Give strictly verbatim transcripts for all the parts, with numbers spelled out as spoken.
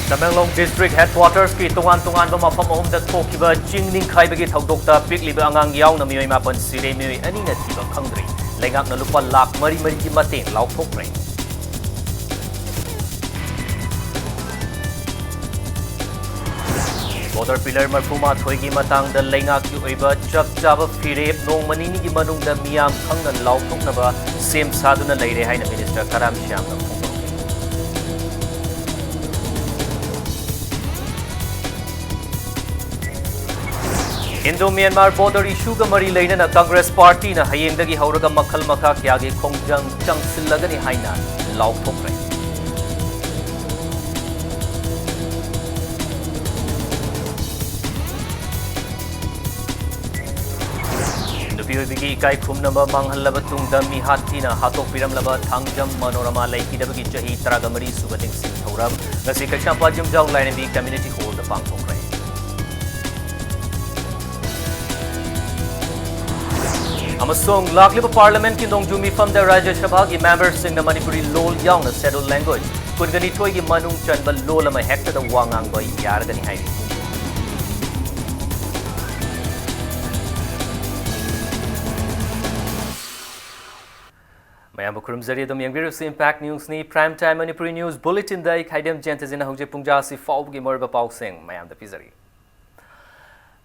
Tamenglong district headquarters ꯀꯤ ꯇꯣꯉꯥꯟ ꯇꯣꯉꯥꯟꯕ ꯃꯐꯝ ꯑꯍꯨꯝꯗ ꯊꯣꯛꯈꯤꯕ ꯆꯤꯡ ꯅꯤꯡꯈꯥꯏꯕꯒꯤ ꯊꯧꯗꯣꯛꯇ ꯄꯤꯛꯂꯤꯕ ꯑꯉꯥꯡ ꯌꯥꯎꯅ ꯃꯤꯑꯣꯏ ꯃꯥꯄꯟ ꯁꯤꯔꯦ, ꯃꯤꯑꯣꯏ ꯑꯅꯤꯅ ꯊꯤꯕ ꯈꯪꯗ꯭ꯔꯤ꯫ ꯂꯩꯉꯥꯛꯅ ꯂꯨꯄꯥ ꯂꯥꯈ ꯃꯔꯤ ꯃꯔꯤꯒꯤ ꯃꯇꯦꯡ ꯂꯥꯎꯊꯣꯛꯈ꯭ꯔꯦ꯫ Border pillar ꯃꯔꯤꯐꯨ ꯃꯥꯊꯣꯏꯒꯤ ꯃꯇꯥꯡꯗ ꯂꯩꯉꯥꯛꯀꯤ ꯑꯣꯏꯕ ꯆꯞ ꯆꯥꯕ ꯐꯤꯔꯦꯞ ꯅꯣꯡꯃ ꯅꯤꯅꯤꯒꯤ ꯃꯅꯨꯡꯗ ꯃꯤꯌꯥꯝ ꯈꯪꯅ ꯂꯥꯎꯊꯣꯛꯅꯕ ꯁꯦꯝ ꯁꯥꯗꯨꯅ ꯂꯩꯔꯦ ꯍꯥꯏꯅ Minister ꯀꯔꯥꯝ ꯁ꯭ꯌꯥꯝꯅ ꯐꯣꯡꯗꯣꯛꯈꯤ꯫ Indo Myanmar border issue ꯒ ꯃꯔꯤ ꯂꯩꯅꯅ Congress party ꯅ ꯍꯌꯦꯡꯗꯒꯤ ꯍꯧꯔꯒ ꯃꯈꯜ ꯃꯈꯥ ꯀꯌꯥꯒꯤ ꯈꯣꯡꯖꯪ ꯆꯪꯁꯤꯜꯂꯒꯅꯤ ꯍꯥꯏꯅ ꯂꯥꯎꯊꯣꯛꯈ꯭ꯔꯦ꯫ ꯅꯨꯄꯤ ꯑꯣꯏꯕꯤꯒꯤ ꯏꯀꯥꯏ ꯈꯨꯝꯅꯕ ꯃꯥꯡꯍꯜꯂꯕ ꯇꯨꯡꯗ ꯃꯤꯍꯥꯠ ꯊꯤꯅ ꯍꯥꯠꯇꯣꯛꯄꯤꯔꯝꯂꯕ ꯊꯥꯡꯖꯝ ꯃꯅꯣꯔꯃꯥ ꯂꯩꯈꯤꯗꯕꯒꯤ ꯆꯍꯤ ꯇꯔꯥꯒ ꯃꯔꯤ ꯁꯨꯕ ꯅꯤꯡꯁꯤꯡ ꯊꯧꯔꯝ ꯉꯁꯤ ꯀꯩꯁꯥꯝꯄꯥꯠ ꯌꯨꯝꯖꯥꯎ ꯂꯥꯏꯔꯦꯝꯕꯤ community hall ꯗ ꯄꯥꯡꯊꯣꯛꯈ꯭ꯔꯦ꯫ ꯑꯃꯁꯨꯡ ꯂꯥꯛꯂꯤꯕ Parliament ꯀꯤ ꯅꯣꯡꯖꯨ ꯃꯤꯐꯝꯗ ꯔꯥꯖ꯭ꯌ ꯁꯚꯥꯒꯤ member ꯁꯤꯡꯅ ꯃꯅꯤꯄꯨꯔꯤ ꯂꯣꯜ ꯌꯥꯎꯅ scheduled language ꯀꯨꯟꯒ ꯅꯤꯊꯣꯏꯒꯤ ꯃꯅꯨꯡ ꯆꯟꯕ ꯂꯣꯜ ꯑꯃ ꯍꯦꯛꯇꯗ ꯋꯥ ꯉꯥꯡꯕ ꯌꯥꯔꯒꯅꯤ ꯍꯥꯏꯔꯤ꯫ ꯃꯌꯥꯝꯕꯨ ꯈꯨꯔꯨꯝꯖꯔꯤ꯫ ꯑꯗꯨꯝ ꯌꯦꯡꯕꯤꯔꯤꯕꯁꯤ Impact News ꯅꯤ꯫ Prime Time Manipuri news bulletin ꯗ ꯑꯩ ꯈꯥꯏꯗꯦꯝ ꯖꯌꯟꯇꯖꯤꯅ ꯍꯧꯖꯤꯛ ꯄꯨꯡꯖꯥ ꯑꯁꯤ ꯐꯥꯎꯕꯒꯤ ꯃꯔꯨꯑꯣꯏꯕ ꯄꯥꯎꯁꯤꯡ ꯃꯌꯥꯝꯗ ꯄꯤꯖꯔꯤ꯫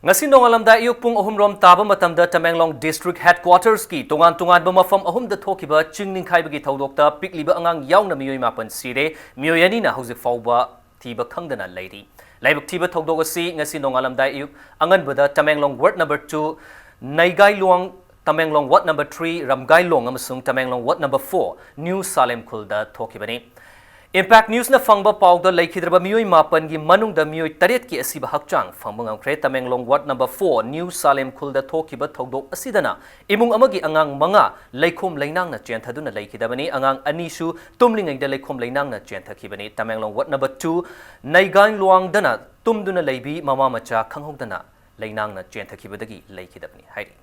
ꯉꯁꯤ ꯅꯣꯡꯉꯥꯜꯂꯝꯗꯥꯏ ꯑꯌꯨꯛ ꯄꯨꯡ ꯑꯍꯨꯝ ꯔꯣꯝ ꯇꯥꯕ ꯃꯇꯝꯗ ꯇꯃꯦꯡꯂꯣꯡ district headquarters ꯀꯤ ꯇꯣꯉꯥꯟ ꯇꯣꯉꯥꯟꯕ ꯃꯐꯝ ꯑꯍꯨꯝꯗ ꯊꯣꯛꯈꯤꯕ ꯆꯤꯡ ꯅꯤꯡꯈꯥꯏꯕꯒꯤ ꯊꯧꯗꯣꯛꯇ ꯄꯤꯛꯂꯤꯕ ꯑꯉꯥꯡ ꯌꯥꯎꯅ ꯃꯤꯑꯣꯏ ꯃꯥꯄꯟ ꯁꯤꯔꯦ, ꯃꯤꯑꯣꯏ ꯑꯅꯤꯅ ꯍꯧꯖꯤꯛ ꯐꯥꯎꯕ ꯊꯤꯕ ꯈꯪꯗꯅ ꯂꯩꯔꯤ꯫ ꯂꯥꯏꯕꯛ ꯊꯤꯕ ꯊꯧꯗꯣꯛ ꯑꯁꯤ ꯉꯁꯤ ꯅꯣꯡꯉꯥꯜꯂꯝꯗꯥꯏ ꯑꯌꯨꯛ ꯑꯉꯟꯕꯗ Tamenglong ward number two ꯅꯩꯒꯥꯏꯂꯣꯡ, Tamenglong ward number three Ramgailong ꯑꯃꯁꯨꯡ Tamenglong ward number four New Salem ꯈꯨꯜꯗ ꯊꯣꯛꯈꯤꯕꯅꯤ꯫ Impact News ꯅ ꯐꯪꯕ ꯄꯥꯎꯗ ꯂꯩꯈꯤꯗ꯭ꯔꯕ ꯃꯤꯑꯣꯏ ꯃꯥꯄꯟꯒꯤ ꯃꯅꯨꯡꯗ ꯃꯤꯑꯣꯏ ꯇꯔꯦꯠꯀꯤ ꯑꯁꯤꯕ ꯍꯛꯆꯥꯡ ꯐꯪꯕ ꯉꯝꯈ꯭ꯔꯦ꯫ Tamenglong ward number four New Salem ꯈꯨꯜꯗ ꯊꯣꯛꯈꯤꯕ ꯊꯧꯗꯣꯛ ꯑꯁꯤꯗꯅ ꯏꯃꯨꯡ ꯑꯃꯒꯤ ꯑꯉꯥꯡ ꯃꯉꯥ ꯂꯩꯈꯣꯝ ꯂꯩꯅꯥꯡꯅ ꯆꯦꯟꯊꯗꯨꯅ ꯂꯩꯈꯤꯗꯕꯅꯤ꯫ ꯑꯉꯥꯡ ꯑꯅꯤꯁꯨ ꯇꯨꯝꯂꯤꯉꯩꯗ ꯂꯩꯈꯣꯝ ꯂꯩꯅꯥꯡꯅ ꯆꯦꯟꯊꯈꯤꯕꯅꯤ꯫ ꯇꯃꯦꯡꯂꯣꯡ ward number two ꯅꯩꯒꯥꯏꯂꯣꯡꯗꯅ ꯇꯨꯝꯗꯨꯅ ꯂꯩꯕꯤ ꯃꯃꯥ ꯃꯆꯥ ꯈꯪꯍꯧꯗꯅ ꯂꯩꯅꯥꯡꯅ ꯆꯦꯟꯊꯈꯤꯕꯗꯒꯤ ꯂꯩꯈꯤꯗꯕꯅꯤ ꯍꯥꯏꯔꯤ꯫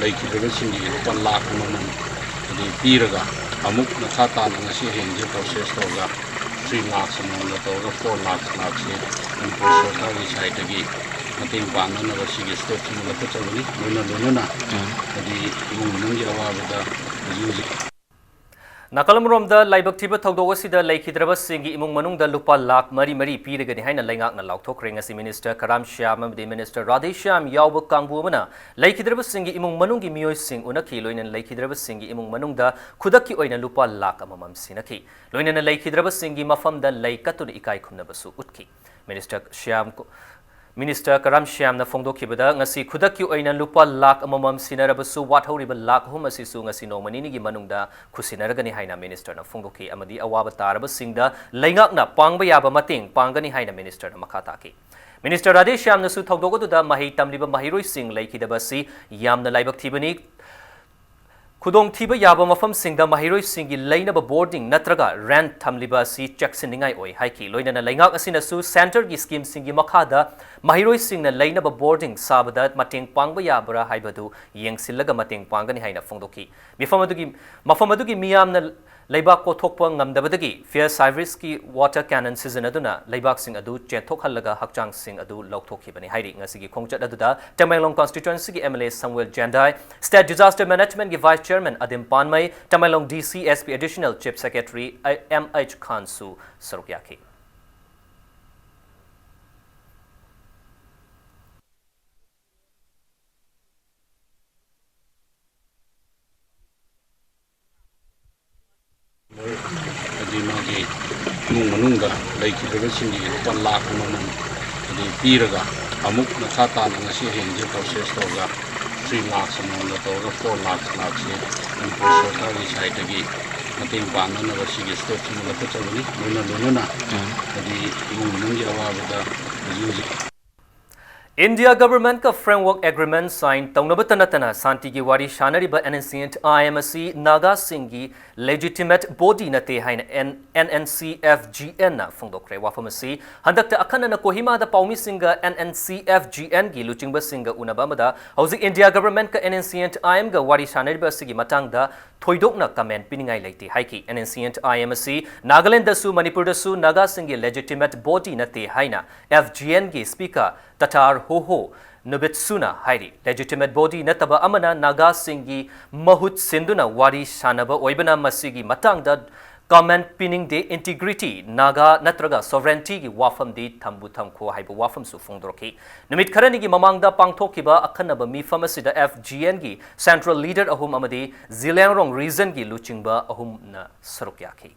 ꯂꯩꯈꯤꯗ꯭ꯔꯕꯁꯤꯡꯒꯤ ꯂꯨꯄꯥ ꯂꯥꯈ ꯑꯃꯃꯝ ꯑꯗꯨ ꯄꯤꯔꯒ, ꯑꯃꯨꯛ ꯃꯈꯥ ꯇꯥꯅ ꯉꯁꯤ ꯍꯌꯦꯡꯁꯦ ꯄ꯭ꯔꯣꯁꯦꯁ ꯇꯧꯔꯒ ꯊ꯭ꯔꯤ ꯂꯥꯈ ꯑꯃꯃꯝꯒ ꯇꯧꯔꯒ ꯐꯣꯔ ꯂꯥꯈ ꯂꯥꯈꯁꯦ ꯃꯅꯤꯄꯨꯔ ꯁꯔꯀꯥꯔꯒꯤ ꯁꯥꯏꯠꯇꯒꯤ ꯃꯇꯦꯡ ꯄꯥꯡꯅꯅꯕ ꯁꯤꯒꯤ ꯁ꯭ꯇꯦꯞꯁꯤꯃ ꯂꯧꯈꯠꯆꯕꯅꯤ꯫ ꯂꯣꯏꯅ ꯂꯣꯏꯅꯅ ꯎꯝ꯫ ꯍꯥꯏꯗꯤ ꯏꯃꯨꯡ ꯃꯅꯨꯡꯒꯤ ꯑꯋꯥꯕꯗ ꯍꯧꯖꯤꯛ ꯍꯧꯖꯤꯛ ꯅꯥꯀꯜ ꯑꯃꯔꯣꯝꯗ, ꯂꯥꯏꯕꯛ ꯊꯤꯕ ꯊꯧꯗꯣꯛ ꯑꯁꯤꯗ ꯂꯩꯈꯤꯗ꯭ꯔꯕꯁꯤꯡꯒꯤ ꯏꯃꯨꯡ ꯃꯅꯨꯡꯗ ꯂꯨꯄꯥ ꯂꯥꯈ ꯃꯔꯤ ꯃꯔꯤ ꯄꯤꯔꯒꯅꯤ ꯍꯥꯏꯅ ꯂꯩꯉꯥꯛꯅ ꯂꯥꯎꯊꯣꯛꯈ꯭ꯔꯦ꯫ ꯉꯁꯤ ꯃꯤꯅꯤꯁꯇꯔ ꯀꯔꯥꯝ ꯁ꯭ꯌꯥꯝ ꯑꯃꯗꯤ ꯃꯤꯅꯤꯁꯇꯔ ꯔꯥꯙꯦ ꯁ꯭ꯌꯥꯝ ꯌꯥꯎꯕ ꯀꯥꯡꯕꯨ ꯑꯃꯅ ꯂꯩꯈꯤꯗ꯭ꯔꯕꯁꯤꯡꯒꯤ ꯏꯃꯨꯡ ꯃꯅꯨꯡꯒꯤ ꯃꯤꯑꯣꯏꯁꯤꯡ ꯎꯅꯈꯤ꯫ ꯂꯣꯏꯅꯅ ꯂꯩꯈꯤꯗ꯭ꯔꯕꯁꯤꯡꯒꯤ ꯏꯃꯨꯡ ꯃꯅꯨꯡꯗ ꯈꯨꯗꯛꯀꯤ ꯑꯣꯏꯅ ꯂꯨꯄꯥ ꯂꯥꯈ ꯑꯃꯃꯝ ꯁꯤꯟꯅꯈꯤ꯫ ꯂꯣꯏꯅꯅ ꯂꯩꯈꯤꯗ꯭ꯔꯕꯁꯤꯡꯒꯤ ꯃꯐꯝꯗ ꯂꯩ ꯀꯠꯇꯨꯅ ꯏꯀꯥꯏ ꯈꯨꯝꯅꯕꯁꯨ ꯎꯠꯈꯤ꯫ ꯃꯤꯅꯤꯁꯇꯔ ꯁ꯭ꯌꯥꯝ ꯀꯨ-, ꯃꯤꯅꯤꯁꯇꯔ ꯀꯔꯥꯝ ꯁ꯭ꯌꯥꯝꯅ ꯐꯣꯡꯗꯣꯛꯈꯤꯕꯗ, ꯉꯁꯤ ꯈꯨꯗꯛꯀꯤ ꯑꯣꯏꯅ ꯂꯨꯄꯥ ꯂꯥꯈ ꯑꯃꯃꯝ ꯁꯤꯟꯅꯔꯕꯁꯨ, ꯋꯥꯠꯍꯧꯔꯤꯕ ꯂꯥꯈ ꯑꯍꯨꯝ ꯑꯁꯤꯁꯨ ꯉꯁꯤ ꯅꯣꯡꯃ ꯅꯤꯅꯤꯒꯤ ꯃꯅꯨꯡꯗ ꯈꯨꯠꯁꯤꯟꯅꯔꯒꯅꯤ ꯍꯥꯏꯅ ꯃꯤꯅꯤꯁꯇꯔꯅ ꯐꯣꯡꯗꯣꯛꯈꯤ꯫ ꯑꯃꯗꯤ ꯑꯋꯥꯕ ꯇꯥꯔꯕꯁꯤꯡꯗ ꯂꯩꯉꯥꯛꯅ ꯄꯥꯡꯕ ꯌꯥꯕ ꯃꯇꯦꯡ ꯄꯥꯡꯒꯅꯤ ꯍꯥꯏꯅ ꯃꯤꯅꯤꯁꯇꯔꯅ ꯃꯈꯥ ꯇꯥꯈꯤ꯫ ꯃꯤꯅꯤꯁꯇꯔ ꯔꯥꯙꯦ ꯁ꯭ꯌꯥꯝꯅꯁꯨ ꯊꯧꯗꯣꯛ ꯑꯗꯨꯗ ꯃꯍꯩ ꯇꯝꯂꯤꯕ ꯃꯍꯩꯔꯣꯏꯁꯤꯡ ꯂꯩꯈꯤꯗꯕ ꯑꯁꯤ ꯌꯥꯝꯅ ꯂꯥꯏꯕꯛ ꯊꯤꯕꯅꯤ꯫ ꯈꯨꯗꯣꯡꯊꯤꯕ ꯌꯥꯕ ꯃꯐꯝꯁꯤꯡꯗ ꯃꯍꯩꯔꯣꯏꯁꯤꯡꯒꯤ ꯂꯩꯅꯕ ꯕꯣꯔꯗꯤꯡ ꯅꯠꯇ꯭ꯔꯒ ꯔꯦꯟꯠ ꯊꯝꯂꯤꯕ ꯑꯁꯤ ꯆꯦꯛꯁꯤꯟꯅꯤꯡꯉꯥꯏ ꯑꯣꯏ ꯍꯥꯏꯈꯤ꯫ ꯂꯣꯏꯅꯅ ꯂꯩꯉꯥꯛ ꯑꯁꯤꯅꯁꯨ ꯁꯦꯟꯇꯔꯒꯤ ꯁ꯭ꯀꯤꯝꯁꯤꯡꯒꯤ ꯃꯈꯥꯗ ꯃꯍꯩꯔꯣꯏꯁꯤꯡꯅ ꯂꯩꯅꯕ ꯕꯣꯔꯗꯤꯡ ꯁꯥꯕꯗ ꯃꯇꯦꯡ ꯄꯥꯡꯕ ꯌꯥꯕ꯭ꯔꯥ ꯍꯥꯏꯕꯗꯨ ꯌꯦꯡꯁꯤꯜꯂꯒ ꯃꯇꯦꯡ ꯄꯥꯡꯒꯅꯤ ꯍꯥꯏꯅ ꯐꯣꯡꯗꯣꯛꯈꯤ꯫ ꯃꯤꯐꯝ ꯑꯗꯨꯒꯤ, ꯃꯐꯝ ꯑꯗꯨꯒꯤ ꯃꯤꯌꯥꯝꯅ ꯂꯩꯕꯥꯛ ꯀꯣꯊꯣꯛꯄ ꯉꯝꯗꯕꯗꯒꯤ ꯐꯤꯌꯔ ꯁꯥꯔꯚꯤꯁꯀꯤ ꯋꯥꯇꯔ ꯀꯦꯅꯟ ꯁꯤꯖꯤꯟꯅꯗꯨꯅ ꯂꯩꯕꯥꯛꯁꯤꯡ ꯑꯗꯨ ꯆꯦꯟꯊꯣꯛꯍꯜꯂꯒ ꯍꯛꯆꯥꯡꯁꯤꯡ ꯑꯗꯨ ꯂꯧꯊꯣꯛꯈꯤꯕꯅꯤ ꯍꯥꯏꯔꯤ꯫ ꯉꯁꯤꯒꯤ ꯈꯣꯡꯆꯠ ꯑꯗꯨꯗ ꯇꯃꯦꯡꯂꯣꯡ ꯀꯟꯁꯇꯤꯇ꯭ꯋꯦꯟꯁꯤꯒꯤ M L A Samuel Jendai, state disaster ꯃꯦꯅꯦꯖꯃꯦꯟꯠꯀꯤ vice chairman Adim Panmei, Tamenglong D C S P additional chief secretary M H Khan ꯁꯔꯨꯛ ꯌꯥꯈꯤ꯫ ꯍꯥꯏꯗꯤ ꯃꯥꯒꯤ ꯏꯃꯨꯡ ꯃꯅꯨꯡꯗ ꯂꯩꯈꯤꯗ꯭ꯔꯕꯁꯤꯡꯒꯤ ꯂꯨꯄꯥ ꯂꯥꯈ ꯑꯃꯃꯝ ꯑꯗꯨ ꯄꯤꯔꯒ, ꯑꯃꯨꯛ ꯃꯈꯥ ꯇꯥꯅ ꯉꯁꯤ ꯍꯌꯦꯡꯁꯦ ꯄ꯭ꯔꯣꯁꯦꯁ ꯇꯧꯔꯒ ꯊ꯭ꯔꯤ ꯂꯥꯈ ꯑꯃꯃꯝꯒ ꯇꯧꯔꯒ ꯐꯣꯔ ꯂꯥꯈ ꯂꯥꯈꯁꯦ ꯃꯅꯤꯄꯨꯔ ꯁꯔꯀꯥꯔꯒꯤ ꯁꯥꯏꯠꯇꯒꯤ ꯃꯇꯦꯡ ꯄꯥꯡꯅꯅꯕ ꯁꯤꯒꯤ ꯁ꯭ꯇꯦꯞꯁꯤꯃ ꯂꯧꯈꯠꯆꯕꯅꯤ꯫ ꯂꯣꯏꯅ ꯂꯣꯏꯅꯅ ꯎꯝ꯫ ꯍꯥꯏꯗꯤ ꯏꯃꯨꯡ ꯃꯅꯨꯡꯒꯤ ꯑꯋꯥꯕꯗ ꯍꯧꯖꯤꯛ ꯍꯧꯖꯤꯛ India Government-ꯀ Framework Agreement sign ꯇꯧꯅꯕꯇ ꯅꯠꯇꯅ ꯁꯥꯟꯇꯤꯒꯤ ꯋꯥꯔꯤ ꯁꯥꯅꯔꯤꯕ N N C N I M ꯑꯁꯤ ꯅꯥꯒꯥꯁꯤꯡꯒꯤ legitimate body ꯅꯠꯇꯦ ꯍꯥꯏꯅ N-, N N C F G N-ꯅ ꯐꯣꯡꯗꯣꯛꯈ꯭ꯔꯦ꯫ ꯋꯥꯐꯝ ꯑꯁꯤ ꯍꯟꯗꯛꯇ ꯑꯈꯟꯅꯅ ꯀꯣꯍꯤꯃꯥꯗ ꯄꯥꯎꯃꯤꯁꯤꯡꯒ N N C F G N-ꯒꯤ ꯂꯨꯆꯤꯡꯕꯁꯤꯡꯒ ꯎꯅꯕ ꯑꯃꯗ ꯍꯧꯖꯤꯛ India Government-ꯀ N N C N I M-ꯒ ꯋꯥꯔꯤ ꯁꯥꯅꯔꯤꯕ ꯑꯁꯤꯒꯤ ꯃꯇꯥꯡꯗ ꯊꯣꯏꯗꯣꯛꯅ comment ꯄꯤꯅꯤꯡꯉꯥꯏ ꯂꯩꯇꯦ ꯍꯥꯏꯈꯤ꯫ N N C N I M ꯑꯁꯤ ꯅꯥꯒꯥꯂꯦꯟꯗꯁꯨ ꯃꯅꯤꯄꯨꯔꯗꯁꯨ ꯅꯥꯒꯥꯁꯤꯡꯒꯤ legitimate body ꯅꯠꯇꯦ ꯍꯥꯏꯅ F G N-ꯒꯤ speaker ꯇꯇꯥꯔ ꯍꯣꯍꯣ ꯅꯨꯕꯤꯠꯁꯨꯅ ꯍꯥꯏꯔꯤ꯫ Legitimate body ꯅꯠꯇꯕ ꯑꯃꯅ ꯅꯥꯒꯥꯁꯤꯡꯒꯤ ꯃꯍꯨꯠ ꯁꯤꯟꯗꯨꯅ ꯋꯥꯔꯤ ꯁꯥꯅꯕ ꯑꯣꯏꯕꯅ ꯃꯁꯤꯒꯤ ꯃꯇꯥꯡꯗ comment ꯄꯤꯅꯤꯡꯗꯦ꯫ Integrity, ꯅꯥꯒꯥ ꯅꯠꯇ꯭ꯔꯒ sovereignty-ꯒꯤ ꯋꯥꯐꯝꯗꯤ ꯊꯝꯕꯨ ꯊꯝꯈꯣ ꯍꯥꯏꯕ ꯋꯥꯐꯝꯁꯨ ꯐꯣꯡꯗꯣꯔꯛꯈꯤ꯫ ꯅꯨꯃꯤꯠ ꯈꯔꯅꯤꯒꯤ ꯃꯃꯥꯡꯗ ꯄꯥꯡꯊꯣꯛꯈꯤꯕ ꯑꯈꯟꯅꯕ ꯃꯤꯐꯝ ꯑꯁꯤꯗ F G N-ꯒꯤ central leader ꯑꯍꯨꯝ ꯑꯃꯗꯤ ꯖꯤꯂꯤꯌꯥꯡꯔꯣꯡ region-ꯒꯤ ꯂꯨꯆꯤꯡꯕ ꯑꯍꯨꯝꯅ ꯁꯔꯨꯛ ꯌꯥꯈꯤ꯫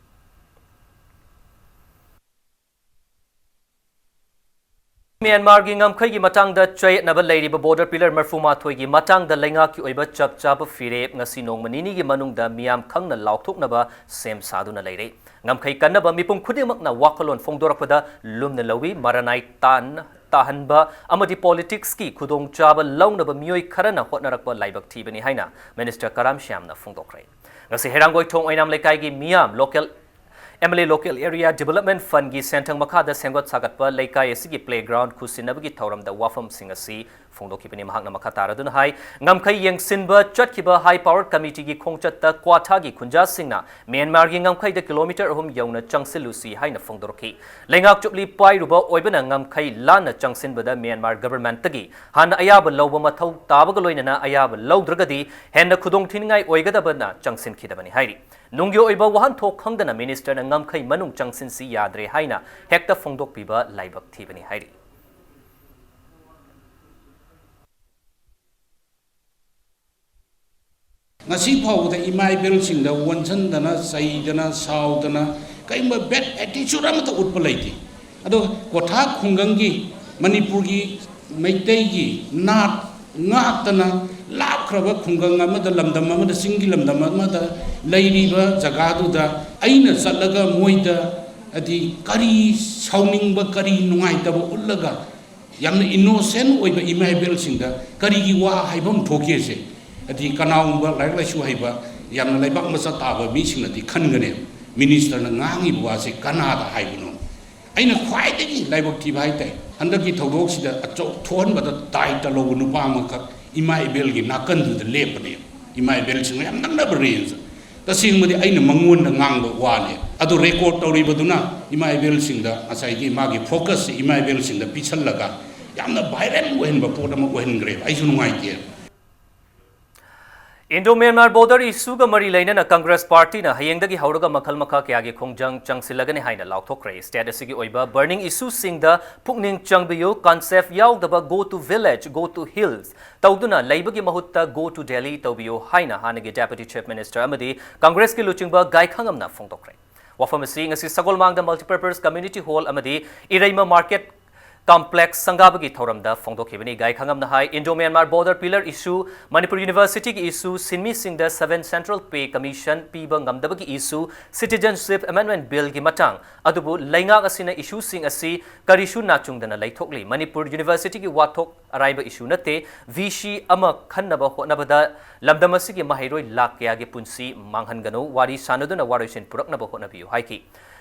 ꯃ꯭ꯌꯥꯟꯃꯥꯔꯒꯤ ꯉꯝꯈꯩꯒꯤ ꯃꯇꯥꯡꯗ ꯆꯌꯦꯠꯅꯕ ꯂꯩꯔꯤꯕ border pillar ꯃꯔꯤꯐꯨ ꯃꯥꯊꯣꯏꯒꯤ ꯃꯇꯥꯡꯗ ꯂꯩꯉꯥꯛꯀꯤ ꯑꯣꯏꯕ ꯆꯞ ꯆꯥꯕ ꯐꯤꯔꯦꯞ ꯉꯁꯤ ꯅꯣꯡꯃ ꯅꯤꯅꯤꯒꯤ ꯃꯅꯨꯡꯗ ꯃꯤꯌꯥꯝ ꯈꯪꯅ ꯂꯥꯎꯊꯣꯛꯅꯕ ꯁꯦꯝ ꯁꯥꯗꯨꯅ ꯂꯩꯔꯦ꯫ ꯉꯝꯈꯩ ꯀꯟꯅꯕ ꯃꯤꯄꯨꯝ ꯈꯨꯗꯤꯡꯃꯛꯅ ꯋꯥꯈꯜꯂꯣꯟ ꯐꯣꯡꯗꯣꯔꯛꯄꯗ ꯂꯨꯝꯅ ꯂꯧꯏ, ꯃꯔꯥꯅꯥꯏ ꯇꯥꯟ-, ꯇꯥꯍꯟꯕ ꯑꯃꯗꯤ politics-ꯀꯤ ꯈꯨꯗꯣꯡꯆꯥꯕ ꯂꯧꯅꯕ ꯃꯤꯑꯣꯏ ꯈꯔꯅ ꯍꯣꯠꯅꯔꯛꯄ ꯂꯥꯏꯕꯛ ꯊꯤꯕꯅꯤ ꯍꯥꯏꯅ Minister ꯀꯔꯥꯝ ꯁ꯭ꯌꯥꯝꯅ ꯐꯣꯡꯗꯣꯛꯈ꯭ꯔꯦ꯫ ꯉꯁꯤ ꯍꯩꯔꯥꯡꯒꯣꯏꯊꯣꯡ ꯑꯣꯏꯅꯥꯝ ꯂꯩꯀꯥꯏꯒꯤ ꯃꯤꯌꯥꯝ local M L A Local Area Development Fund-ꯒꯤ ꯁꯦꯟꯊꯪ ꯃꯈꯥꯗ ꯁꯦꯝꯒꯠ ꯁꯥꯒꯠꯄ ꯂꯩꯀꯥꯏ ꯑꯁꯤꯒꯤ playground ꯈꯨꯠꯁꯤꯟꯅꯕꯒꯤ ꯊꯧꯔꯝꯗ ꯋꯥꯐꯝꯁꯤꯡ ꯑꯁꯤ ꯐꯣꯡꯗꯣꯛꯈꯤꯕꯅꯤ꯫ ꯃꯍꯥꯛꯅ ꯃꯈꯥ ꯇꯥꯔꯗꯨꯅ ꯍꯥꯏ, ꯉꯝꯈꯩ ꯌꯦꯡꯁꯤꯟꯕ ꯆꯠꯈꯤꯕ High Power Committee-ꯒꯤ ꯈꯣꯡꯆꯠꯇ ꯀ꯭ꯋꯥꯊꯥꯒꯤ ꯈꯨꯟꯖꯥꯁꯤꯡꯅ ꯃ꯭ꯌꯥꯟꯃꯥꯔꯒꯤ ꯉꯝꯈꯩꯗ kilometre ꯑꯍꯨꯝ ꯌꯧꯅ ꯆꯪꯁꯤꯜꯂꯨꯁꯤ ꯍꯥꯏꯅ ꯐꯣꯡꯗꯣꯔꯛꯈꯤ꯫ ꯂꯩꯉꯥꯛ ꯆꯨꯞꯂꯤ ꯄꯥꯏꯔꯨꯕ ꯑꯣꯏꯕꯅ ꯉꯝꯈꯩ ꯂꯥꯟꯅ ꯆꯪꯁꯤꯟꯕꯗ ꯃ꯭ꯌꯥꯟꯃꯥꯔ government-ꯇꯒꯤ ꯍꯥꯟꯅ ꯑꯌꯥꯕ ꯂꯧꯕ ꯃꯊꯧ ꯇꯥꯕꯒ ꯂꯣꯏꯅꯅ ꯑꯌꯥꯕ ꯂꯧꯗ꯭ꯔꯒꯗꯤ ꯍꯦꯟꯅ ꯈꯨꯗꯣꯡꯊꯤꯅꯤꯡꯉꯥꯏ ꯑꯣꯏꯒꯗꯕꯅ ꯆꯪꯁꯤꯟꯈꯤꯗꯕꯅꯤ ꯍꯥꯏꯔꯤ꯫ ꯅꯨꯡꯒꯤ ꯑꯣꯏꯕ ꯋꯥꯍꯟꯊꯣꯛ ꯈꯪꯗꯅ Minister-ꯅ ꯉꯝꯈꯩ ꯃꯅꯨꯡ ꯆꯪꯁꯤꯟꯁꯤ ꯌꯥꯗ꯭ꯔꯦ ꯍꯥꯏꯅ ꯍꯦꯛꯇ ꯐꯣꯡꯗꯣꯛꯄꯤꯕ ꯂꯥꯏꯕꯛ ꯊꯤꯕꯅꯤ ꯍꯥꯏꯔꯤ꯫ ꯉꯁꯤ ꯐꯥꯎꯕꯗ ꯏꯃꯥ ꯏꯕꯦꯜꯁꯤꯡꯗ ꯑꯣꯟꯁꯤꯟꯗꯅ, ꯆꯩꯗꯅ, ꯁꯥꯎꯗꯅ, ꯀꯔꯤꯒꯨꯝꯕ bad attitude ꯑꯃꯠꯇ ꯎꯠꯄ ꯂꯩꯇꯦ꯫ ꯑꯗꯣ ꯀ꯭ꯋꯥꯊꯥ ꯈꯨꯡꯒꯪꯒꯤ, ꯃꯅꯤꯄꯨꯔꯒꯤ ꯃꯩꯇꯩꯒꯤ ꯅꯥꯠ ꯉꯥꯛꯇꯅ ꯂꯥꯞꯈ꯭ꯔꯕ ꯈꯨꯡꯒꯪ ꯑꯃꯗ, ꯂꯝꯗꯝ ꯑꯃꯗ, ꯆꯤꯡꯒꯤ ꯂꯝꯗꯝ ꯑꯃꯗ ꯂꯩꯔꯤꯕ ꯖꯒꯥꯗꯨꯗ ꯑꯩꯅ ꯆꯠꯂꯒ ꯃꯣꯏꯗ, ꯍꯥꯏꯗꯤ, ꯀꯔꯤ ꯁꯥꯎꯅꯤꯡꯕ, ꯀꯔꯤ ꯅꯨꯡꯉꯥꯏꯇꯕ ꯎꯠꯂꯒ ꯌꯥꯝꯅ innocent ꯑꯣꯏꯕ ꯏꯃꯥ ꯏꯕꯦꯜꯁꯤꯡꯗ ꯀꯔꯤꯒꯤ ꯋꯥ ꯍꯥꯏꯐꯝ ꯊꯣꯛꯀꯦꯁꯦ, ꯍꯥꯏꯗꯤ ꯀꯅꯥꯒꯨꯝꯕ ꯂꯥꯏꯔꯤꯛ ꯂꯥꯏꯁꯨ ꯍꯩꯕ, ꯌꯥꯝꯅ ꯂꯩꯕꯥꯛ ꯃꯆꯥ ꯇꯥꯕ ꯃꯤꯁꯤꯡꯅꯗꯤ ꯈꯟꯒꯅꯦꯕ, ꯃꯤꯅꯤꯁꯇꯔꯅ ꯉꯥꯡꯉꯤꯕ ꯋꯥꯁꯦ ꯀꯅꯥꯗ ꯍꯥꯏꯕꯅꯣ? ꯑꯩꯅ ꯈ꯭ꯋꯥꯏꯗꯒꯤ ꯂꯥꯏꯕꯛ ꯊꯤꯕ ꯍꯥꯏ ꯇꯥꯏ, ꯍꯟꯗꯛꯀꯤ ꯊꯧꯗꯣꯛꯁꯤꯗ ꯑꯆꯧ ꯊꯣꯛꯍꯟꯕꯗ ꯗꯥꯏꯇ ꯂꯧꯕ ꯅꯨꯄꯥ ꯑꯃꯈꯛ ꯏꯃꯥ ꯏꯕꯦꯜꯒꯤ ꯅꯥꯀꯟꯗꯨꯗ ꯂꯦꯞꯄꯅꯦꯕ, ꯏꯃꯥ ꯏꯕꯦꯜꯁꯤꯡꯒ ꯌꯥꯝ ꯅꯛꯅꯕ ꯔꯦꯟꯖ꯫ ꯇꯁꯦꯡꯕꯗꯤ ꯑꯩꯅ ꯃꯉꯣꯟꯗ ꯉꯥꯡꯕ ꯋꯥꯅꯦ, ꯑꯗꯨ ꯔꯦꯀꯣꯔꯗ ꯇꯧꯔꯤꯕꯗꯨꯅ ꯏꯃꯥ ꯏꯕꯦꯜꯁꯤꯡꯗ ꯉꯁꯥꯏꯒꯤ ꯃꯥꯒꯤ ꯐꯣꯀꯁꯁꯦ ꯏꯃꯥ ꯏꯕꯦꯜꯁꯤꯡꯗ ꯄꯤꯁꯜꯂꯒ ꯌꯥꯝꯅ ꯚꯥꯏꯔꯦꯜ ꯑꯣꯏꯍꯟꯕ ꯄꯣꯠ ꯑꯃ ꯑꯣꯏꯍꯟꯈ꯭ꯔꯦꯕ꯫ ꯑꯩꯁꯨ ꯅꯨꯡꯉꯥꯏꯇꯦ꯫ ꯏꯟꯗꯣ ꯃ꯭ꯌꯥꯟꯃꯥꯔ ꯕꯣꯔꯗꯔ ꯏꯁꯨꯒ ꯃꯔꯤ ꯂꯩꯅꯅ ꯀꯪꯒ꯭ꯔꯦꯁ ꯄꯥꯔꯇꯤꯅ ꯍꯌꯦꯡꯗꯒꯤ ꯍꯧꯔꯒ ꯃꯈꯜ ꯃꯈꯥ ꯀꯌꯥꯒꯤ ꯈꯣꯡꯖꯪ ꯆꯪꯁꯤꯜꯂꯒꯅꯤ ꯍꯥꯏꯅ ꯂꯥꯎꯊꯣꯛꯈ꯭ꯔꯦ꯫ ꯁ꯭ꯇꯦꯠ ꯑꯁꯤꯒꯤ ꯑꯣꯏꯕ ꯕꯔꯅꯤꯡ ꯏꯁꯨꯁꯤꯡꯗ ꯄꯨꯛꯅꯤꯡ ꯆꯪꯕꯤꯌꯨ, ꯀꯟꯁꯦꯞ ꯌꯥꯎꯗꯕ Go to Village, Go to Hills ꯇꯧꯗꯨꯅ ꯂꯩꯕꯒꯤ ꯃꯍꯨꯠꯇ Go to Delhi ꯇꯧꯕꯤꯌꯨ ꯍꯥꯏꯅ ꯍꯥꯟꯅꯒꯤ ꯗꯦꯄꯨꯇꯤ ꯆꯤꯐ ꯃꯤꯅꯤꯁꯇꯔ ꯑꯃꯗꯤ ꯀꯪꯒ꯭ꯔꯦꯁꯀꯤ ꯂꯨꯆꯤꯡꯕ ꯒꯥꯏꯈꯉꯝꯅ ꯐꯣꯡꯗꯣꯛꯈ꯭ꯔꯦ꯫ ꯋꯥꯐꯝ ꯑꯁꯤ ꯉꯁꯤ ꯁꯒꯣꯜꯃꯥꯡꯗ ꯃꯜꯇꯤꯄꯔꯄꯁ ꯀꯝꯃ꯭ꯌꯨꯅꯤꯇꯤ ꯍꯣꯜ ꯑꯃꯗꯤ ꯏꯔꯩꯃ ꯃꯥꯔꯀꯦꯠ ꯀꯝꯄ꯭ꯂꯦꯛꯁ ꯁꯪꯒꯥꯕꯒꯤ ꯊꯧꯔꯝꯗ ꯐꯣꯡꯗꯣꯛꯈꯤꯕꯅꯤ꯫ ꯒꯥꯏꯈꯉꯝꯅ ꯍꯥꯏ, ꯏꯟꯗꯣ ꯃ꯭ꯌꯥꯟꯃꯥꯔ ꯕꯣꯔꯗꯔ ꯄꯤꯂꯔ ꯏꯁꯨ, ꯃꯅꯤꯄꯨꯔ ꯌꯨꯅꯤꯚꯔꯁꯤꯇꯤꯒꯤ ꯏꯁꯨ, ꯁꯤꯟꯃꯤꯁꯤꯡꯗ ꯁꯚꯦꯟ ꯁꯦꯟꯇ꯭ꯔꯦꯜ ꯄꯦ ꯀꯃꯤꯁꯟ ꯄꯤꯕ ꯉꯝꯗꯕꯒꯤ ꯏꯁꯨ, ꯁꯤꯇꯤꯖꯟꯁꯤꯞ ꯑꯦꯃꯦꯟꯗꯃꯦꯟ ꯕꯤꯜꯒꯤ ꯃꯇꯥꯡ ꯑꯗꯨꯕꯨ ꯂꯩꯉꯥꯛ ꯑꯁꯤꯅ ꯏꯁꯨꯁꯤꯡ ꯑꯁꯤ ꯀꯔꯤꯁꯨ ꯅꯥꯆꯨꯡꯗꯅ ꯂꯩꯊꯣꯛꯂꯤ꯫ ꯃꯅꯤꯄꯨꯔ ꯌꯨꯅꯤꯚꯔꯁꯤꯇꯤꯒꯤ ꯋꯥꯊꯣꯛ ꯑꯔꯥꯏꯕ ꯏꯁꯨ ꯅꯠꯇꯦ꯫ ꯚꯤ ꯁꯤ ꯑꯃ ꯈꯟꯅꯕ ꯍꯣꯠꯅꯕꯗ ꯂꯝꯗꯝ ꯑꯁꯤꯒꯤ ꯃꯍꯩꯔꯣꯏ ꯂꯥꯈ ꯀꯌꯥꯒꯤ ꯄꯨꯟꯁꯤ ꯃꯥꯡꯍꯟꯒꯅꯨ꯫ ꯋꯥꯔꯤ ꯁꯥꯟꯅꯗꯨꯅ ꯋꯥꯔꯣꯏꯁꯤꯟ ꯄꯨꯔꯛꯅꯕ ꯍꯣꯠꯅꯕꯤꯌꯨ ꯍꯥꯏꯈꯤ꯫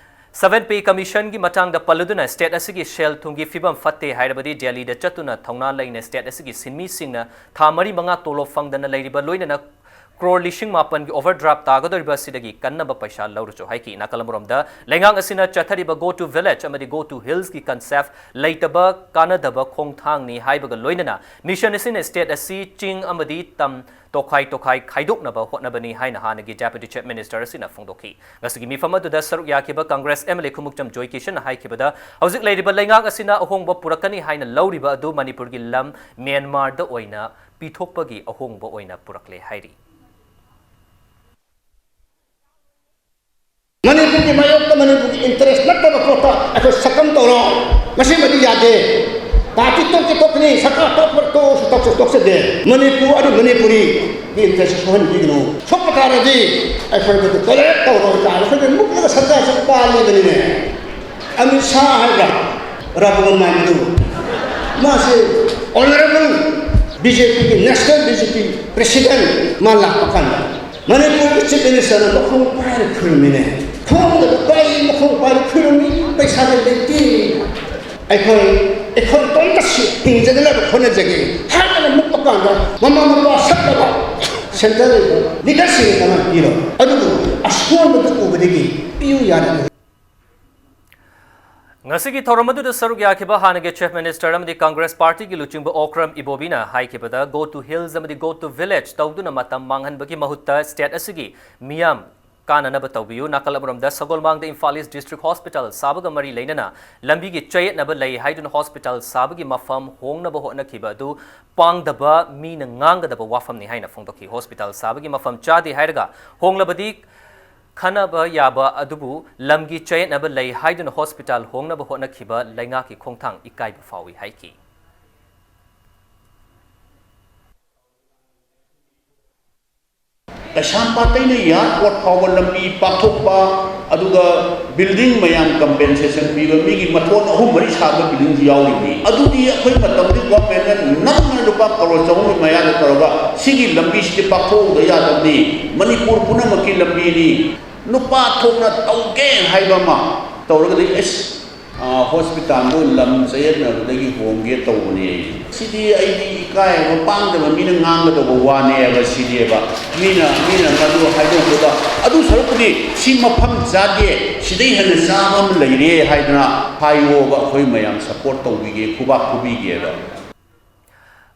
ꯁꯚꯦꯟ ꯄꯦ ꯀꯃꯤꯁꯟꯒꯤ ꯃꯇꯥꯡꯗ ꯄꯜꯂꯗꯨꯅ ꯁ꯭ꯇꯦꯠ ꯑꯁꯤꯒꯤ ꯁꯦꯜ ꯊꯨꯝꯒꯤ ꯐꯤꯕꯝ ꯐꯠꯇꯦ ꯍꯥꯏꯔꯕꯗꯤ ꯗꯦꯜꯂꯤꯗ ꯆꯠꯇꯨꯅ ꯊꯧꯅꯥ ꯂꯩꯅ ꯁ꯭ꯇꯦꯠ ꯑꯁꯤꯒꯤ ꯁꯤꯟꯃꯤꯁꯤꯡꯅ ꯊꯥ ꯃꯔꯤ ꯃꯉꯥ ꯇꯣꯂꯣꯞ ꯐꯪꯗꯅ ꯂꯩꯔꯤꯕ ꯂꯣꯏꯅꯅ ꯀ꯭ꯔꯣꯔ ꯂꯤꯁꯤꯡ ꯃꯥꯄꯟꯒꯤ ꯑꯣꯚꯔꯗ꯭ꯔꯥꯐ ꯇꯥꯒꯗꯧꯔꯤꯕ ꯑꯁꯤꯗꯒꯤ ꯀꯟꯅꯕ ꯄꯩꯁꯥ ꯂꯧꯔꯁꯨ ꯍꯥꯏꯈꯤ꯫ ꯅꯥꯀꯜ ꯑꯃꯔꯣꯝꯗ ꯂꯩꯉꯥꯛ ꯑꯁꯤꯅ ꯆꯠꯊꯔꯤꯕ Go to Village ꯑꯃꯗꯤ Go to Hillsꯀꯤ ꯀꯟꯁꯦꯞ ꯂꯩꯇꯕ ꯀꯥꯟꯅꯗꯕ ꯈꯣꯡꯊꯥꯡꯅꯤ ꯍꯥꯏꯕꯒ ꯂꯣꯏꯅꯅ ꯃꯤꯁꯟ ꯑꯁꯤꯅ ꯁ꯭ꯇꯦꯠ ꯑꯁꯤ ꯆꯤꯡ ꯑꯃꯗꯤ ꯇꯝ ꯇꯣꯈꯥꯏ ꯇꯣꯈꯥꯏ ꯈꯥꯏꯗꯣꯛꯅꯕ ꯍꯣꯠꯅꯕꯅꯤ ꯍꯥꯏꯅ ꯍꯥꯟꯅꯒꯤ ꯗꯦꯄꯨꯇꯤ ꯆꯤꯐ ꯃꯤꯅꯤꯁꯇꯔ ꯑꯁꯤꯅ ꯐꯣꯡꯗꯣꯛꯈꯤ꯫ ꯉꯁꯤꯒꯤ ꯃꯤꯐꯝ ꯑꯗꯨꯗ ꯁꯔꯨꯛ ꯌꯥꯈꯤꯕ ꯀꯪꯒ꯭ꯔꯦꯁ ꯑꯦꯝ ꯑꯦꯜ ꯑꯦ ꯈꯨꯃꯨꯛꯆꯝ ꯖꯣꯏꯀꯤꯁꯟꯅ ꯍꯥꯏꯈꯤꯕꯗ, ꯍꯧꯖꯤꯛ ꯂꯩꯔꯤꯕ ꯂꯩꯉꯥꯛ ꯑꯁꯤꯅ ꯑꯍꯣꯡꯕ ꯄꯨꯔꯛꯀꯅꯤ ꯍꯥꯏꯅ ꯂꯧꯔꯤꯕ ꯑꯗꯨ ꯃꯅꯤꯄꯨꯔꯒꯤ ꯂꯝ ꯃ꯭ꯌꯥꯟꯃꯥꯔꯗ ꯑꯣꯏꯅ ꯄꯤꯊꯣꯛꯄꯒꯤ ꯑꯍꯣꯡꯕ ꯑꯣꯏꯅ ꯄꯨꯔꯛꯂꯦ ꯍꯥꯏꯔꯤ꯫ ꯃꯅꯤꯄꯨꯔꯒꯤ ꯃꯥꯌꯣꯛꯇ ꯃꯅꯤꯄꯨꯔꯒꯤ ꯏꯟꯇꯔꯦꯁ ꯅꯠꯇꯕ ꯄꯣꯠꯇ ꯑꯩꯈꯣꯏ ꯁꯛꯀꯝ ꯇꯧꯔꯣ꯫ ꯃꯁꯤꯃꯗꯤ ꯌꯥꯗꯦ꯫ ꯄꯥꯔꯇꯤ ꯇꯣꯛꯇꯤ ꯇꯣꯛꯀꯅꯤ, ꯁꯔꯀꯥꯔ ꯇꯣꯛꯄ ꯇꯣꯛꯑꯁꯨ ꯇꯣꯛꯁꯨ ꯇꯣꯛꯆꯗꯦ꯫ ꯃꯅꯤꯄꯨꯔ ꯑꯗꯨ ꯃꯅꯤꯄꯨꯔꯤꯒꯤ ꯏꯟꯇꯔꯦꯁ ꯁꯣꯛꯍꯟꯕꯤꯒꯅꯨ꯫ ꯁꯣꯛꯄ ꯇꯥꯔꯗꯤ ꯑꯩꯈꯣꯏꯗ ꯇꯣꯂꯔꯦꯠ ꯇꯧꯔꯣꯏ ꯀꯥꯏꯅ ꯑꯩꯈꯣꯏꯗ ꯃꯨꯛꯂꯒ ꯁꯟꯗꯥꯁꯨ ꯄꯥꯜꯂꯤꯕꯅꯤꯅꯦ꯫ ꯑꯃꯤꯠ ꯁꯥ ꯍꯥꯏꯕ꯭ꯔꯥ? ꯔꯥꯕꯣꯟ ꯃꯥꯟꯕꯗꯨ꯫ ꯃꯥꯁꯦ ꯑꯣꯅꯔꯦꯕꯜ ꯕꯤ ꯖꯦ ꯄꯤꯒꯤ ꯅꯦꯁꯅꯦꯜ ꯕꯤ ꯖꯦ ꯄꯤ ꯄ꯭ꯔꯦꯁꯤꯗꯦꯟ ꯃꯥ ꯂꯥꯛꯄ ꯀꯥꯟꯗ ꯃꯅꯤꯄꯨꯔꯒꯤ ꯆꯤꯐ ꯃꯤꯅꯤꯁꯇꯔꯅ ꯃꯈꯣꯡ ꯄꯥꯏꯔ ꯈꯨꯔꯨꯝꯃꯤꯅꯦ꯫ ꯈꯣꯡꯗꯒ ꯄꯥꯏ, ꯃꯈꯣꯡ ꯄꯥꯏꯔ ꯈꯨꯔꯨꯝꯃꯤ, ꯄꯩꯁꯥꯗꯤ ꯂꯩꯇꯦ꯫ ꯑꯩꯈꯣꯏ, ꯑꯩꯈꯣꯏ ꯏꯇꯣꯝꯇ ꯁꯤ-, ꯍꯤꯡꯖꯅꯅꯕ ꯍꯣꯠꯅꯖꯒꯦ ꯍꯥꯏꯗꯅ ꯃꯨꯛꯄ ꯀꯥꯟꯗ ꯃꯃꯥ ꯃꯄꯥ ꯁꯛꯇꯕ ꯁꯦꯟꯇꯔ ꯂꯩꯕ ꯂꯤꯗꯔꯁꯤꯡꯅ ꯀꯃꯥꯏꯅ ꯄꯤꯔꯣ? ꯑꯗꯨꯕꯨ ꯑꯁꯣꯟꯕꯗꯨ ꯎꯕꯗꯒꯤ ꯄꯤꯌꯨ ꯌꯥꯗꯦ꯫ ꯉꯁꯤꯒꯤ ꯊꯧꯔꯝ ꯑꯗꯨꯗ ꯁꯔꯨꯛ ꯌꯥꯈꯤꯕ ꯍꯥꯟꯅꯒꯤ Chief Minister ꯑꯃꯗꯤ Congress Partyꯒꯤ ꯂꯨꯆꯤꯡꯕ ꯑꯣꯀ꯭ꯔꯝ ꯏꯕꯣꯕꯤꯅ ꯍꯥꯏꯈꯤꯕꯗ, "Go to Hills ꯑꯃꯗꯤ Go to Village ꯇꯧꯗꯨꯅ ꯃꯇꯝ ꯃꯥꯡꯍꯟꯕꯒꯤ ꯃꯍꯨꯠꯇ state ꯑꯁꯤꯒꯤ ꯃꯤꯌꯥꯝ ꯀꯥꯟꯅꯅꯕ ꯇꯧꯕꯤꯌꯨ"꯫ ꯅꯥꯀꯜ ꯑꯃꯔꯣꯝꯗ ꯁꯒꯣꯜꯃꯥꯡꯗ Imphal East District Hospital ꯁꯥꯕꯒ ꯃꯔꯤ ꯂꯩꯅꯅ ꯂꯝꯕꯤꯒꯤ ꯆꯌꯦꯠꯅꯕ ꯂꯩ ꯍꯥꯏꯗꯨꯅ hospital ꯁꯥꯕꯒꯤ ꯃꯐꯝ ꯍꯣꯡꯅꯕ ꯍꯣꯠꯅꯈꯤꯕ ꯑꯗꯨ ꯄꯥꯡꯗꯕ ꯃꯤꯅ ꯉꯥꯡꯒꯗꯕ ꯋꯥꯐꯝꯅꯤ ꯍꯥꯏꯅ ꯐꯣꯡꯗꯣꯛꯈꯤ꯫ Hospital ꯁꯥꯕꯒꯤ ꯃꯐꯝ ꯆꯥꯗꯦ ꯍꯥꯏꯔꯒ ꯍꯣꯡꯂꯕꯗꯤ ꯈꯟꯅꯕ ꯌꯥꯕ ꯑꯗꯨꯕꯨ ꯂꯝꯒꯤ ꯆꯌꯦꯠꯅꯕ ꯂꯩ ꯍꯥꯏꯗꯨꯅ hospital ꯍꯣꯡꯅꯕ ꯍꯣꯠꯅꯈꯤꯕ ꯂꯩꯉꯥꯛꯀꯤ ꯈꯣꯡꯊꯥꯡ ꯏꯀꯥꯏꯕ ꯐꯥꯎꯏ ꯍꯥꯏꯈꯤ꯫ ꯀꯩꯁꯥꯝꯄꯥꯠꯇꯩꯅ ꯏꯌꯥꯔꯄꯣꯔꯠ ꯐꯥꯎꯕ ꯂꯝꯕꯤ ꯄꯥꯛꯊꯣꯛꯄ, ꯑꯗꯨꯒ building ꯃꯌꯥꯝ compensation ꯄꯤꯕ, ꯃꯤꯒꯤ ꯃꯊꯣꯟ ꯑꯍꯨꯝ ꯃꯔꯤ ꯁꯥꯕ buildingꯁꯨ ꯌꯥꯎꯔꯤꯕꯅꯤ꯫ ꯑꯗꯨꯗꯤ ꯑꯩꯈꯣꯏ ꯃꯇꯝꯗꯨꯒꯤ governmentꯅ ꯅꯝꯅ ꯂꯨꯄꯥ ꯀꯔꯣꯔ ꯆꯍꯨꯝꯒꯤ ꯃꯌꯥꯗ ꯇꯧꯔꯒ ꯁꯤꯒꯤ ꯂꯝꯕꯤꯁꯤꯗꯤ ꯄꯥꯛꯊꯣꯛꯍꯧꯗ ꯌꯥꯗꯕꯅꯤ, ꯃꯅꯤꯄꯨꯔ ꯄꯨꯝꯅꯃꯛꯀꯤ ꯂꯝꯕꯤꯅꯤ, ꯅꯨꯄꯥ ꯊꯣꯛꯅ ꯇꯧꯒꯦ ꯍꯥꯏꯕ ꯑꯃ ꯇꯧꯔꯒꯗꯤ ꯑꯁ, ꯑ, hospitalꯗꯨ ꯂꯝ ꯆꯌꯦꯠꯅꯕꯗꯒꯤ ꯍꯣꯡꯒꯦ ꯇꯧꯕꯅꯦ꯫ ꯁꯤꯗꯤ ꯑꯩꯗꯤ ꯏꯀꯥꯏꯕ ꯄꯥꯡꯗꯕ ꯃꯤꯅ ꯉꯥꯡꯒꯗꯧꯕ ꯋꯥꯅꯦꯕ ꯁꯤꯗꯤꯕ꯫ ꯃꯤꯅ, ꯃꯤꯅ ꯃꯗꯨ ꯍꯥꯏꯗꯣꯛꯄꯗ, ꯑꯗꯨ ꯁꯔꯨꯛꯄꯨꯗꯤ ꯁꯤ ꯃꯐꯝ ꯆꯥꯗꯦ, ꯁꯤꯗꯩ ꯍꯦꯟꯅ ꯆꯥꯕ ꯑꯃ ꯂꯩꯔꯦ ꯍꯥꯏꯗꯅ ꯍꯥꯏꯌꯣꯕ, ꯑꯩꯈꯣꯏ ꯃꯌꯥꯝ support ꯇꯧꯕꯤꯒꯦ, ꯈꯨꯕꯥꯛ ꯈꯨꯕꯤꯒꯦꯕ꯫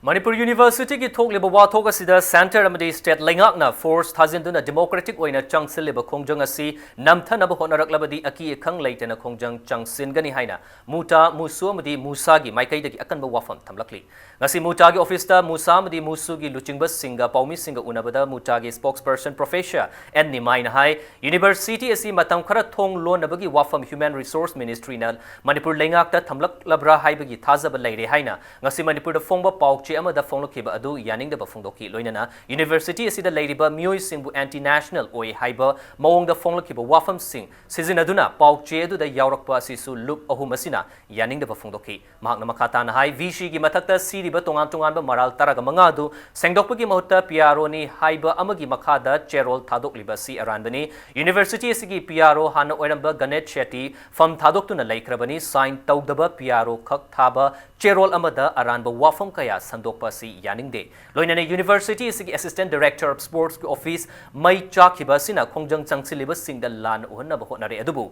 ꯃꯅꯤꯄꯨꯔ Universityꯒꯤ ꯊꯣꯛꯂꯤꯕ ꯋꯥꯊꯣꯛ ꯑꯁꯤꯗ centre ꯑꯃꯗꯤ state ꯂꯩꯉꯥꯛꯅ force ꯊꯥꯖꯤꯟꯗꯨꯅ democratic ꯑꯣꯏꯅ ꯆꯪꯁꯤꯜꯂꯤꯕ ꯈꯣꯡꯖꯪ ꯑꯁꯤ ꯅꯝꯊꯅꯕ ꯍꯣꯠꯅꯔꯛꯂꯕꯗꯤ ꯑꯀꯤ ꯑꯈꯪ ꯂꯩꯇꯅ ꯈꯣꯡꯖꯪ ꯆꯪꯁꯤꯟꯒꯅꯤ ꯍꯥꯏꯅ ꯃꯨꯇꯥ, ꯃꯨꯁꯨ ꯑꯃꯗꯤ ꯃꯨꯁꯥꯒꯤ ꯃꯥꯏꯀꯩꯗꯒꯤ ꯑꯀꯟꯕ ꯋꯥꯐꯝ ꯊꯝꯂꯛꯂꯤ꯫ ꯉꯁꯤ ꯃꯨꯇꯥꯒꯤ officeꯇ ꯃꯨꯁꯥ ꯑꯃꯗꯤ ꯃꯨꯁꯨꯒꯤ ꯂꯨꯆꯤꯡꯕꯁꯤꯡꯒ ꯄꯥꯎꯃꯤꯁꯤꯡꯒ ꯎꯅꯕꯗ ꯃꯨꯇꯥꯒꯤ spokesperson Professor ꯑꯦꯟ ꯅꯤꯃꯥꯏꯅ ꯍꯥꯏ, University ꯑꯁꯤ ꯃꯇꯝ ꯈꯔ ꯊꯣꯡ ꯂꯣꯟꯅꯕꯒꯤ ꯋꯥꯐꯝ Human Resource Ministryꯅ ꯃꯅꯤꯄꯨꯔ ꯂꯩꯉꯥꯛꯇ ꯊꯝꯂꯛꯂꯕ꯭ꯔꯥ ꯍꯥꯏꯕꯒꯤ ꯊꯥꯖꯕ ꯂꯩꯔꯦ ꯍꯥꯏꯅ ꯉꯁꯤ ꯃꯅꯤꯄꯨꯔꯗ ꯐꯣꯡꯕ ꯄꯥꯎꯆꯦ ꯑꯃꯗ ꯐꯣꯡꯂꯛꯈꯤꯕ ꯑꯗꯨ ꯌꯥꯅꯤꯡꯗꯕ ꯐꯣꯡꯗꯣꯛꯈꯤ꯫ ꯂꯣꯏꯅꯅ ꯌꯨꯅꯤꯚꯔꯁꯤꯇꯤ ꯑꯁꯤꯗ ꯂꯩꯔꯤꯕ ꯃꯤꯑꯣꯏꯁꯤꯡꯕꯨ ꯑꯦꯟꯇꯤ ꯅꯦꯁꯅꯦꯜ ꯑꯣꯏ ꯍꯥꯏꯕ ꯃꯑꯣꯡꯗ ꯐꯣꯡꯂꯛꯈꯤꯕ ꯋꯥꯐꯝꯁꯤꯡ ꯁꯤꯖꯤꯟꯅꯗꯨꯅ ꯄꯥꯎꯆꯦ ꯑꯗꯨꯗ ꯌꯥꯎꯔꯛꯄ ꯑꯁꯤꯁꯨ ꯂꯨꯞ ꯑꯍꯨꯝ ꯑꯁꯤꯅ ꯌꯥꯅꯤꯡꯗꯕ ꯐꯣꯡꯗꯣꯛꯈꯤ꯫ ꯃꯍꯥꯛꯅ ꯃꯈꯥ ꯇꯥꯅ ꯍꯥꯏ, ꯚꯤꯁꯤꯒꯤ ꯃꯊꯛꯇ ꯁꯤꯔꯤꯕ ꯇꯣꯉꯥꯟ ꯇꯣꯉꯥꯟꯕ ꯃꯔꯥꯜ ꯇꯔꯥꯒ ꯃꯉꯥ ꯑꯗꯨ ꯁꯦꯡꯗꯣꯛꯄꯒꯤ ꯃꯍꯨꯠꯇ ꯄꯤ ꯑꯥꯔ ꯑꯣꯅꯤ ꯍꯥꯏꯕ ꯑꯃꯒꯤ ꯃꯈꯥꯗ ꯆꯦꯔꯣꯜ ꯊꯥꯗꯣꯛꯂꯤꯕ ꯑꯁꯤ ꯑꯔꯥꯟꯕꯅꯤ꯫ ꯌꯨꯅꯤꯚꯔꯁꯤꯇꯤ ꯑꯁꯤꯒꯤ ꯄꯤ ꯑꯥꯔ ꯑꯣ ꯍꯥꯟꯅ ꯑꯣꯏꯔꯝꯕ ꯒꯅꯦꯠ ꯁꯦꯇꯤ ꯐꯝ ꯊꯥꯗꯣꯛꯇꯨꯅ ꯂꯩꯈ꯭ꯔꯕꯅꯤ꯫ ꯁꯥꯏꯟ ꯇꯧꯗꯕ ꯄꯤ ꯑꯥꯔ ꯑꯣ ꯈꯛ ꯊꯥꯕ ꯆꯦꯔꯣꯜ ꯑꯃꯗ ꯑꯔꯥꯟꯕ ꯋꯥꯐꯝ ꯀꯌꯥ ꯁꯟꯗꯣꯛꯄ ꯑꯁꯤ ꯌꯥꯅꯤꯡꯗꯦ꯫ ꯂꯣꯏꯅꯅ ꯌꯨꯅꯤꯚꯔꯁꯤꯇꯤ ꯑꯁꯤꯒꯤ Assistant Director of Sportsꯀꯤ ꯑꯣꯐꯤꯁ ꯃꯩ ꯆꯥꯛꯈꯤꯕ ꯑꯁꯤꯅ ꯈꯣꯡꯖꯪ ꯆꯪꯁꯤꯜꯂꯤꯕꯁꯤꯡꯗ ꯂꯥꯟ ꯎꯍꯟꯅꯕ ꯍꯣꯠꯅꯔꯦ, ꯑꯗꯨꯕꯨ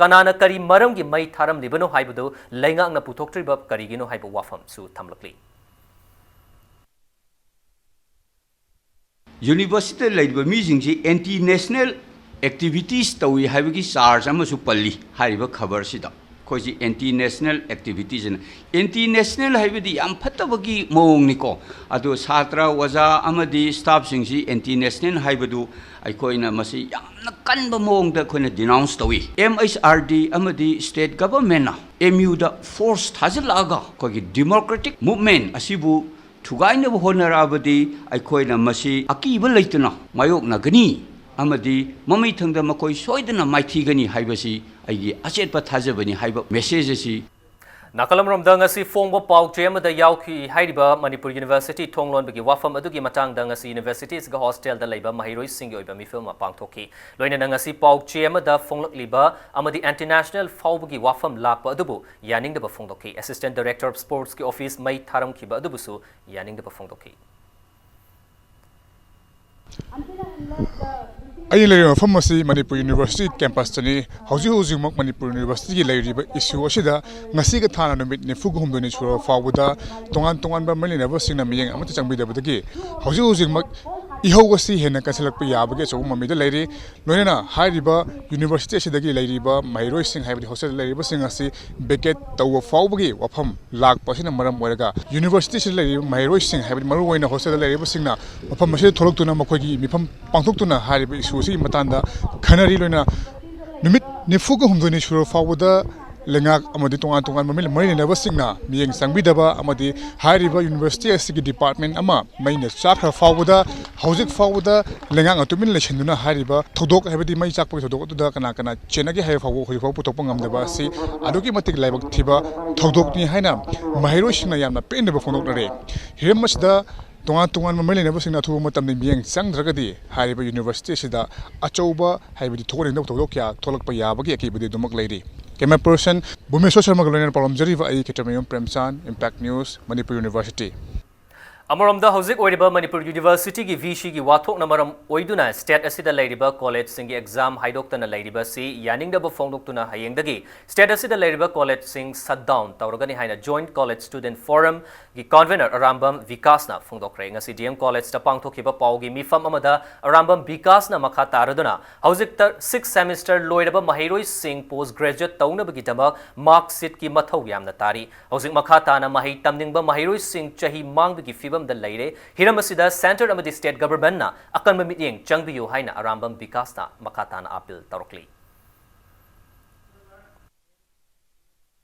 ꯀꯅꯥꯅ ꯀꯔꯤ ꯃꯔꯝꯒꯤ ꯃꯩ ꯊꯥꯔꯝꯂꯤꯕꯅꯣ ꯍꯥꯏꯕꯗꯨ ꯂꯩꯉꯥꯛꯅ ꯄꯨꯊꯣꯛꯇ꯭ꯔꯤꯕ ꯀꯔꯤꯒꯤꯅꯣ ꯍꯥꯏꯕ ꯋꯥꯐꯝꯁꯨ ꯊꯝꯂꯛꯂꯤ꯫ ꯌꯨꯅꯤꯚꯔꯁꯤꯇꯤꯗ ꯂꯩꯔꯤꯕ ꯃꯤꯁꯤꯡꯁꯤ ꯑꯦꯟꯇꯤ ꯅꯦꯁꯅꯦꯜ ꯑꯦꯛꯇꯤꯚꯤꯇꯤꯁ ꯇꯧꯏ ꯍꯥꯏꯕꯒꯤ ꯆꯥꯔꯖ ꯑꯃꯁꯨ ꯄꯜꯂꯤ ꯍꯥꯏꯔꯤꯕ ꯈꯕꯔꯁꯤꯗ꯫ ꯑꯩꯈꯣꯏꯁꯤ ꯑꯦꯟꯇꯤ ꯅꯦꯁꯅꯦꯜ ꯑꯦꯛꯇꯤꯚꯤꯇꯤꯁ ꯑꯅ, ꯑꯦꯟꯇꯤ ꯅꯦꯁꯅꯦꯜ ꯍꯥꯏꯕꯗꯤ ꯌꯥꯝ ꯐꯠꯇꯕꯒꯤ ꯃꯑꯣꯡꯅꯤꯀꯣ꯫ ꯑꯗꯣ ꯁꯥꯇ꯭ꯔ, ꯑꯣꯖꯥ ꯑꯃꯗꯤ ꯁ꯭ꯇꯥꯐꯁꯤꯡꯁꯤ ꯑꯦꯟꯇꯤ ꯅꯦꯁꯅꯦꯜ ꯍꯥꯏꯕꯗꯨ ꯑꯩꯈꯣꯏꯅ ꯃꯁꯤ ꯌꯥꯝꯅ ꯀꯟꯕ ꯃꯑꯣꯡꯗ ꯑꯩꯈꯣꯏꯅ ꯗꯤꯅꯥꯎꯟꯁ ꯇꯧꯏ꯫ ꯑꯦꯝ ꯑꯩꯆ ꯑꯥꯔ ꯗꯤ ꯑꯃꯗꯤ ꯁ꯭ꯇꯦꯠ ꯒꯚꯔꯟꯃꯦꯟꯠꯅ ꯑꯦꯝ ꯌꯨꯗ ꯐꯣꯔꯁ ꯊꯥꯖꯤꯜꯂꯛꯑꯒ ꯑꯩꯈꯣꯏꯒꯤ ꯗꯤꯃꯣꯀ꯭ꯔꯦꯇꯤꯛ ꯃꯨꯚꯃꯦꯟꯠ ꯑꯁꯤꯕꯨ ꯊꯨꯒꯥꯏꯅꯕ ꯍꯣꯠꯅꯔꯛꯑꯕꯗꯤ ꯑꯩꯈꯣꯏꯅ ꯃꯁꯤ ꯑꯀꯤꯕ ꯂꯩꯇꯅ ꯃꯥꯌꯣꯛꯅꯒꯅꯤ ꯑꯃꯗꯤ ꯃꯃꯩꯊꯪꯗ ꯃꯈꯣꯏ ꯁꯣꯏꯗꯅ ꯃꯥꯏꯊꯤꯒꯅꯤ ꯍꯥꯏꯕꯁꯤ ꯑꯩꯒꯤ ꯑꯆꯦꯠꯄ ꯊꯥꯖꯕꯅꯤ ꯍꯥꯏꯕ ꯃꯦꯁꯦꯖ ꯑꯁꯤ ꯅꯥꯀꯜ ꯑꯃꯔꯣꯝꯗ ꯉꯁꯤ ꯐꯣꯡꯕ ꯄꯥꯎꯆꯦ ꯑꯃꯗ ꯌꯥꯎꯈꯤ ꯍꯥꯏꯔꯤꯕ ꯃꯅꯤꯄꯨꯔ ꯌꯨꯅꯤꯚꯔꯁꯤꯇꯤ ꯊꯣꯡ ꯂꯣꯟꯕꯒꯤ ꯋꯥꯐꯝ ꯑꯗꯨꯒꯤ ꯃꯇꯥꯡꯗ ꯉꯁꯤ ꯌꯨꯅꯤꯚꯔꯁꯤꯇꯤ ꯑꯁꯤꯒꯤ ꯍꯣꯁꯇꯦꯜꯗ ꯂꯩꯕ ꯃꯍꯩꯔꯣꯏꯁꯤꯡꯒꯤ ꯑꯣꯏꯕ ꯃꯤꯐꯝ ꯑꯃ ꯄꯥꯡꯊꯣꯛꯈꯤ꯫ ꯂꯣꯏꯅꯅ ꯉꯁꯤ ꯄꯥꯎꯆꯦ ꯑꯃꯗ ꯐꯣꯡꯂꯛꯂꯤꯕ ꯑꯃꯗꯤ ꯑꯦꯟꯇꯤ ꯅꯦꯁꯅꯦꯜ ꯐꯥꯎꯕꯒꯤ ꯋꯥꯐꯝ ꯂꯥꯛꯄ ꯑꯗꯨꯕꯨ ꯌꯥꯅꯤꯡꯗꯕ ꯐꯣꯡꯗꯣꯛꯈꯤ꯫ Assistant Director of Sportsꯀꯤ ꯑꯣꯐꯤꯁ ꯃꯩ ꯊꯥꯔꯝꯈꯤꯕ ꯑꯗꯨꯕꯨꯁꯨ ꯌꯥꯅꯤꯡꯗꯕ ꯐꯣꯡꯗꯣꯛꯈꯤ꯫ ꯑꯩꯅ ꯂꯩꯔꯤꯕ ꯃꯐꯝ ꯑꯁꯤ ꯃꯅꯤꯄꯨꯔ ꯌꯨꯅꯤꯚꯔꯁꯤꯇꯤ ꯀꯦꯝꯄꯁꯇꯅꯤ꯫ ꯍꯧꯖꯤꯛ ꯍꯧꯖꯤꯛꯃꯛ ꯃꯅꯤꯄꯨꯔ ꯌꯨꯅꯤꯚꯔꯁꯤꯇꯤꯒꯤ ꯂꯩꯔꯤꯕ ꯏꯁꯨ ꯑꯁꯤꯗ ꯉꯁꯤꯒ ꯊꯥꯅ ꯅꯨꯃꯤꯠ ꯅꯤꯐꯨꯒ ꯍꯨꯝꯗꯣꯏꯅꯤ ꯁꯨꯔꯕ ꯐꯥꯎꯕꯗ ꯇꯣꯉꯥꯟ ꯇꯣꯉꯥꯟꯕ ꯃꯔꯤ ꯂꯩꯅꯕꯁꯤꯡꯅ ꯃꯤꯠꯌꯦꯡ ꯑꯃꯠꯇ ꯆꯪꯕꯤꯗꯕꯗꯒꯤ ꯍꯧꯖꯤꯛ ꯍꯧꯖꯤꯛꯃꯛ ꯏꯍꯧ ꯑꯁꯤ ꯍꯦꯟꯅ ꯀꯟꯁꯤꯜꯂꯛꯄ ꯌꯥꯕꯒꯤ ꯑꯆꯧꯕ ꯃꯃꯤꯗ ꯂꯩꯔꯤ꯫ ꯂꯣꯏꯅꯅ ꯍꯥꯏꯔꯤꯕ ꯌꯨꯅꯤꯚꯔꯁꯤꯇꯤ ꯑꯁꯤꯗꯒꯤ ꯂꯩꯔꯤꯕ ꯃꯍꯩꯔꯣꯏꯁꯤꯡ, ꯍꯥꯏꯕꯗꯤ ꯍꯣꯁꯇꯦꯜꯗ ꯂꯩꯔꯤꯕꯁꯤꯡ ꯑꯁꯤ ꯚꯦꯀꯦꯠ ꯇꯧꯕ ꯐꯥꯎꯕꯒꯤ ꯋꯥꯐꯝ ꯂꯥꯛꯄ ꯑꯁꯤꯅ ꯃꯔꯝ ꯑꯣꯏꯔꯒ ꯌꯨꯅꯤꯚꯔꯁꯤꯇꯤ ꯑꯁꯤꯗ ꯂꯩꯔꯤꯕ ꯃꯍꯩꯔꯣꯏꯁꯤꯡ, ꯍꯥꯏꯕꯗꯤ ꯃꯔꯨꯑꯣꯏꯅ ꯍꯣꯁꯇꯦꯜꯗ ꯂꯩꯔꯤꯕꯁꯤꯡꯅ ꯃꯐꯝ ꯑꯁꯤꯗ ꯊꯣꯛꯂꯛꯇꯨꯅ ꯃꯈꯣꯏꯒꯤ ꯃꯤꯐꯝ ꯄꯥꯡꯊꯣꯛꯇꯨꯅ ꯍꯥꯏꯔꯤꯕ ꯏꯁꯨ ꯑꯁꯤꯒꯤ ꯃꯇꯥꯡꯗ ꯈꯟꯅꯔꯤ꯫ ꯂꯣꯏꯅ ꯅꯨꯃꯤꯠ ꯅꯤꯐꯨꯒ ꯍꯨꯝꯗꯣꯏꯅꯤ ꯁꯨꯔꯕ ꯐꯥꯎꯕꯗ ꯂꯩꯉꯥꯛ ꯑꯃꯗꯤ ꯇꯣꯉꯥꯟ ꯇꯣꯉꯥꯟꯕ ꯃꯔꯤ ꯂꯩꯅꯕꯁꯤꯡꯅ ꯃꯤꯠꯌꯦꯡ ꯆꯪꯕꯤꯗꯕ ꯑꯃꯗꯤ ꯍꯥꯏꯔꯤꯕ university ꯑꯁꯤꯒꯤ department ꯑꯃ ꯃꯩꯅ ꯆꯥꯛꯈ꯭ꯔ ꯐꯥꯎꯕꯗ, ꯍꯧꯖꯤꯛ ꯐꯥꯎꯕꯗ ꯂꯩꯉꯥꯛꯅ ꯇꯨꯃꯤꯟꯅ ꯂꯩꯁꯤꯟꯗꯨꯅ ꯍꯥꯏꯔꯤꯕ ꯊꯧꯗꯣꯛ, ꯍꯥꯏꯕꯗꯤ ꯃꯩ ꯆꯥꯛꯄꯒꯤ ꯊꯧꯗꯣꯛ ꯑꯗꯨꯗ ꯀꯅꯥ ꯀꯅꯥ ꯆꯦꯟꯅꯒꯦ ꯍꯥꯏꯕ ꯐꯥꯎꯕ ꯍꯧꯖꯤꯛ ꯐꯥꯎꯕ ꯄꯨꯊꯣꯛꯄ ꯉꯝꯗꯕ ꯑꯁꯤ ꯑꯗꯨꯛꯀꯤ ꯃꯇꯤꯛ ꯂꯥꯏꯕꯛ ꯊꯤꯕ ꯊꯧꯗꯣꯛꯅꯤ ꯍꯥꯏꯅ ꯃꯍꯩꯔꯣꯏꯁꯤꯡꯅ ꯌꯥꯝꯅ ꯄꯦꯟꯗꯕ ꯐꯣꯡꯗꯣꯛꯅꯔꯦ꯫ ꯍꯤꯔꯝ ꯑꯁꯤꯗ ꯇꯣꯉꯥꯟ ꯇꯣꯉꯥꯟꯕ ꯃꯔꯤ ꯂꯩꯅꯕꯁꯤꯡꯅ ꯑꯊꯨꯕ ꯃꯇꯝꯗ ꯃꯤꯠꯌꯦꯡ ꯆꯪꯗ꯭ꯔꯒꯗꯤ ꯍꯥꯏꯔꯤꯕ university ꯑꯁꯤꯗ ꯑꯆꯧꯕ, ꯍꯥꯏꯕꯗꯤ ꯊꯣꯛꯍꯟꯅꯤꯡꯗꯕ ꯊꯧꯗꯣꯛ ꯀꯌꯥ ꯊꯣꯛꯂꯛꯄ ꯌꯥꯕꯒꯤ ꯑꯀꯤꯕꯗꯤ ꯑꯗꯨꯃꯛ ꯂꯩꯔꯤ꯫ Camera person ꯕꯨꯃꯦꯁꯣꯔ ꯁꯔꯃꯒ ꯂꯣꯏꯅꯅ ꯄꯥꯎꯂꯝꯖꯔꯤꯕ ꯑꯩ ꯈꯦꯇ꯭ꯔꯃꯌꯨꯝ ꯄ꯭ꯔꯦꯝꯆꯥꯟ, Impact News, ꯃꯅꯤꯄꯨꯔ University꯫ ꯑꯃꯔꯣꯝꯗ, ꯍꯧꯖꯤꯛ ꯑꯣꯏꯔꯤꯕ ꯃꯅꯤꯄꯨꯔ universityꯒꯤ VCꯒꯤ ꯋꯥꯊꯣꯛꯅ ꯃꯔꯝ ꯑꯣꯏꯗꯨꯅ state ꯑꯁꯤꯗ ꯂꯩꯔꯤꯕ collegeꯁꯤꯡꯒꯤ exam ꯍꯥꯏꯗꯣꯛꯇꯅ ꯂꯩꯔꯤꯕ ꯑꯁꯤ ꯌꯥꯅꯤꯡꯗꯕ ꯐꯣꯡꯗꯣꯛꯇꯨꯅ ꯍꯌꯦꯡꯗꯒꯤ state ꯑꯁꯤꯗ ꯂꯩꯔꯤꯕ collegeꯁꯤꯡ shut down ꯇꯧꯔꯒꯅꯤ ꯍꯥꯏꯅ Joint College Student Forumꯒꯤ convener Arambam ꯕꯤꯀꯥꯁꯅ ꯐꯣꯡꯗꯣꯛꯈ꯭ꯔꯦ꯫ ꯉꯁꯤ DM Collegeꯇ ꯄꯥꯡꯊꯣꯛꯈꯤꯕ ꯄꯥꯎꯒꯤ ꯃꯤꯐꯝ ꯑꯃꯗ ꯑꯔꯥꯝꯕꯝ ꯕꯤꯀꯥꯁꯅ ꯃꯈꯥ ꯇꯥꯔꯗꯨꯅ ꯍꯧꯖꯤꯛꯇ sixth semester ꯂꯣꯏꯔꯕ ꯃꯍꯩꯔꯣꯏꯁꯤꯡ post graduate ꯇꯧꯅꯕꯒꯤꯗꯃꯛ mark sheetꯀꯤ ꯃꯊꯧ ꯌꯥꯝꯅ ꯇꯥꯔꯤ꯫ ꯍꯧꯖꯤꯛ ꯃꯈꯥ ꯇꯥꯅ ꯃꯍꯩ ꯇꯝꯅꯤꯡꯕ ꯃꯍꯩꯔꯣꯏꯁꯤꯡ ꯆꯍꯤ ꯃꯥꯡꯕꯒꯤ ꯐꯤꯕꯝꯗ ꯂꯩꯔꯦ꯫ ꯍꯤꯔꯝ ꯑꯁꯤꯗ centre ꯑꯃꯗꯤ state governmentꯅ ꯑꯀꯟꯕ ꯃꯤꯠꯌꯦꯡ ꯆꯪꯕꯤꯌꯨ ꯍꯥꯏꯅ ꯑꯔꯥꯝꯕꯝ ꯕꯤꯀꯥꯁꯅ ꯃꯈꯥ ꯇꯥꯅ appeal ꯇꯧꯔꯛꯂꯤ꯫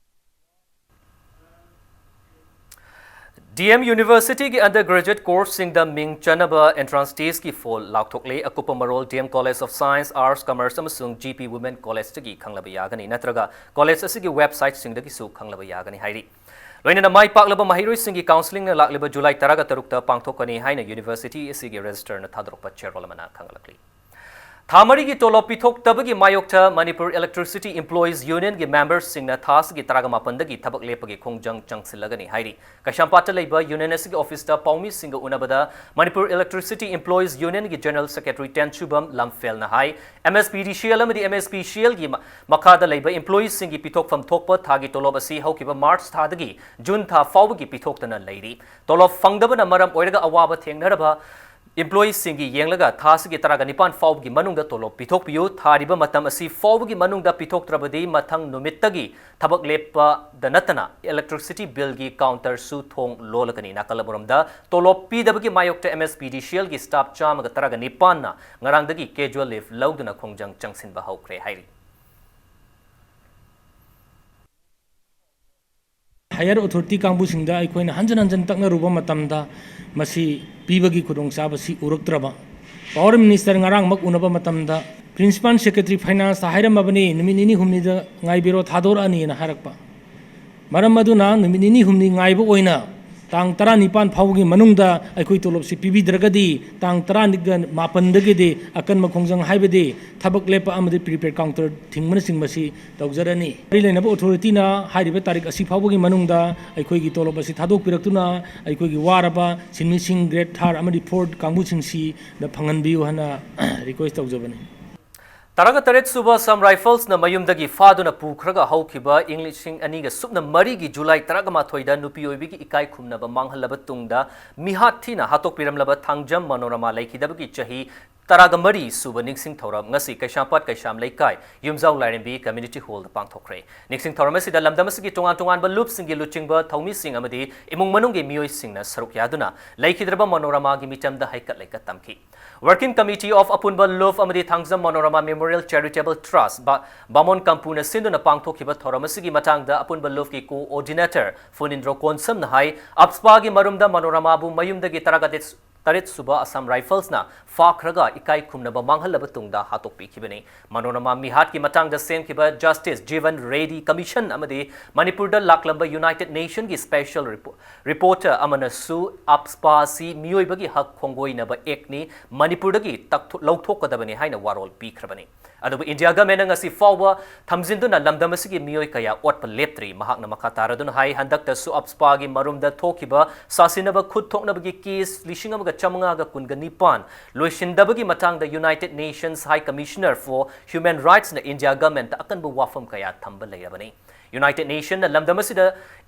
DM Universityꯒꯤ undergraduate courseꯁꯤꯡꯗ ꯃꯤꯡ ꯆꯟꯅꯕ entrance testꯀꯤ ꯐꯣꯜ ꯂꯥꯎꯊꯣꯛꯂꯦ꯫ ꯑꯀꯨꯞꯄ ꯃꯔꯣꯜ DM College of Science, Arts, Commerce ꯑꯃꯁꯨꯡ GP Women Collegeꯇꯒꯤ ꯈꯪꯂꯕ ꯌꯥꯒꯅꯤ, ꯅꯠꯇ꯭ꯔꯒ college ꯑꯁꯤꯒꯤ websiteꯁꯤꯡꯗꯒꯤꯁꯨ ꯈꯪꯂꯕ ꯌꯥꯒꯅꯤ ꯍꯥꯏꯔꯤ꯫ ꯂꯣꯏꯅꯅ ꯃꯥꯏ ꯄꯥꯛꯂꯕ ꯃꯍꯩꯔꯣꯏꯁꯤꯡꯒꯤ counselling ꯂꯥꯛꯂꯤꯕ July ꯇꯔꯥꯒ ꯇꯔꯨꯛꯇ ꯄꯥꯡꯊꯣꯛꯀꯅꯤ ꯍꯥꯏꯅ university ꯑꯁꯤꯒꯤ registrarꯅ ꯊꯥꯗꯣꯔꯛꯄ ꯆꯦꯔꯣꯜ ꯑꯃꯅ ꯈꯪꯍꯜꯂꯛꯂꯤ꯫ ꯊꯥ ꯃꯔꯤꯒꯤ ꯇꯣꯂꯣꯞ ꯄꯤꯊꯣꯛꯇꯕꯒꯤ ꯃꯥꯌꯣꯛꯇ Manipur Electricity Employees Unionꯒꯤ memberꯁꯤꯡꯅ ꯊꯥ ꯑꯁꯤꯒꯤ ꯇꯔꯥꯒ ꯃꯥꯄꯟꯗꯒꯤ ꯊꯕꯛ ꯂꯦꯞꯄꯒꯤ ꯈꯣꯡꯖꯪ ꯆꯪꯁꯤꯜꯂꯒꯅꯤ ꯍꯥꯏꯔꯤ꯫ ꯀꯩꯁꯥꯝꯄꯥꯠꯇ ꯂꯩꯕ union ꯑꯁꯤꯒꯤ officeꯇ ꯄꯥꯎꯃꯤꯁꯤꯡꯒ ꯎꯅꯕꯗ Manipur Electricity Employees Unionꯒꯤ General Secretary ꯇꯦꯟꯁꯨꯕꯝ ꯂꯝꯐꯦꯜꯅ ꯍꯥꯏ, MSPDCL ꯑꯃꯗꯤ MSPCLꯒꯤ ꯃ-, ꯃꯈꯥꯗ ꯂꯩꯕ employeesꯁꯤꯡꯒꯤ ꯄꯤꯊꯣꯛꯐꯝ ꯊꯣꯛꯄ ꯊꯥꯒꯤ ꯇꯣꯂꯣꯞ ꯑꯁꯤ ꯍꯧꯈꯤꯕ March ꯊꯥꯗꯒꯤ June ꯊꯥ ꯐꯥꯎꯕꯒꯤ ꯄꯤꯊꯣꯛꯇꯅ ꯂꯩꯔꯤ꯫ ꯇꯣꯂꯣꯞ ꯐꯪꯗꯕꯅ ꯃꯔꯝ ꯑꯣꯏꯔꯒ ꯑꯋꯥꯕ ꯊꯦꯡꯅꯔꯕ employeesꯁꯤꯡꯒꯤ ꯌꯦꯡꯂꯒ ꯊꯥ ꯑꯁꯤꯒꯤ ꯇꯔꯥꯒ ꯅꯤꯄꯥꯟ ꯐꯥꯎꯕꯒꯤ ꯃꯅꯨꯡꯗ ꯇꯣꯂꯣꯞ ꯄꯤꯊꯣꯛꯄꯤꯌꯨ꯫ ꯊꯥꯔꯤꯕ ꯃꯇꯝ ꯑꯁꯤ ꯐꯥꯎꯕꯒꯤ ꯃꯅꯨꯡꯗ ꯄꯤꯊꯣꯛꯇ꯭ꯔꯕꯗꯤ ꯃꯊꯪ ꯅꯨꯃꯤꯠꯇꯒꯤ ꯊꯕꯛ ꯂꯦꯞꯄꯗ ꯅꯠꯇꯅ electricity billꯒꯤ counterꯁꯨ ꯊꯣꯡ ꯂꯣꯜꯂꯒꯅꯤ꯫ ꯅꯥꯀꯜ ꯑꯃꯔꯣꯝꯗ, ꯇꯣꯂꯣꯞ ꯄꯤꯗꯕꯒꯤ ꯃꯥꯌꯣꯛꯇ MSPDCLꯒꯤ staff ꯆꯥꯝꯃꯒ ꯇꯔꯥꯒ ꯅꯤꯄꯥꯟꯅ ꯉꯔꯥꯡꯗꯒꯤ casual leave ꯂꯧꯗꯨꯅ ꯈꯣꯡꯖꯪ ꯆꯪꯁꯤꯟꯕ ꯍꯧꯈ꯭ꯔꯦ ꯍꯥꯏꯔꯤ꯫ Higher authority ꯀꯥꯡꯕꯨꯁꯤꯡꯗ ꯑꯩꯈꯣꯏꯅ ꯍꯟꯖꯟ ꯍꯟꯖꯟ ꯇꯛꯅꯔꯨꯕ ꯃꯇꯝꯗ ꯃꯁꯤ ꯄꯤꯕꯒꯤ ꯈꯨꯗꯣꯡꯆꯥꯕꯁꯤ ꯎꯔꯛꯇ꯭ꯔꯕ꯫ Power Minister ꯉꯔꯥꯡꯃꯛ ꯎꯅꯕ ꯃꯇꯝꯗ Principal Secretary Financeꯇ ꯍꯥꯏꯔꯝꯃꯕꯅꯤ, "ꯅꯨꯃꯤꯠ ꯅꯤꯅꯤ ꯍꯨꯝꯅꯤꯗ ꯉꯥꯏꯕꯤꯔꯣ, ꯊꯥꯗꯣꯔꯛꯑꯅꯤꯅ" ꯍꯥꯏꯔꯛꯄ꯫ ꯃꯔꯝ ꯑꯗꯨꯅ ꯅꯨꯃꯤꯠ ꯅꯤꯅꯤ ꯍꯨꯝꯅꯤ ꯉꯥꯏꯕ ꯑꯣꯏꯅ ꯇꯥꯡ ꯇꯔꯥꯅꯤꯄꯥꯟ ꯐꯥꯎꯕꯒꯤ ꯃꯅꯨꯡꯗ ꯑꯩꯈꯣꯏ ꯇꯣꯂꯣꯞꯁꯤ ꯄꯤꯕꯤꯗ꯭ꯔꯒꯗꯤ ꯇꯥꯡ ꯇꯔꯥꯃꯥꯄꯟꯗꯒꯤꯗꯤ ꯑꯀꯟꯕ ꯈꯣꯡꯖꯪ, ꯍꯥꯏꯕꯗꯤ ꯊꯕꯛ ꯂꯦꯞꯄ ꯑꯃꯗꯤ prepaid counter ꯊꯤꯡꯕꯅꯆꯤꯡꯕꯁꯤ ꯇꯧꯖꯔꯅꯤ꯫ ꯃꯔꯤ ꯂꯩꯅꯕ authorityꯅ ꯍꯥꯏꯔꯤꯕ ꯇꯥꯔꯤꯛ ꯑꯁꯤ ꯐꯥꯎꯕꯒꯤ ꯃꯅꯨꯡꯗ ꯑꯩꯈꯣꯏꯒꯤ ꯇꯣꯂꯣꯞ ꯑꯁꯤ ꯊꯥꯗꯣꯛꯄꯤꯔꯛꯇꯨꯅ ꯑꯩꯈꯣꯏꯒꯤ ꯋꯥꯔꯕ ꯁꯤꯟꯃꯤꯁꯤꯡ grade third ꯑꯃꯗꯤ fourth ꯀꯥꯡꯕꯨꯁꯤꯡꯁꯤꯗ ꯐꯪꯍꯟꯕꯤꯌꯨ ꯍꯥꯏꯅ request ꯇꯧꯖꯕꯅꯤ꯫ ꯇꯔꯥꯒ ꯇꯔꯦꯠ ꯁꯨꯕ Assam Riflesꯅ ꯃꯌꯨꯝꯗꯒꯤ ꯐꯥꯗꯨꯅ ꯄꯨꯈ꯭ꯔꯒ ꯍꯧꯈꯤꯕ ꯏꯪ ꯂꯤꯁꯤꯡ ꯑꯅꯤꯒ ꯁꯨꯞꯅ ꯃꯔꯤꯒꯤ ꯖꯨꯂꯥꯏ ꯇꯔꯥꯒ ꯃꯥꯊꯣꯏꯗ ꯅꯨꯄꯤ ꯑꯣꯏꯕꯤꯒꯤ ꯏꯀꯥꯏ ꯈꯨꯝꯅꯕ ꯃꯥꯡꯍꯜꯂꯕ ꯇꯨꯡꯗ ꯃꯤꯍꯥꯠ ꯊꯤꯅ ꯍꯥꯠꯇꯣꯛꯄꯤꯔꯝꯂꯕ ꯊꯥꯡꯖꯝ ꯃꯅꯣꯔꯃꯥ ꯂꯩꯈꯤꯗꯕꯒꯤ ꯆꯍꯤ ꯇꯔꯥꯒ ꯃꯔꯤ ꯁꯨꯕ ꯅꯤꯡꯁꯤꯡ ꯊꯧꯔꯝ ꯉꯁꯤ ꯀꯩꯁꯥꯝꯄꯥꯠ ꯀꯩꯁꯥꯝ ꯂꯩꯀꯥꯏ ꯌꯨꯝꯖꯥꯎ ꯂꯥꯏꯔꯦꯝꯕꯤ Community Hallꯗ ꯄꯥꯡꯊꯣꯛꯈ꯭ꯔꯦ꯫ ꯅꯤꯡꯁꯤꯡ ꯊꯧꯔꯝ ꯑꯁꯤꯗ ꯂꯝꯗꯝ ꯑꯁꯤꯒꯤ ꯇꯣꯉꯥꯟ ꯇꯣꯉꯥꯟꯕ ꯂꯨꯞꯁꯤꯡꯒꯤ ꯂꯨꯆꯤꯡꯕ, ꯊꯧꯃꯤꯁꯤꯡ ꯑꯃꯗꯤ ꯏꯃꯨꯡ ꯃꯅꯨꯡꯒꯤ ꯃꯤꯑꯣꯏꯁꯤꯡꯅ ꯁꯔꯨꯛ ꯌꯥꯗꯨꯅ ꯂꯩꯈꯤꯗ꯭ꯔꯕ ꯃꯅꯣꯔꯃꯥꯒꯤ ꯃꯤꯇꯝꯗ ꯍꯩꯀꯠ ꯂꯩꯀꯠ ꯇꯝꯈꯤ꯫ Working Committee of ꯑꯄꯨꯟꯕ ꯂꯨꯞ ꯑꯃꯗꯤ Thangjam Manorama Memorial Charitable Trust, ꯕꯥ-, ꯕꯥꯃꯣꯟ ꯀꯝꯄꯨꯅ ꯁꯤꯟꯗꯨꯅ ꯄꯥꯡꯊꯣꯛꯈꯤꯕ ꯊꯧꯔꯝ ꯑꯁꯤꯒꯤ ꯃꯇꯥꯡꯗ ꯑꯄꯨꯟꯕ ꯂꯨꯞꯀꯤ coordinator ꯐꯨꯅꯤꯟꯗ꯭ꯔꯣ ꯀꯣꯟꯁꯝꯅ ꯍꯥꯏ, ꯑꯞꯁꯄꯥꯒꯤ ꯃꯔꯨꯝꯗ ꯃꯅꯣꯔꯃꯥꯕꯨ ꯃꯌꯨꯝꯗꯒꯤ ꯇꯔꯥꯒ ꯇꯔꯦꯠ ꯁꯨꯕ Assam Riflesꯅ ꯐꯥꯈ꯭ꯔꯒ ꯏꯀꯥꯏ ꯈꯨꯝꯅꯕ ꯃꯥꯡꯍꯜꯂꯕ ꯇꯨꯡꯗ ꯍꯥꯠꯇꯣꯛꯄꯤꯈꯤꯕꯅꯤ꯫ ꯃꯅꯣꯔꯃꯥ ꯃꯤꯍꯥꯠꯀꯤ ꯃꯇꯥꯡꯗ ꯁꯦꯝꯈꯤꯕ Justice Jeevan Reddy Commission ꯑꯃꯗꯤ ꯃꯅꯤꯄꯨꯔꯗ ꯂꯥꯛꯂꯝꯕ United Nationꯒꯤ special repo-, reporter ꯑꯃꯅꯁꯨ ꯑꯞꯁꯄꯥ ꯑꯁꯤ ꯃꯤꯑꯣꯏꯕꯒꯤ ꯍꯛ ꯈꯣꯡꯒꯣꯏꯅꯕ actꯅꯤ, ꯃꯅꯤꯄꯨꯔꯗꯒꯤ ꯇꯛꯊꯣ-, ꯂꯧꯊꯣꯛꯀꯗꯕꯅꯤ ꯍꯥꯏꯅ ꯋꯥꯔꯣꯜ ꯄꯤꯈ꯭ꯔꯕꯅꯤ꯫ ꯑꯗꯨꯕꯨ India governmentꯅ ꯉꯁꯤ ꯐꯥꯎꯕ ꯊꯝꯖꯤꯟꯗꯨꯅ ꯂꯝꯗꯝ ꯑꯁꯤꯒꯤ ꯃꯤꯑꯣꯏ ꯀꯌꯥ ꯑꯣꯠꯄ ꯂꯦꯞꯇ꯭ꯔꯤ꯫ ꯃꯍꯥꯛꯅ ꯃꯈꯥ ꯇꯥꯔꯗꯨꯅ ꯍꯥꯏ, ꯍꯟꯗꯛꯇꯁꯨ ꯑꯞꯁꯄꯥꯒꯤ ꯃꯔꯨꯝꯗ ꯊꯣꯛꯈꯤꯕ ꯁꯥꯁꯤꯟꯅꯕ ꯈꯨꯠ ꯊꯣꯛꯅꯕꯒꯤ case ꯂꯤꯁꯤꯡ ꯑꯃꯒ ꯆꯥꯃꯉꯥꯒ ꯀꯨꯟꯒ ꯅꯤꯄꯥꯟ ꯂꯣꯏꯁꯤꯟꯗꯕꯒꯤ ꯃꯇꯥꯡꯗ United Nations High Commissioner for Human Rightsꯅ India governmentꯇ ꯑꯀꯟꯕ ꯋꯥꯐꯝ ꯀꯌꯥ ꯊꯝꯕ ꯂꯩꯔꯕꯅꯤ꯫ United Nationꯅ ꯂꯝꯗꯝ ꯑꯁꯤꯗ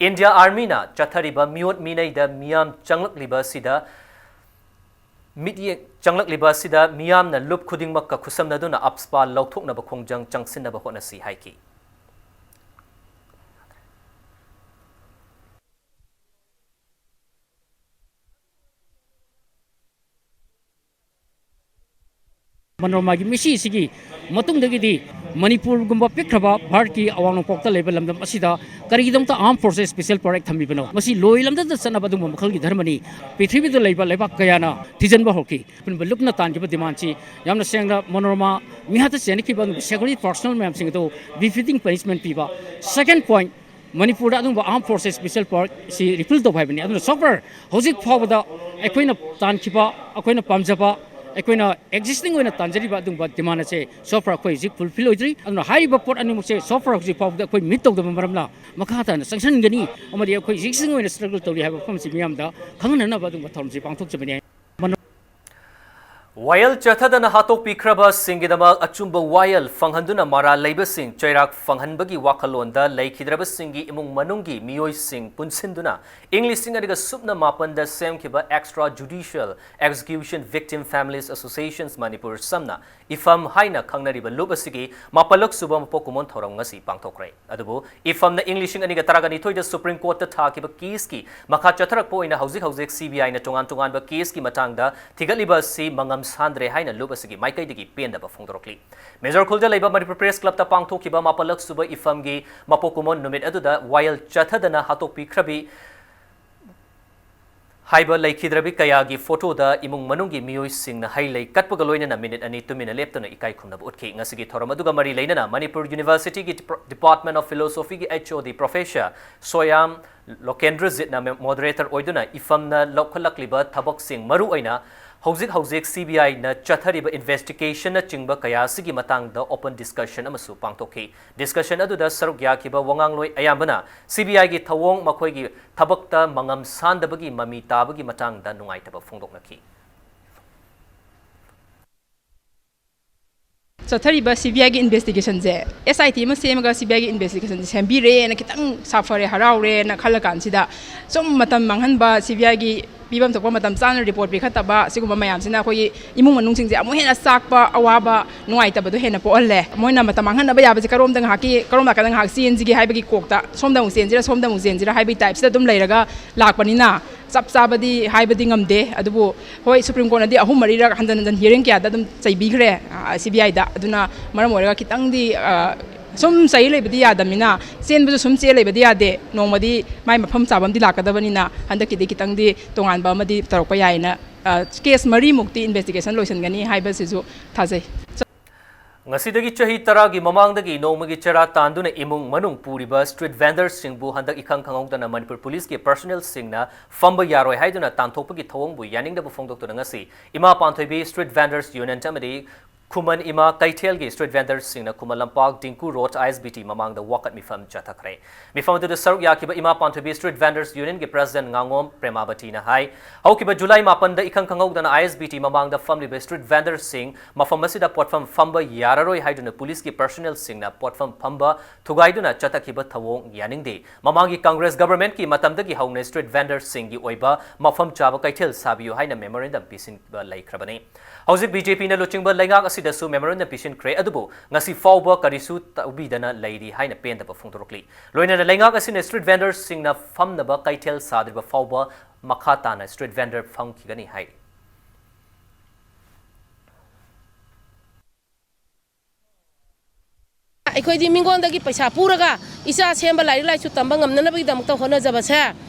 India Armyꯅ ꯆꯠꯊꯔꯤꯕ ꯃꯤꯑꯣꯠ ꯃꯤꯅꯩꯗ ꯃꯤꯌꯥꯝ ꯆꯪꯂꯛꯂꯤꯕ ꯑꯁꯤꯗ ꯃꯤꯠꯌꯦꯡ ꯆꯪꯂꯛꯂꯤꯕ ꯑꯁꯤꯗ ꯃꯤꯌꯥꯝꯅ ꯂꯨꯞ ꯈꯨꯗꯤꯡꯃꯛꯀ ꯈꯨꯠꯁꯝꯅꯗꯨꯅ ꯑꯞꯁꯄꯥ ꯂꯧꯊꯣꯛꯅꯕ ꯈꯣꯡꯖꯪ ꯆꯪꯁꯤꯟꯅꯕ ꯍꯣꯠꯅꯁꯤ ꯍꯥꯏꯈꯤ꯫ ꯃꯅꯣꯔꯃꯥꯒꯤ ꯃꯤꯁꯤ ꯑꯁꯤꯒꯤ ꯃꯇꯨꯡꯗꯒꯤꯗꯤ ꯃꯅꯤꯄꯨꯔꯒꯨꯝꯕ ꯄꯤꯛꯈ꯭ꯔꯕ ꯚꯥꯔꯠꯀꯤ ꯑꯋꯥꯡ ꯅꯣꯡꯄꯣꯛꯇ ꯂꯩꯕ ꯂꯝꯗꯝ ꯑꯁꯤꯗ ꯀꯔꯤꯒꯤꯗꯃꯛꯇ Armed Forces Special Power Act ꯊꯝꯃꯤꯕꯅꯣ? ꯃꯁꯤ ꯂꯣꯏꯂꯝꯗꯗ ꯆꯠꯅꯕ ꯑꯗꯨꯒꯨꯝꯕ ꯃꯈꯜꯒꯤ ꯙꯔꯃꯅꯤ꯫ ꯄ꯭ꯔꯤꯊꯤꯕꯤꯗ ꯂꯩꯕ ꯂꯩꯕꯥꯛ ꯀꯌꯥꯅ ꯊꯤꯖꯤꯟꯕ ꯍꯧꯔꯛꯈꯤ꯫ ꯑꯄꯨꯟꯕ ꯂꯨꯞꯅ ꯇꯥꯟꯈꯤꯕ demandꯁꯤ ꯌꯥꯝꯅ ꯁꯦꯡꯅ ꯃꯅꯣꯔꯃꯥ ꯃꯤꯍꯥꯠꯇ ꯆꯦꯟꯈꯤꯕ ꯑꯗꯨꯒ security personnel ꯃꯌꯥꯝꯁꯤꯡ ꯑꯗꯨ befitting punishment ꯄꯤꯕ꯫ Second point, ꯃꯅꯤꯄꯨꯔꯗ ꯑꯗꯨꯒꯨꯝꯕ Armed Forces Special Power ꯁꯤ repeal ꯇꯧꯕ ꯍꯥꯏꯕꯅꯤ꯫ ꯑꯗꯨꯅ so far ꯍꯧꯖꯤꯛ ꯐꯥꯎꯕꯗ ꯑꯩꯈꯣꯏꯅ ꯇꯥꯟꯈꯤꯕ, ꯑꯩꯈꯣꯏꯅ ꯄꯥꯝꯖꯕ, ꯑꯩꯈꯣꯏꯅ existing ꯑꯣꯏꯅ ꯇꯥꯟꯖꯔꯤꯕ ꯑꯗꯨꯒꯨꯝꯕ demand ꯑꯁꯦ so far ꯑꯩꯈꯣꯏ ꯍꯧꯖꯤꯛ fulfill ꯑꯣꯏꯗ꯭ꯔꯤ꯫ ꯑꯗꯨꯅ ꯍꯥꯏꯔꯤꯕ ꯄꯣꯠ ꯑꯅꯤꯃꯛꯁꯦ so far ꯍꯧꯖꯤꯛ ꯐꯥꯎꯕꯗ ꯑꯩꯈꯣꯏ meet ꯇꯧꯗꯕ ꯃꯔꯝꯅ ꯃꯈꯥ ꯇꯥꯅ ꯆꯪꯁꯤꯟꯒꯅꯤ ꯑꯃꯗꯤ ꯑꯩꯈꯣꯏ existing ꯑꯣꯏꯅ struggle ꯇꯧꯔꯤ ꯍꯥꯏꯕ ꯋꯥꯐꯝꯁꯤ ꯃꯤꯌꯥꯝꯗ ꯈꯪꯍꯟꯅꯅꯕ ꯑꯗꯨꯒꯨꯝꯕ ꯊꯧꯔꯝꯁꯤ ꯄꯥꯡꯊꯣꯛꯆꯕꯅꯤ꯫ ꯃꯅꯣ- ꯋꯥꯌꯦꯜ ꯆꯠꯊꯗꯅ ꯍꯥꯠꯇꯣꯛꯄꯤꯈ꯭ꯔꯕꯁꯤꯡꯒꯤꯗꯃꯛ ꯑꯆꯨꯝꯕ ꯋꯥꯌꯦꯜ ꯐꯪꯍꯟꯗꯨꯅ ꯃꯔꯥꯜ ꯂꯩꯕꯁꯤꯡ ꯆꯩꯔꯥꯛ ꯐꯪꯍꯟꯕꯒꯤ ꯋꯥꯈꯜꯂꯣꯟꯗ ꯂꯩꯈꯤꯗ꯭ꯔꯕꯁꯤꯡꯒꯤ ꯏꯃꯨꯡ ꯃꯅꯨꯡꯒꯤ ꯃꯤꯑꯣꯏꯁꯤꯡ ꯄꯨꯟꯁꯤꯟꯗꯨꯅ ꯏꯪ ꯂꯤꯁꯤꯡ ꯑꯅꯤꯒ ꯁꯨꯞꯅ ꯃꯥꯄꯟꯗ ꯁꯦꯝꯈꯤꯕ Extra Judicial Execution Victim Families Associations Manipur ꯁꯝꯅ ꯏꯐꯝ ꯍꯥꯏꯅ ꯈꯪꯅꯔꯤꯕ ꯂꯨꯞ ꯑꯁꯤꯒꯤ ꯃꯥꯄꯜꯂꯛ ꯁꯨꯕ ꯃꯄꯣꯛ ꯀꯨꯝꯑꯣꯟ ꯊꯧꯔꯝ ꯉꯁꯤ ꯄꯥꯡꯊꯣꯛꯈ꯭ꯔꯦ꯫ ꯑꯗꯨꯕꯨ ꯏꯐꯝꯅ ꯏꯪ ꯂꯤꯁꯤꯡ ꯑꯅꯤꯒ ꯇꯔꯥꯅꯤꯊꯣꯏꯗ Supreme Courtꯇ ꯊꯥꯈꯤꯕ caseꯀꯤ ꯃꯈꯥ ꯆꯠꯊꯔꯛꯄ ꯑꯣꯏꯅ ꯍꯧꯖꯤꯛ ꯍꯧꯖꯤꯛ CBIꯅ ꯇꯣꯉꯥꯟ ꯇꯣꯉꯥꯟꯕ caseꯀꯤ ꯃꯇꯥꯡꯗ ꯊꯤꯒꯠꯂꯤꯕ ꯑꯁꯤ ꯃꯉꯝ ꯁꯥꯟꯗ꯭ꯔꯦ ꯍꯥꯏꯅ ꯂꯨꯞ ꯑꯁꯤꯒꯤ ꯃꯥꯏꯀꯩꯗꯒꯤ ꯄꯦꯟꯗꯕ ꯐꯣꯡꯗꯣꯔꯛꯂꯤ꯫ ꯃꯦꯖꯣꯔ ꯈꯨꯜꯗ ꯂꯩꯕ ꯃꯅꯤꯄꯨꯔ Press Clubꯇ ꯄꯥꯡꯊꯣꯛꯈꯤꯕ ꯃꯥꯄꯜꯂꯛ ꯁꯨꯕ ꯏꯐꯝꯒꯤ ꯃꯄꯣꯛ ꯀꯨꯝꯑꯣꯟ ꯅꯨꯃꯤꯠ ꯑꯗꯨꯗ ꯋꯥꯌꯦꯜ ꯆꯠꯊꯗꯅ ꯍꯥꯠꯇꯣꯛꯄꯤꯈ꯭ꯔꯕꯤ ꯍꯥꯏꯕ ꯂꯩꯈꯤꯗ꯭ꯔꯕꯤ ꯀꯌꯥꯒꯤ photoꯗ ꯏꯃꯨꯡ ꯃꯅꯨꯡꯒꯤ ꯃꯤꯑꯣꯏꯁꯤꯡꯅ ꯍꯩ ꯂꯩ ꯀꯠꯄꯒ ꯂꯣꯏꯅꯅ ꯃꯤꯅꯤꯠ ꯑꯅꯤ ꯇꯨꯃꯤꯟꯅ ꯂꯦꯞꯇꯨꯅ ꯏꯀꯥꯏ ꯈꯨꯝꯅꯕ ꯎꯠꯈꯤ꯫ ꯉꯁꯤꯒꯤ ꯊꯧꯔꯝ ꯑꯗꯨꯒ ꯃꯔꯤ ꯂꯩꯅꯅ Manipur Universityꯒꯤ Dep-, Department of Philosophyꯒꯤ HOD Professor ꯁꯣꯌꯥꯝ ꯂꯣꯀꯦꯟꯗ꯭ꯔꯖꯤꯠꯅ May-, moderator ꯑꯣꯏꯗꯨꯅ ꯏꯐꯝꯅ ꯂꯧꯈꯠꯂꯛꯂꯤꯕ ꯊꯕꯛꯁꯤꯡ, ꯃꯔꯨꯑꯣꯏꯅ ꯍꯧꯖꯤꯛ ꯍꯧꯖꯤꯛ CBIꯅ ꯆꯠꯊꯔꯤꯕ investigationꯅꯆꯤꯡꯕ ꯀꯌꯥ ꯑꯁꯤꯒꯤ ꯃꯇꯥꯡꯗ open discussion ꯑꯃꯁꯨ ꯄꯥꯡꯊꯣꯛꯈꯤ꯫ Discussion ꯑꯗꯨꯗ ꯁꯔꯨꯛ ꯌꯥꯈꯤꯕ ꯋꯥꯉꯥꯡꯂꯣꯏ ꯑꯌꯥꯝꯕꯅ CBIꯒꯤ ꯊꯧꯑꯣꯡ, ꯃꯈꯣꯏꯒꯤ ꯊꯕꯛꯇ ꯃꯉꯝ ꯁꯥꯟꯗꯕꯒꯤ ꯃꯃꯤ ꯇꯥꯕꯒꯤ ꯃꯇꯥꯡꯗ ꯅꯨꯡꯉꯥꯏꯇꯕ ꯐꯣꯡꯗꯣꯛꯅꯈꯤ꯫ ꯆꯠꯊꯔꯤꯕ CBIꯒꯤ investigationꯁꯦ, SIT ꯑꯃ ꯁꯦꯝꯃꯒ CBIꯒꯤ investigationꯁꯦ ꯁꯦꯝꯕꯤꯔꯦꯅ ꯈꯤꯇꯪ ꯁꯥꯐꯔꯦ, ꯍꯔꯥꯎꯔꯦꯅ ꯈꯜꯂ ꯀꯥꯟꯁꯤꯗ, ꯁꯨꯝ ꯃꯇꯝ ꯃꯥꯡꯍꯟꯕ, CBIꯒꯤ ꯄꯤꯐꯝ ꯊꯣꯛꯄ ꯃꯇꯝ ꯆꯥꯅ report ꯄꯤꯈꯠꯇꯕ, ꯁꯤꯒꯨꯝꯕ ꯃꯌꯥꯝꯁꯤꯅ ꯑꯩꯈꯣꯏꯒꯤ ꯏꯃꯨꯡ ꯃꯅꯨꯡꯁꯤꯡꯁꯦ ꯑꯃꯨꯛ ꯍꯦꯟꯅ ꯆꯥꯛꯄ, ꯑꯋꯥꯕ, ꯅꯨꯡꯉꯥꯏꯇꯕꯗꯣ ꯍꯦꯟꯅ ꯄꯣꯛꯍꯜꯂꯦ꯫ ꯃꯣꯏꯅ ꯃꯇꯝ ꯃꯥꯡꯍꯟꯅꯕ ꯌꯥꯕꯁꯦ ꯀꯔꯣꯝꯗ ꯉꯥꯏꯍꯥꯛꯀꯤ, ꯀꯔꯣꯝ ꯅꯥꯀꯟꯗ ꯉꯥꯏꯍꯥꯛ ꯆꯦꯟꯁꯤꯒꯦ ꯍꯥꯏꯕꯒꯤ ꯀꯣꯛꯇ, ꯁꯣꯝꯗ ꯑꯃꯨꯛ ꯆꯦꯟꯁꯤꯔꯥ, ꯁꯣꯝꯗ ꯑꯃꯨꯛ ꯆꯦꯟꯁꯤꯔꯥ ꯍꯥꯏꯕꯒꯤ typeꯁꯤꯗ ꯑꯗꯨꯝ ꯂꯩꯔꯒ ꯂꯥꯛꯄꯅꯤꯅ, ꯆꯞ ꯆꯥꯕꯗꯤ ꯍꯥꯏꯕꯗꯤ ꯉꯝꯗꯦ, ꯑꯗꯨꯕꯨ ꯍꯣꯏ, ꯁꯨꯄ꯭ꯔꯤꯝ ꯀꯣꯔꯠꯅꯗꯤ ꯑꯍꯨꯝ ꯃꯔꯤꯔꯛ ꯍꯟꯖꯟ ꯍꯟꯖꯟ ꯍꯤꯌꯔꯤꯡ ꯀꯌꯥꯗ ꯑꯗꯨꯝ ꯆꯩꯕꯤꯈ꯭ꯔꯦ ꯁꯤ ꯕꯤ ꯑꯥꯏꯗ꯫ ꯑꯗꯨꯅ ꯃꯔꯝ ꯑꯣꯏꯔꯒ ꯈꯤꯇꯪꯗꯤ, ꯑ, ꯁꯨꯝ ꯆꯩ ꯂꯩꯕꯗꯤ ꯌꯥꯗꯕꯅꯤꯅ, ꯆꯦꯟꯕꯁꯨ ꯁꯨꯝ ꯆꯦꯟ ꯂꯩꯕꯗꯤ ꯌꯥꯗꯦ, ꯅꯣꯡꯃꯗꯤ ꯃꯥꯏ ꯃꯐꯝ ꯆꯥꯕ ꯑꯃꯗꯤ ꯂꯥꯛꯀꯗꯕꯅꯤꯅ ꯍꯟꯗꯛꯀꯤꯗꯤ ꯈꯤꯇꯪꯗꯤ ꯇꯣꯉꯥꯟꯕ ꯑꯃꯗꯤ ꯇꯧꯔꯛꯄ ꯌꯥꯏꯅ, ꯑ, ꯀꯦꯁ ꯃꯔꯤꯃꯨꯛꯇꯤ ꯏꯟꯚꯦꯁꯇꯤꯒꯦꯁꯟ ꯂꯣꯏꯁꯤꯟꯒꯅꯤ ꯍꯥꯏꯕꯁꯤꯁꯨ ꯊꯥꯖꯩ꯫ ꯉꯁꯤꯗꯒꯤ ꯆꯍꯤ ꯇꯔꯥꯒꯤ ꯃꯃꯥꯡꯗꯒꯤ ꯅꯣꯡꯃꯒꯤ ꯆꯔꯥ ꯇꯥꯟꯗꯨꯅ ꯏꯃꯨꯡ ꯃꯅꯨꯡ ꯄꯨꯔꯤꯕ ꯁ꯭ꯇ꯭ꯔꯤꯠ ꯚꯦꯟꯗꯔꯁꯤꯡꯕꯨ ꯍꯟꯗꯛ ꯏꯈꯪ ꯈꯪꯍꯧꯗꯅ ꯃꯅꯤꯄꯨꯔ ꯄꯨꯂꯤꯁꯀꯤ ꯄꯔꯁꯣꯅꯦꯜꯁꯤꯡꯅ ꯐꯝꯕ ꯌꯥꯔꯣꯏ ꯍꯥꯏꯗꯨꯅ ꯇꯥꯟꯊꯣꯛꯄꯒꯤ ꯊꯧꯑꯣꯡꯕꯨ ꯌꯥꯅꯤꯡꯗꯕ ꯐꯣꯡꯗꯣꯛꯇꯨꯅ ꯉꯁꯤ ꯏꯃꯥ ꯄꯥꯟꯊꯣꯏꯕꯤ ꯁ꯭ꯇ꯭ꯔꯤꯠ ꯚꯦꯟꯗꯔꯁ ꯌꯨꯅꯤꯌꯟ ꯑꯃꯗꯤ ꯈꯨꯃꯟ ꯏꯃꯥ ꯀꯩꯊꯦꯜꯒꯤ ꯁ꯭ꯇ꯭ꯔꯤꯠ ꯚꯦꯟꯗꯔꯁꯤꯡꯅ ꯈꯨꯃꯟ ꯂꯝꯄꯥꯛ ꯗꯤꯡꯀꯨ ꯔꯣꯗ ꯑꯥꯏ ꯑꯦꯁ ꯕꯤ ꯇꯤ ꯃꯃꯥꯡꯗ ꯋꯥꯀꯠ ꯃꯤꯐꯝ ꯆꯠꯊꯈ꯭ꯔꯦ꯫ ꯃꯤꯐꯝ ꯑꯗꯨꯗ ꯁꯔꯨꯛ ꯌꯥꯈꯤꯕ ꯏꯃꯥ ꯄꯥꯟꯊꯣꯏꯕꯤ ꯁ꯭ꯇ꯭ꯔꯤꯠ ꯚꯦꯟꯗꯔꯁ ꯌꯨꯅꯤꯌꯟꯒꯤ ꯄ꯭ꯔꯦꯁꯤꯗꯦꯟꯠ ꯉꯥꯉꯣꯝ ꯄ꯭ꯔꯦꯃꯥꯕꯇꯤꯅ ꯍꯥꯏ, ꯍꯧꯈꯤꯕ ꯖꯨꯂꯥꯏ ꯃꯥꯄꯟꯗ ꯏꯈꯪ ꯈꯪꯍꯧꯗꯅ ꯑꯥꯏ ꯑꯦꯁ ꯕꯤ ꯇꯤ ꯃꯃꯥꯡꯗ ꯐꯝꯂꯤꯕ ꯁ꯭ꯇ꯭ꯔꯤꯠ ꯚꯦꯟꯗꯔꯁꯤꯡ ꯃꯐꯝ ꯑꯁꯤꯗ ꯄꯣꯠꯐꯝ ꯐꯝꯕ ꯌꯥꯔꯔꯣꯏ ꯍꯥꯏꯗꯨꯅ ꯄꯨꯂꯤꯁꯀꯤ ꯄꯔꯁꯣꯅꯦꯜꯁꯤꯡꯅ ꯄꯣꯠꯐꯝ ꯐꯝꯕ ꯊꯨꯒꯥꯏꯗꯨꯅ ꯆꯠꯊꯈꯤꯕ ꯊꯧꯑꯣꯡ ꯌꯥꯅꯤꯡꯗꯦ꯫ ꯃꯃꯥꯡꯒꯤ ꯀꯪꯒ꯭ꯔꯦꯁ ꯒꯕꯔꯃꯦꯟꯠꯀꯤ ꯃꯇꯝꯗꯒꯤ ꯍꯧꯅ ꯁ꯭ꯇ꯭ꯔꯤꯠ ꯚꯦꯟꯗꯔꯁꯤꯡꯒꯤ ꯑꯣꯏꯕ ꯃꯐꯝ ꯆꯥꯕ ꯀꯩꯊꯦꯜ ꯁꯥꯕꯤꯌꯨ ꯍꯥꯏꯅ ꯃꯦꯃꯣꯔꯦꯟꯗꯝ ꯄꯤꯁꯤꯟꯕ ꯂꯩꯈ꯭ꯔꯕꯅꯤ꯫ ꯍꯧꯖꯤꯛ ꯕꯤ ꯖꯦ ꯄꯤꯅ ꯂꯨꯆꯤꯡꯕ ꯂꯩꯉꯥꯛ ꯑꯁꯤꯗꯁꯨ ꯃꯦꯃꯣꯔꯦꯟꯗꯝ ꯄꯤꯁꯤꯟꯈ꯭ꯔꯦ, ꯑꯗꯨꯕꯨ ꯉꯁꯤ ꯐꯥꯎꯕ ꯀꯔꯤꯁꯨ ꯇꯧꯕꯤꯗꯅ ꯂꯩꯔꯤ ꯍꯥꯏꯅ ꯄꯦꯟꯗꯕ ꯐꯣꯡꯗꯣꯔꯛꯂꯤ꯫ ꯂꯣꯏꯅꯅ ꯂꯩꯉꯥꯛ ꯑꯁꯤꯅ ꯁ꯭ꯇ꯭ꯔꯤꯠ ꯚꯦꯟꯗꯔꯁꯤꯡꯅ ꯐꯝꯅꯕ ꯀꯩꯊꯦꯜ ꯁꯥꯗ꯭ꯔꯤꯕ ꯐꯥꯎꯕ ꯃꯈꯥ ꯇꯥꯅ ꯁ꯭ꯇ꯭ꯔꯤꯠ ꯚꯦꯟꯗꯔ ꯐꯝꯈꯤꯒꯅꯤ ꯍꯥꯏꯔꯤ꯫ ꯑꯩꯈꯣꯏꯗꯤ ꯃꯤꯉꯣꯟꯗꯒꯤ ꯄꯩꯁꯥ ꯄꯨꯔꯒ ꯏꯆꯥ ꯁꯦꯝꯕ, ꯂꯥꯏꯔꯤꯛ ꯂꯥꯏꯁꯨ ꯇꯝꯕ ꯉꯝꯅꯅꯕꯒꯤꯗꯃꯛꯇ ꯍꯣꯠꯅꯖꯕꯁꯦ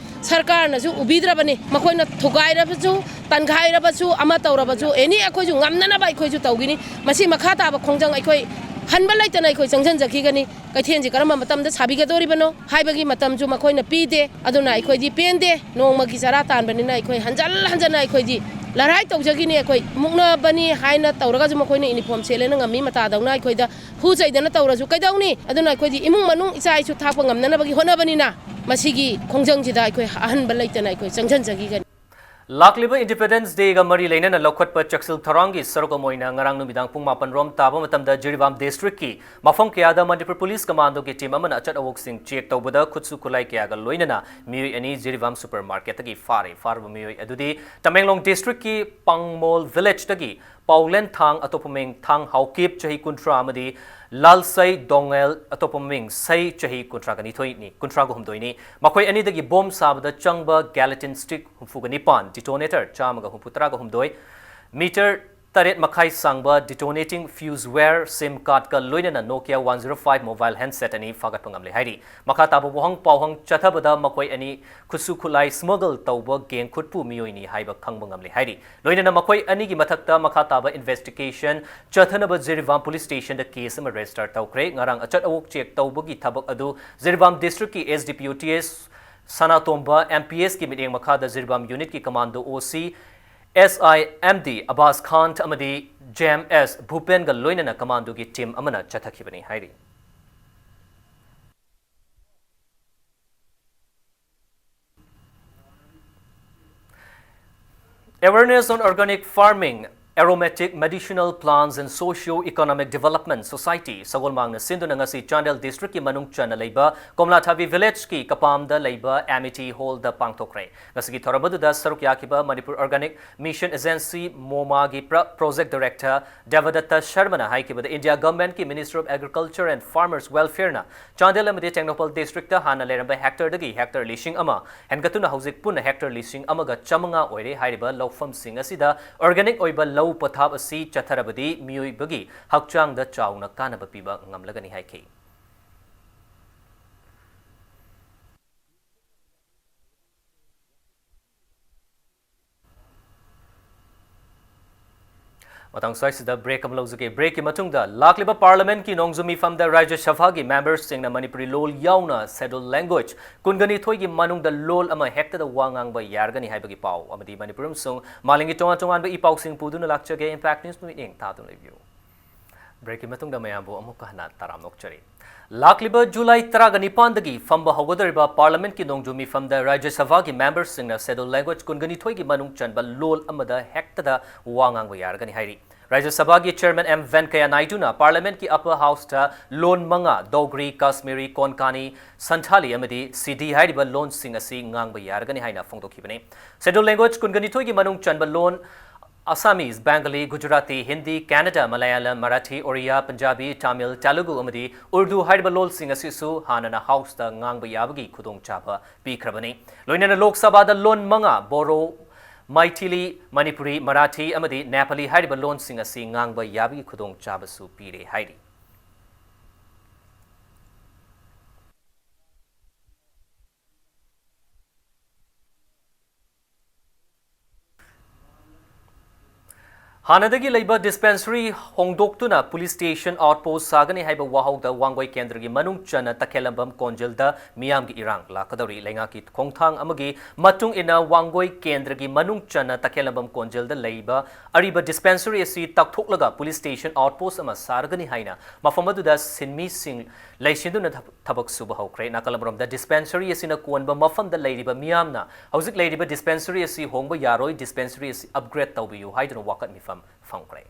ꯁꯔꯀꯥꯔꯅꯁꯨ ꯎꯕꯤꯗ꯭ꯔꯕꯅꯤ꯫ ꯃꯈꯣꯏꯅ ꯊꯨꯒꯥꯏꯔꯕꯁꯨ, ꯇꯟꯈꯥꯏꯔꯕꯁꯨ, ꯑꯃ ꯇꯧꯔꯕꯁꯨ, ꯑꯦꯅꯤ, ꯑꯩꯈꯣꯏꯁꯨ ꯉꯝꯅꯅꯕ ꯑꯩꯈꯣꯏꯁꯨ ꯇꯧꯈꯤꯅꯤ꯫ ꯃꯁꯤ ꯃꯈꯥ ꯇꯥꯕ ꯈꯣꯡꯖꯪ ꯑꯩꯈꯣꯏ ꯍꯟꯕ ꯂꯩꯇꯅ ꯑꯩꯈꯣꯏ ꯆꯪꯁꯤꯟꯖꯈꯤꯒꯅꯤ꯫ ꯀꯩꯊꯦꯜꯁꯤ ꯀꯔꯝꯕ ꯃꯇꯝꯗ ꯁꯥꯕꯤꯒꯗꯧꯔꯤꯕꯅꯣ ꯍꯥꯏꯕꯒꯤ ꯃꯇꯝꯁꯨ ꯃꯈꯣꯏꯅ ꯄꯤꯗꯦ꯫ ꯑꯗꯨꯅ ꯑꯩꯈꯣꯏꯗꯤ ꯄꯦꯟꯗꯦ꯫ ꯅꯣꯡꯃꯒꯤ ꯆꯔꯥ ꯇꯥꯟꯕꯅꯤꯅ ꯑꯩꯈꯣꯏ ꯍꯟꯖꯜ ꯍꯟꯖꯟꯅ ꯑꯩꯈꯣꯏꯗꯤ ꯂꯔꯥꯏ ꯇꯧꯖꯈꯤꯅꯤ꯫ ꯑꯩꯈꯣꯏ ꯃꯨꯛꯅꯕꯅꯤ ꯍꯥꯏꯅ ꯇꯧꯔꯒꯁꯨ ꯃꯈꯣꯏꯅ ꯌꯨꯅꯤꯐꯣꯔꯝ ꯁꯦꯠꯂꯦꯅ ꯉꯝꯃꯤ ꯃꯇꯥꯗꯧꯅ ꯑꯩꯈꯣꯏꯗ ꯍꯨ ꯆꯩꯗꯅ ꯇꯧꯔꯁꯨ ꯀꯩꯗꯧꯅꯤ? ꯑꯗꯨꯅ ꯑꯩꯈꯣꯏꯗꯤ ꯏꯃꯨꯡ ꯃꯅꯨꯡ ꯏꯆꯥ ꯏꯁꯨ ꯊꯥꯛꯄ ꯉꯝꯅꯅꯕꯒꯤ ꯍꯣꯠꯅꯕꯅꯤꯅ ꯃꯁꯤꯒꯤ ꯈꯣꯡꯖꯪꯁꯤꯗ ꯑꯩꯈꯣꯏ ꯑꯍꯟꯕ ꯂꯩꯇꯅ ꯑꯩꯈꯣꯏ ꯆꯪꯁꯤꯟꯖꯈꯤꯒꯅꯤ꯫ ꯂꯥꯛꯂꯤꯕ ꯏꯟꯗꯤꯄꯦꯟꯗꯦꯟꯁ ꯗꯦꯒ ꯃꯔꯤ ꯂꯩꯅꯅ ꯂꯧꯈꯠꯄ ꯆꯦꯛꯁꯤꯜ ꯊꯧꯔꯥꯡꯒꯤ ꯁꯔꯨꯛ ꯑꯃ ꯑꯣꯏꯅ ꯉꯔꯥꯡ ꯅꯨꯃꯤꯗꯥꯡ ꯄꯨꯡ ꯃꯥꯄꯟ ꯔꯣꯝ ꯇꯥꯕ ꯃꯇꯝꯗ ꯖꯤꯔꯤꯕꯥꯝ ꯗꯤꯁꯇ꯭ꯔꯤꯛꯀꯤ ꯃꯐꯝ ꯀꯌꯥꯗ ꯃꯅꯤꯄꯨꯔ ꯄꯨꯂꯤꯁ ꯀꯃꯥꯟꯗꯣꯒꯤ ꯇꯤꯝ ꯑꯃꯅ ꯑꯆꯠ ꯑꯋꯣꯛꯁꯤꯡ ꯆꯦꯛ ꯇꯧꯕꯗ ꯈꯨꯠꯁꯨ ꯈꯨꯠꯂꯥꯏ ꯀꯌꯥꯒ ꯂꯣꯏꯅꯅ ꯃꯤꯑꯣꯏ ꯑꯅꯤ ꯖꯤꯔꯤꯕꯥꯝ ꯁꯨꯄꯔ ꯃꯥꯔꯀꯦꯠꯇꯒꯤ ꯐꯥꯔꯦ꯫ ꯐꯥꯔꯕ ꯃꯤꯑꯣꯏ ꯑꯗꯨꯗꯤ ꯇꯃꯦꯡꯂꯣꯡ ꯗꯤꯁꯇ꯭ꯔꯤꯛꯀꯤ ꯄꯥꯡꯃꯣꯜ ꯚꯤꯂꯦꯖꯇꯒꯤ ꯄꯥꯎꯂꯦꯟꯊꯥꯡ, ꯑꯇꯣꯞꯄ ꯃꯃꯤꯡ ꯊꯥꯡ ꯍꯥꯎꯀꯤꯞ, ꯆꯍꯤ ꯀꯨꯟꯊ꯭ꯔꯥ, ꯑꯃꯗꯤ ꯂꯥꯜꯁꯩ ꯗꯣꯡꯉꯦꯜ, ꯑꯇꯣꯞꯄ ꯃꯃꯤꯡ ꯁꯩ, ꯆꯍꯤ ꯀꯨꯟꯊ꯭ꯔꯥꯒ ꯅꯤꯊꯣꯏꯅꯤ, ꯀꯨꯟꯊ꯭ꯔꯥꯒ ꯍꯨꯝꯗꯣꯏꯅꯤ꯫ ꯃꯈꯣꯏ ꯑꯅꯤꯗꯒꯤ ꯕꯣꯝ ꯁꯥꯕꯗ ꯆꯪꯕ gelatin stick ꯍꯨꯝꯐꯨꯒ ꯅꯤꯄꯥꯟ, detonator ꯆꯥꯝꯃꯒ ꯍꯨꯝꯐꯨ ꯇꯔꯥꯒ ꯍꯨꯝꯗꯣꯏ, meter ꯇꯔꯦꯠ ꯃꯈꯥꯏ ꯁꯥꯡꯕ detonating fuse wire, SIM cardꯀ ꯂꯣꯏꯅꯅ Nokia one zero five mobile handset ꯑꯅꯤ ꯐꯥꯒꯠꯄ ꯉꯝꯂꯦ ꯍꯥꯏꯔꯤ꯫ ꯃꯈꯥ ꯇꯥꯕ ꯋꯥꯍꯪ ꯄꯥꯎꯍꯪ ꯆꯠꯊꯕꯗ ꯃꯈꯣꯏ ꯑꯅꯤ ꯈꯨꯠꯁꯨ ꯈꯨꯠꯂꯥꯏ smuggle ꯇꯧꯕ gang ꯈꯨꯠꯄꯨ ꯃꯤꯑꯣꯏꯅꯤ ꯍꯥꯏꯕ ꯈꯪꯕ ꯉꯝꯂꯦ ꯍꯥꯏꯔꯤ꯫ ꯂꯣꯏꯅꯅ ꯃꯈꯣꯏ ꯑꯅꯤꯒꯤ ꯃꯊꯛꯇ ꯃꯈꯥ ꯇꯥꯕ investigation ꯆꯠꯊꯅꯕ ꯖꯤꯔꯤꯕꯥꯝ police stationꯗ case ꯑꯃ register ꯇꯧꯈ꯭ꯔꯦ꯫ ꯉꯔꯥꯡ ꯑꯆꯠ ꯑꯋꯣꯛ check ꯇꯧꯕꯒꯤ ꯊꯕꯛ ꯑꯗꯨ Jiribam districtꯀꯤ S D P O T S ꯁꯅꯥꯇꯣꯝꯕ, M P Sꯀꯤ ꯃꯤꯠꯌꯦꯡ ꯃꯈꯥꯗ Jiribam unitꯀꯤ commando O C S I M D ꯑꯕꯥꯁ ꯈꯥꯟ ꯑꯃꯗꯤ J M S ꯚꯨꯄꯦꯟꯒ ꯂꯣꯏꯅꯅ commandoꯒꯤ team ꯑꯃꯅ ꯆꯠꯊꯈꯤꯕꯅꯤ ꯍꯥꯏꯔꯤ꯫ Awareness on Organic Farming, Aromatic Medicinal Plants and Socio-Economic Development Society, ꯁꯒꯣꯜꯃꯥꯡꯅ ꯁꯤꯟꯗꯨꯅ ꯉꯁꯤ ꯆꯥꯟꯗꯦꯜ districtꯀꯤ ꯃꯅꯨꯡ ꯆꯟꯅ ꯂꯩꯕ ꯀꯣꯝꯂꯥꯊꯥꯕꯤ villageꯀꯤ ꯀꯄꯥꯝꯗ ꯂꯩꯕ amity hallꯗ ꯄꯥꯡꯊꯣꯛꯈ꯭ꯔꯦ꯫ ꯉꯁꯤꯒꯤ ꯊꯧꯔꯝ ꯑꯗꯨꯗ ꯁꯔꯨꯛ ꯌꯥꯈꯤꯕ Manipur Organic Mission Agency, MOMAꯒꯤ pro-, project director ꯗꯦꯕꯗꯠꯇ ꯁꯔꯃꯅ ꯍꯥꯏꯈꯤꯕꯗ India governmentꯀꯤ Ministry of Agriculture and Farmers Welfareꯅ Chandel ꯑꯃꯗꯤ ꯇꯦꯡꯅꯧꯄꯜ districtꯇ ꯍꯥꯟꯅ ꯂꯩꯔꯝꯕ hectareꯗꯒꯤ hectare ꯂꯤꯁꯤꯡ ꯑꯃ ꯍꯦꯟꯒꯠꯇꯨꯅ ꯍꯧꯖꯤꯛ ꯄꯨꯟꯅ hectare ꯂꯤꯁꯤꯡ ꯑꯃꯒ ꯆꯥꯃꯉꯥ ꯑꯣꯏꯔꯦ꯫ ꯍꯥꯏꯔꯤꯕ ꯂꯧꯐꯝꯁꯤꯡ ꯑꯁꯤꯗ organic ꯑꯣꯏꯕ ꯂꯧ ꯄꯊꯥꯞ ꯑꯁꯤ ꯆꯠꯊꯔꯕꯗꯤ ꯃꯤꯑꯣꯏꯕꯒꯤ ꯍꯛꯆꯥꯡꯗ ꯆꯥꯎꯅ ꯀꯥꯟꯅꯕ ꯄꯤꯕ ꯉꯝꯂꯒꯅꯤ ꯍꯥꯏꯈꯤ꯫ ꯃꯇꯥꯡ ꯁ꯭ꯋꯥꯏꯁꯤꯗ break ꯑꯃ ꯂꯧꯖꯒꯦ꯫ Breakꯀꯤ ꯃꯇꯨꯡꯗ ꯂꯥꯛꯂꯤꯕ Parliamentꯀꯤ ꯅꯣꯡꯖꯨ ꯃꯤꯐꯝꯗ ꯔꯥꯖ꯭ꯌ ꯁꯚꯥꯒꯤ memberꯁꯤꯡꯅ ꯃꯅꯤꯄꯨꯔꯤ ꯂꯣꯜ ꯌꯥꯎꯅ scheduled language ꯀꯨꯟꯒ ꯅꯤꯊꯣꯏꯒꯤ ꯃꯅꯨꯡꯗ ꯂꯣꯜ ꯑꯃ ꯍꯦꯛꯇꯗ ꯋꯥ ꯉꯥꯡꯕ ꯌꯥꯔꯒꯅꯤ ꯍꯥꯏꯕꯒꯤ ꯄꯥꯎ ꯑꯃꯗꯤ ꯃꯅꯤꯄꯨꯔ ꯑꯃꯁꯨꯡ ꯃꯥꯂꯦꯝꯒꯤ ꯇꯣꯉꯥꯟ ꯇꯣꯉꯥꯟꯕ ꯏ ꯄꯥꯎꯁꯤꯡ ꯄꯨꯗꯨꯅ ꯂꯥꯛꯆꯒꯦ꯫ Impact News ꯃꯤꯠꯌꯦꯡ ꯊꯥꯗꯨꯅ ꯂꯩꯕꯤꯌꯨ꯫ Breakꯀꯤ ꯃꯇꯨꯡꯗ ꯃꯌꯥꯝꯕꯨ ꯑꯃꯨꯛꯀ ꯍꯟꯅ ꯇꯔꯥꯝꯅ ꯑꯣꯛꯆꯔꯤ꯫ ꯂꯥꯛꯂꯤꯕ July ꯇꯔꯥꯒ ꯅꯤꯄꯥꯟꯗꯒꯤ ꯐꯝꯕ ꯍꯧꯒꯗꯧꯔꯤꯕ Parliamentꯀꯤ ꯅꯣꯡꯖꯨ ꯃꯤꯐꯝꯗ ꯔꯥꯖ꯭ꯌ ꯁꯚꯥꯒꯤ memberꯁꯤꯡꯅ scheduled language ꯀꯨꯟꯒ ꯅꯤꯊꯣꯏꯒꯤ ꯃꯅꯨꯡ ꯆꯟꯕ ꯂꯣꯜ ꯑꯃꯗ ꯍꯦꯛꯇꯗ ꯋꯥ ꯉꯥꯡꯕ ꯌꯥꯔꯒꯅꯤ ꯍꯥꯏꯔꯤ꯫ ꯔꯥꯖ꯭ꯌ ꯁꯚꯥꯒꯤ Chairman M Venkaiah Naiduꯅ Parliamentꯀꯤ Upper Houseꯇ ꯂꯣꯟ ꯃꯉꯥ, Dogri, Kashmiri, Konkani, Santhali ꯑꯃꯗꯤ Sindhi ꯍꯥꯏꯔꯤꯕ ꯂꯣꯟꯁꯤꯡ ꯑꯁꯤ ꯉꯥꯡꯕ ꯌꯥꯔꯒꯅꯤ ꯍꯥꯏꯅ ꯐꯣꯡꯗꯣꯛꯈꯤꯕꯅꯤ꯫ Scheduled language ꯀꯨꯟꯒ ꯅꯤꯊꯣꯏꯒꯤ ꯃꯅꯨꯡ ꯆꯟꯕ ꯂꯣꯟ Assamese, Bengali, Gujarati, Hindi, Kannada, Malayalam, Marathi, Oriya, Punjabi, Tamil, Telugu ꯑꯃꯗꯤ Urdu ꯍꯥꯏꯔꯤꯕ ꯂꯣꯜꯁꯤꯡ ꯑꯁꯤꯁꯨ ꯍꯥꯟꯅꯅ Houseꯇ ꯉꯥꯡꯕ ꯌꯥꯕꯒꯤ ꯈꯨꯗꯣꯡꯆꯥꯕ ꯄꯤꯈ꯭ꯔꯕꯅꯤ꯫ ꯂꯣꯏꯅꯅ ꯂꯣꯛ ꯁꯚꯥꯗ ꯂꯣꯟ ꯃꯉꯥ, Bodo, Maithili, Manipuri, Marathi ꯑꯃꯗꯤ Nepali ꯍꯥꯏꯔꯤꯕ ꯂꯣꯟꯁꯤꯡ ꯑꯁꯤ ꯉꯥꯡꯕ ꯌꯥꯕꯒꯤ ꯈꯨꯗꯣꯡꯆꯥꯕꯁꯨ ꯄꯤꯔꯦ ꯍꯥꯏꯔꯤ꯫ ꯍꯥꯟꯅꯗꯒꯤ ꯂꯩꯕ dispensary ꯍꯣꯡꯗꯣꯛꯇꯨꯅ police station outpost ꯁꯥꯒꯅꯤ ꯍꯥꯏꯕ ꯋꯥꯍꯧꯗ ꯋꯥꯡꯒꯣꯏ ꯀꯦꯟꯗ꯭ꯔꯒꯤ ꯃꯅꯨꯡ ꯆꯟꯅ ꯇꯈꯦꯂꯝꯕꯝ ꯀꯣꯟꯖꯤꯜꯗ ꯃꯤꯌꯥꯝꯒꯤ ꯏꯔꯥꯡ ꯂꯥꯛꯀꯗꯧꯔꯤ꯫ ꯂꯩꯉꯥꯛꯀꯤ ꯈꯣꯡꯊꯥꯡ ꯑꯃꯒꯤ ꯃꯇꯨꯡ ꯏꯟꯅ ꯋꯥꯡꯒꯣꯏ ꯀꯦꯟꯗ꯭ꯔꯒꯤ ꯃꯅꯨꯡ ꯆꯟꯅ ꯇꯈꯦꯂꯝꯕꯝ ꯀꯣꯟꯖꯤꯜꯗ ꯂꯩꯕ ꯑꯔꯤꯕ dispensary ꯑꯁꯤ ꯇꯛꯊꯣꯛꯂꯒ police station outpost ꯑꯃ ꯁꯥꯔꯒꯅꯤ ꯍꯥꯏꯅ ꯃꯐꯝ ꯑꯗꯨꯗ ꯁꯤꯟꯃꯤꯁꯤꯡ ꯂꯩꯁꯤꯟꯗꯨꯅ ꯊꯕꯛ ꯁꯨꯕ ꯍꯧꯈ꯭ꯔꯦ꯫ ꯅꯥꯀꯜ ꯑꯃꯔꯣꯝꯗ dispensary ꯑꯁꯤꯅ ꯀꯣꯟꯕ ꯃꯐꯝꯗ ꯂꯩꯔꯤꯕ ꯃꯤꯌꯥꯝꯅ ꯍꯧꯖꯤꯛ ꯂꯩꯔꯤꯕ dispensary ꯑꯁꯤ ꯍꯣꯡꯕ ꯌꯥꯔꯣꯏ, dispensary ꯑꯁꯤ upgrade ꯇꯧꯕꯤꯌꯨ ꯍꯥꯏꯗꯨꯅ ꯋꯥꯀꯠ ꯃꯤꯐꯝ ꯐꯝꯈ꯭ꯔꯦ꯫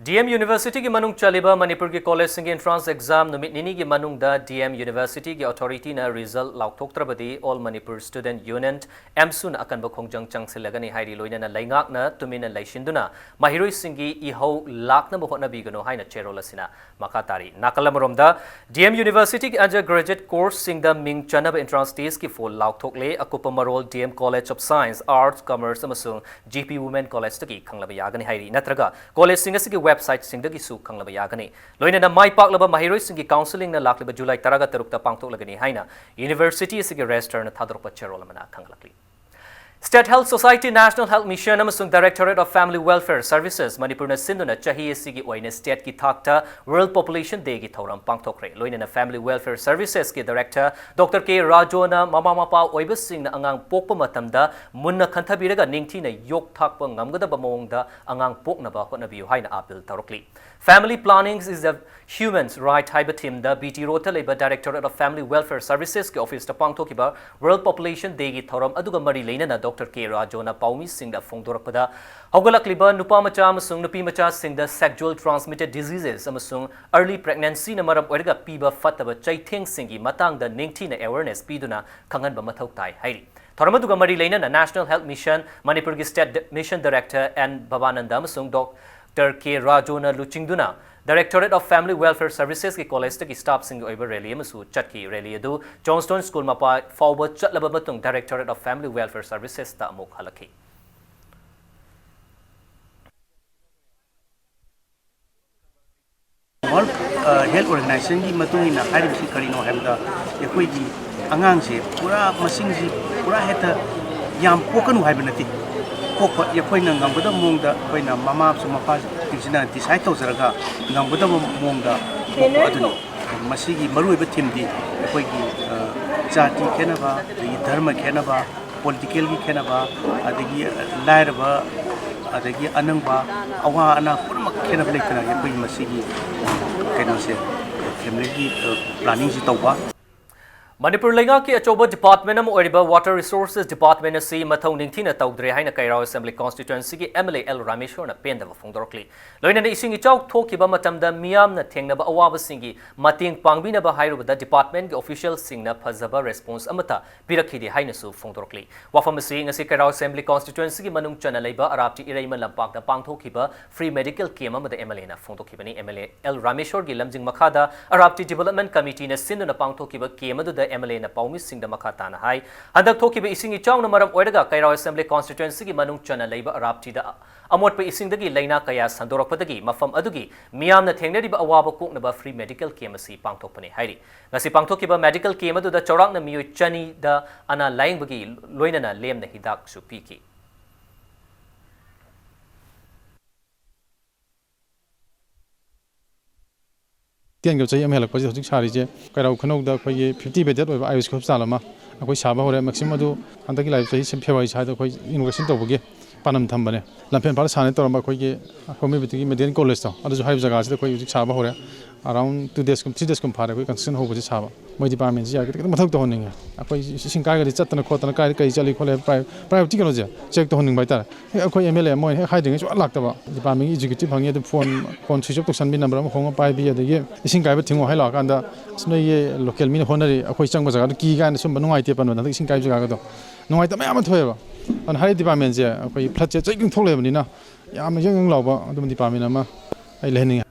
D M Universityꯒꯤ ꯃꯅꯨꯡ ꯆꯜꯂꯤꯕ ꯃꯅꯤꯄꯨꯔꯒꯤ collegeꯁꯤꯡꯒꯤ entrance exam ꯅꯨꯃꯤꯠ ꯅꯤꯅꯤꯒꯤ ꯃꯅꯨꯡꯗ D M Universityꯒꯤ authorityꯅ result ꯂꯥꯎꯊꯣꯛꯇ꯭ꯔꯕꯗꯤ All Manipur Student Union, AMSUꯅ ꯑꯀꯟꯕ ꯈꯣꯡꯖꯪ ꯆꯪꯁꯤꯜꯂꯒꯅꯤ ꯍꯥꯏꯔꯤ꯫ ꯂꯣꯏꯅꯅ ꯂꯩꯉꯥꯛꯅ ꯇꯨꯃꯤꯟꯅ ꯂꯩꯁꯤꯟꯗꯨꯅ ꯃꯍꯩꯔꯣꯏꯁꯤꯡꯒꯤ ꯏꯍꯧ ꯂꯥꯛꯅꯕ ꯍꯣꯠꯅꯕꯤꯒꯅꯨ ꯍꯥꯏꯅ ꯆꯦꯔꯣꯜ ꯑꯁꯤꯅ ꯃꯈꯥ ꯇꯥꯔꯤ꯫ ꯅꯥꯀꯜ ꯑꯃꯔꯣꯝꯗ, D M Universityꯒꯤ undergraduate courseꯁꯤꯡꯗ ꯃꯤꯡ ꯆꯟꯅꯕ entrance testꯀꯤ ꯐꯣꯜ ꯂꯥꯎꯊꯣꯛꯂꯦ꯫ ꯑꯀꯨꯞꯄ ꯃꯔꯣꯜ D M College of Science, Arts, Commerce ꯑꯃꯁꯨꯡ G P Women Collegeꯇꯒꯤ ꯈꯪꯂꯕ ꯌꯥꯒꯅꯤ ꯍꯥꯏꯔꯤ, ꯅꯠꯇ꯭ꯔꯒ collegeꯁꯤꯡ ꯑꯁꯤꯒꯤ websiteꯁꯤꯡꯗꯒꯤꯁꯨ ꯈꯪꯂꯕ ꯌꯥꯒꯅꯤ꯫ ꯂꯣꯏꯅꯅ ꯃꯥꯏ ꯄꯥꯛꯂꯕ ꯃꯍꯩꯔꯣꯏꯁꯤꯡꯒꯤ counselingꯅ ꯂꯥꯛꯂꯤꯕ July ꯇꯔꯥꯒ ꯇꯔꯨꯛꯇ ꯄꯥꯡꯊꯣꯛꯂꯒꯅꯤ ꯍꯥꯏꯅ university ꯑꯁꯤꯒꯤ registrarꯅ ꯊꯥꯗꯣꯔꯛꯄ ꯆꯦꯔꯣꯜ ꯑꯃꯅ ꯈꯪꯍꯜꯂꯛꯂꯤ꯫ State Health Society, National Health Mission ꯑꯃꯁꯨꯡ Directorate of Family Welfare Services ꯃꯅꯤꯄꯨꯔꯅ ꯁꯤꯟꯗꯨꯅ ꯆꯍꯤ ꯑꯁꯤꯒꯤ ꯑꯣꯏꯅ stateꯀꯤ ꯊꯥꯛꯇ World Population Dayꯒꯤ ꯊꯧꯔꯝ ꯄꯥꯡꯊꯣꯛꯈ꯭ꯔꯦ꯫ ꯂꯣꯏꯅꯅ Family Welfare Servicesꯀꯤ director Doctor K ꯔꯥꯖꯣꯅ ꯃꯃꯥ ꯃꯄꯥ ꯑꯣꯏꯕꯁꯤꯡꯅ ꯑꯉꯥꯡ ꯄꯣꯛꯄ ꯃꯇꯝꯗ ꯃꯨꯟꯅ ꯈꯟꯊꯕꯤꯔꯒ ꯅꯤꯡꯊꯤꯅ ꯌꯣꯛ ꯊꯥꯛꯄ ꯉꯝꯒꯗꯕ ꯃꯑꯣꯡꯗ ꯑꯉꯥꯡ ꯄꯣꯛꯅꯕ ꯍꯣꯠꯅꯕꯤꯌꯨ ꯍꯥꯏꯅ appeal ꯇꯧꯔꯛꯂꯤ꯫ Family Planning is a Human Right ꯍꯥꯏꯕ themeꯗ B T Roadꯇ ꯂꯩꯕ Directorate of Family Welfare Servicesꯀꯤ officeꯇ ꯄꯥꯡꯊꯣꯛꯈꯤꯕ World Population Dayꯒꯤ ꯊꯧꯔꯝ ꯑꯗꯨꯒ ꯃꯔꯤ ꯂꯩꯅꯅ Doctor ꯀꯦ ꯔꯥꯖꯨꯅ ꯄꯥꯎꯃꯤꯁꯤꯡꯗ ꯐꯣꯡꯗꯣꯔꯛꯄꯗ, ꯍꯧꯒꯠꯂꯛꯂꯤꯕ ꯅꯨꯄꯥ ꯃꯆꯥ ꯑꯃꯁꯨꯡ ꯅꯨꯄꯤ ꯃꯆꯥꯁꯤꯡꯗ sexual transmitted diseases ꯑꯃꯁꯨꯡ early pregnancyꯅ ꯃꯔꯝ ꯑꯣꯏꯔꯒ ꯄꯤꯕ ꯐꯠꯇꯕ ꯆꯩꯊꯦꯡꯁꯤꯡꯒꯤ ꯃꯇꯥꯡꯗ ꯅꯤꯡꯊꯤꯅ awareness ꯄꯤꯗꯨꯅ ꯈꯪꯍꯟꯕ ꯃꯊꯧ ꯇꯥꯏ ꯍꯥꯏꯔꯤ꯫ ꯊꯧꯔꯝ ꯑꯗꯨꯒ ꯃꯔꯤ ꯂꯩꯅꯅ National Health Mission ꯃꯅꯤꯄꯨꯔꯒꯤ State Mission Director ꯑꯦꯟ ꯕꯕꯥꯅꯟꯗ ꯑꯃꯁꯨꯡ ꯗꯣꯛꯇꯔ ꯀꯦ ꯔꯥꯖꯨꯅ ꯂꯨꯆꯤꯡꯗꯨꯅ Directorate of Family Welfare Servicesꯀꯤ collegeꯇꯒꯤ staffꯁꯤꯡꯒꯤ ꯑꯣꯏꯕ rally ꯑꯃꯁꯨ ꯆꯠꯈꯤ꯫ Rally ꯑꯗꯨ Johnstone School ꯃꯄꯥ ꯐꯥꯎꯕ ꯆꯠꯂꯕ ꯃꯇꯨꯡ Directorate of Family Welfare Servicesꯇ ꯑꯃꯨꯛ ꯍꯜꯂꯛꯈꯤ꯫ World Health Organizationꯒꯤ ꯃꯇꯨꯡ ꯏꯟꯅ ꯍꯥꯏꯔꯤꯕꯁꯤ ꯀꯔꯤꯅꯣ ꯍꯥꯏꯕꯗ, ꯑꯩꯈꯣꯏꯒꯤ ꯑꯉꯥꯡꯁꯦ ꯄꯨꯔꯥ ꯃꯁꯤꯡꯁꯤ ꯄꯨꯔꯥ ꯍꯦꯛꯇ ꯌꯥꯝ ꯄꯣꯛꯀꯅꯨ ꯍꯥꯏꯕ ꯅꯠꯇꯦ꯫ ꯄꯣꯛꯄ ꯑꯩꯈꯣꯏꯅ ꯉꯝꯒꯗꯕ ꯃꯑꯣꯡꯗ ꯑꯩꯈꯣꯏꯅ ꯃꯃꯥ ꯑꯃꯁꯨꯡ ꯃꯄꯥꯁꯤꯡꯁꯤꯅ decide ꯇꯧꯖꯔꯒ ꯉꯝꯒꯗꯕ ꯃꯑꯣꯡꯗ ꯄꯣꯛꯄ ꯑꯗꯨꯅꯤ꯫ ꯃꯁꯤꯒꯤ ꯃꯔꯨꯑꯣꯏꯕ themeꯗꯤ ꯑꯩꯈꯣꯏꯒꯤ, ꯑ, ꯖꯥꯇꯤ ꯈꯦꯠꯅꯕ, ꯑꯗꯒꯤ ꯙꯔꯃ ꯈꯦꯠꯅꯕ, politicalꯒꯤ ꯈꯦꯠꯅꯕ, ꯑꯗꯒꯤ ꯂꯥꯏꯔꯕ, ꯑꯗꯒꯤ ꯑꯅꯪꯕ, ꯑꯋꯥ ꯑꯅꯥ ꯄꯨꯝꯅꯃꯛ ꯈꯦꯠꯅꯕ ꯂꯩꯇꯅ ꯑꯩꯈꯣꯏ ꯃꯁꯤꯒꯤ ꯀꯩꯅꯣꯁꯦ, familyꯒꯤ, ꯑ, planningꯁꯤ ꯇꯧꯕ꯫ ꯃꯅꯤꯄꯨꯔ ꯂꯩꯉꯥꯛꯀꯤ ꯑꯆꯧꯕ department ꯑꯃ ꯑꯣꯏꯔꯤꯕ Water Resources Department ꯑꯁꯤ ꯃꯊꯧ ꯅꯤꯡꯊꯤꯅ ꯇꯧꯗ꯭ꯔꯦ ꯍꯥꯏꯅ ꯀꯩꯔꯥꯎ Assembly Constituencyꯒꯤ M L A ꯑꯦꯜ ꯔꯥꯃꯦꯁꯣꯔꯅ ꯄꯦꯟꯗꯕ ꯐꯣꯡꯗꯣꯔꯛꯂꯤ꯫ ꯂꯣꯏꯅꯅ ꯏꯁꯤꯡ ꯏꯆꯥꯎ ꯊꯣꯛꯈꯤꯕ ꯃꯇꯝꯗ ꯃꯤꯌꯥꯝꯅ ꯊꯦꯡꯅꯕ ꯑꯋꯥꯕꯁꯤꯡꯒꯤ ꯃꯇꯦꯡ ꯄꯥꯡꯕꯤꯅꯕ ꯍꯥꯏꯔꯨꯕꯗ departmentꯀꯤ officialꯁꯤꯡꯅ ꯐꯖꯕ response ꯑꯃꯠꯇ ꯄꯤꯔꯛꯈꯤꯗꯦ ꯍꯥꯏꯅꯁꯨ ꯐꯣꯡꯗꯣꯔꯛꯂꯤ꯫ ꯋꯥꯐꯝ ꯑꯁꯤ ꯉꯁꯤ ꯀꯩꯔꯥꯎ Assembly Constituencyꯒꯤ ꯃꯅꯨꯡ ꯆꯟꯅ ꯂꯩꯕ ꯑꯔꯥꯞꯇꯤ ꯏꯔꯩꯃ ꯂꯝꯄꯥꯛꯇ ꯄꯥꯡꯊꯣꯛꯈꯤꯕ free medical camp ꯑꯃꯗ M L Aꯅ ꯐꯣꯡꯗꯣꯛꯈꯤꯕꯅꯤ꯫ M L A ꯑꯦꯜ ꯔꯥꯃꯦꯁꯣꯔꯒꯤ ꯂꯝꯖꯤꯡ ꯃꯈꯥꯗ ꯑꯔꯥꯞꯇꯤ Development Committeeꯅ ꯁꯤꯟꯗꯨꯅ ꯄꯥꯡꯊꯣꯛꯈꯤꯕ camp ꯑꯗꯨꯗ M L Aꯅ ꯄꯥꯎꯃꯤꯁꯤꯡꯗ ꯃꯈꯥ ꯇꯥꯅ ꯍꯥꯏ, ꯍꯟꯗꯛ ꯊꯣꯛꯈꯤꯕ ꯏꯁꯤꯡ ꯏꯆꯥꯎꯅ ꯃꯔꯝ ꯑꯣꯏꯔꯒ ꯀꯩꯔꯥꯎ Assembly Constituencyꯒꯤ ꯃꯅꯨꯡ ꯆꯟꯅ ꯂꯩꯕ ꯑꯔꯥꯞꯇꯤꯗ ꯑꯃꯣꯠꯄ ꯏꯁꯤꯡꯗꯒꯤ ꯂꯩꯅꯥ ꯀꯌꯥ ꯁꯟꯗꯣꯔꯛꯄꯗꯒꯤ ꯃꯐꯝ ꯑꯗꯨꯒꯤ ꯃꯤꯌꯥꯝꯅ ꯊꯦꯡꯅꯔꯤꯕ ꯑꯋꯥꯕ ꯀꯣꯛꯅꯕ free medical camp ꯑꯁꯤ ꯄꯥꯡꯊꯣꯛꯄꯅꯤ ꯍꯥꯏꯔꯤ꯫ ꯉꯁꯤ ꯄꯥꯡꯊꯣꯛꯈꯤꯕ medical camp ꯑꯗꯨꯗ ꯆꯥꯎꯔꯥꯛꯅ ꯃꯤꯑꯣꯏ ꯆꯅꯤꯗ ꯑꯅꯥ ꯂꯥꯌꯦꯡꯕꯒꯤ ꯂꯣꯏꯅꯅ ꯂꯦꯝꯅ ꯍꯤꯗꯥꯛꯁꯨ ꯄꯤꯈꯤ꯫ ꯇꯦꯟꯒ ꯆꯍꯤ ꯑꯃ ꯍꯦꯜꯂꯛꯄꯁꯤꯗ ꯍꯧꯖꯤꯛ ꯁꯥꯔꯤꯁꯦ ꯀꯩꯔꯥꯎ ꯈꯨꯅꯧꯗ ꯑꯩꯈꯣꯏꯒꯤ fifty bedded ꯑꯣꯏꯕ ꯑꯥꯌꯨꯁꯀꯤ hospital ꯑꯃ ꯑꯩꯈꯣꯏ ꯁꯥꯕ ꯍꯧꯔꯦ꯫ Maximum ꯑꯗꯨ ꯍꯟꯗꯛꯀꯤ ꯂꯥꯛꯏꯕ ꯆꯍꯤ February ꯁ꯭ꯋꯥꯏꯗ ꯑꯩꯈꯣꯏ inauguration ꯇꯧꯕꯒꯤ ꯄꯥꯟꯗꯝ ꯊꯝꯕꯅꯦ꯫ ꯂꯝꯐꯦꯜ ꯄꯥꯠꯇ ꯁꯥꯟꯅ ꯇꯧꯔꯝꯕ ꯑꯩꯈꯣꯏꯒꯤ ꯍꯣꯃꯤꯌꯣꯄꯦꯊꯤꯒꯤ ꯃꯦꯗꯤꯀꯦꯜ ꯀꯣꯂꯦꯖꯇꯣ, ꯑꯗꯨꯁꯨ ꯍꯥꯏꯔꯤꯕ ꯖꯒꯥꯁꯤꯗ ꯑꯩꯈꯣꯏ ꯍꯧꯖꯤꯛ ꯁꯥꯕ ꯍꯧꯔꯦ꯫ Around two days ꯀꯨꯝ, three days ꯀꯨꯝ ꯐꯥꯔꯦ ꯑꯩꯈꯣꯏ construction ꯍꯧꯕꯁꯦ ꯁꯥꯕ꯫ ꯃꯣꯏ departmentꯁꯤ ꯌꯥꯔꯒꯗꯤ ꯈꯤꯇꯪ ꯃꯊꯧ ꯇꯧꯍꯟꯅꯤꯡꯉꯦ꯫ ꯑꯩꯈꯣꯏ ꯏꯁꯤꯡ ꯀꯥꯏꯒꯗꯤ ꯆꯠꯇꯅ ꯈꯣꯠꯇꯅ ꯀꯥꯏꯗ ꯀꯔꯤ ꯆꯠꯂꯤ ꯈꯣꯠꯂꯤ ꯍꯥꯏꯕ pri-, priority ꯀꯩꯅꯣꯁꯦ check ꯇꯧꯍꯟꯅꯤꯡꯕ ꯍꯥꯏꯇꯥꯔꯦ꯫ ꯍꯦꯛ ꯑꯩꯈꯣꯏ M L A ꯃꯣꯏꯅ ꯍꯦꯛ ꯍꯥꯏꯗ꯭ꯔꯤꯉꯩ ꯁꯨꯡꯂꯥꯛ ꯂꯥꯛꯇꯕ꯫ Departmentꯀꯤ executive ꯍꯪꯉꯤ, ꯑꯗꯨ phone, phone switch off ꯇꯧꯁꯟꯕꯤ, number ꯑꯃ ꯈꯣꯡ ꯑꯃ ꯄꯥꯏꯕꯤ, ꯑꯗꯒꯤ ꯏꯁꯤꯡ ꯀꯥꯏꯕ ꯊꯤꯡꯉꯣ ꯍꯥꯏ ꯂꯥꯛꯑꯀꯥꯟꯗ, "ꯑꯁ, ꯅꯣꯏꯒꯤ local ꯃꯤꯅ ꯍꯣꯠꯅꯔꯤ, ꯑꯩꯈꯣꯏ ꯆꯪꯕ ꯖꯒꯥꯗꯣ ꯀꯤ" ꯀꯥꯏꯅ ꯁꯨꯝꯕ ꯅꯨꯡꯉꯥꯏꯇꯦ ꯄꯟꯕꯗ ꯍꯟꯗꯛ ꯏꯁꯤꯡ ꯀꯥꯏꯕ ꯖꯒꯥꯒꯗꯣ ꯅꯨꯡꯉꯥꯏꯇꯕ ꯃꯌꯥꯝ ꯑꯃ ꯊꯣꯛꯑꯦꯕ꯫ ꯑꯗꯨꯅ ꯍꯥꯏꯔꯤꯕ departmentꯁꯦ ꯑꯩꯈꯣꯏ floodꯁꯦ ꯆꯍꯤ ꯈꯨꯗꯤꯡ ꯊꯣꯛꯂꯛꯑꯕꯅꯤꯅ ꯌꯥꯝꯅ ꯌꯪ ꯌꯪ ꯂꯥꯎꯕ ꯑꯗꯨꯝꯕ department ꯑꯃ ꯑꯩ ꯂꯩꯍꯟꯅꯤꯡꯉꯦ꯫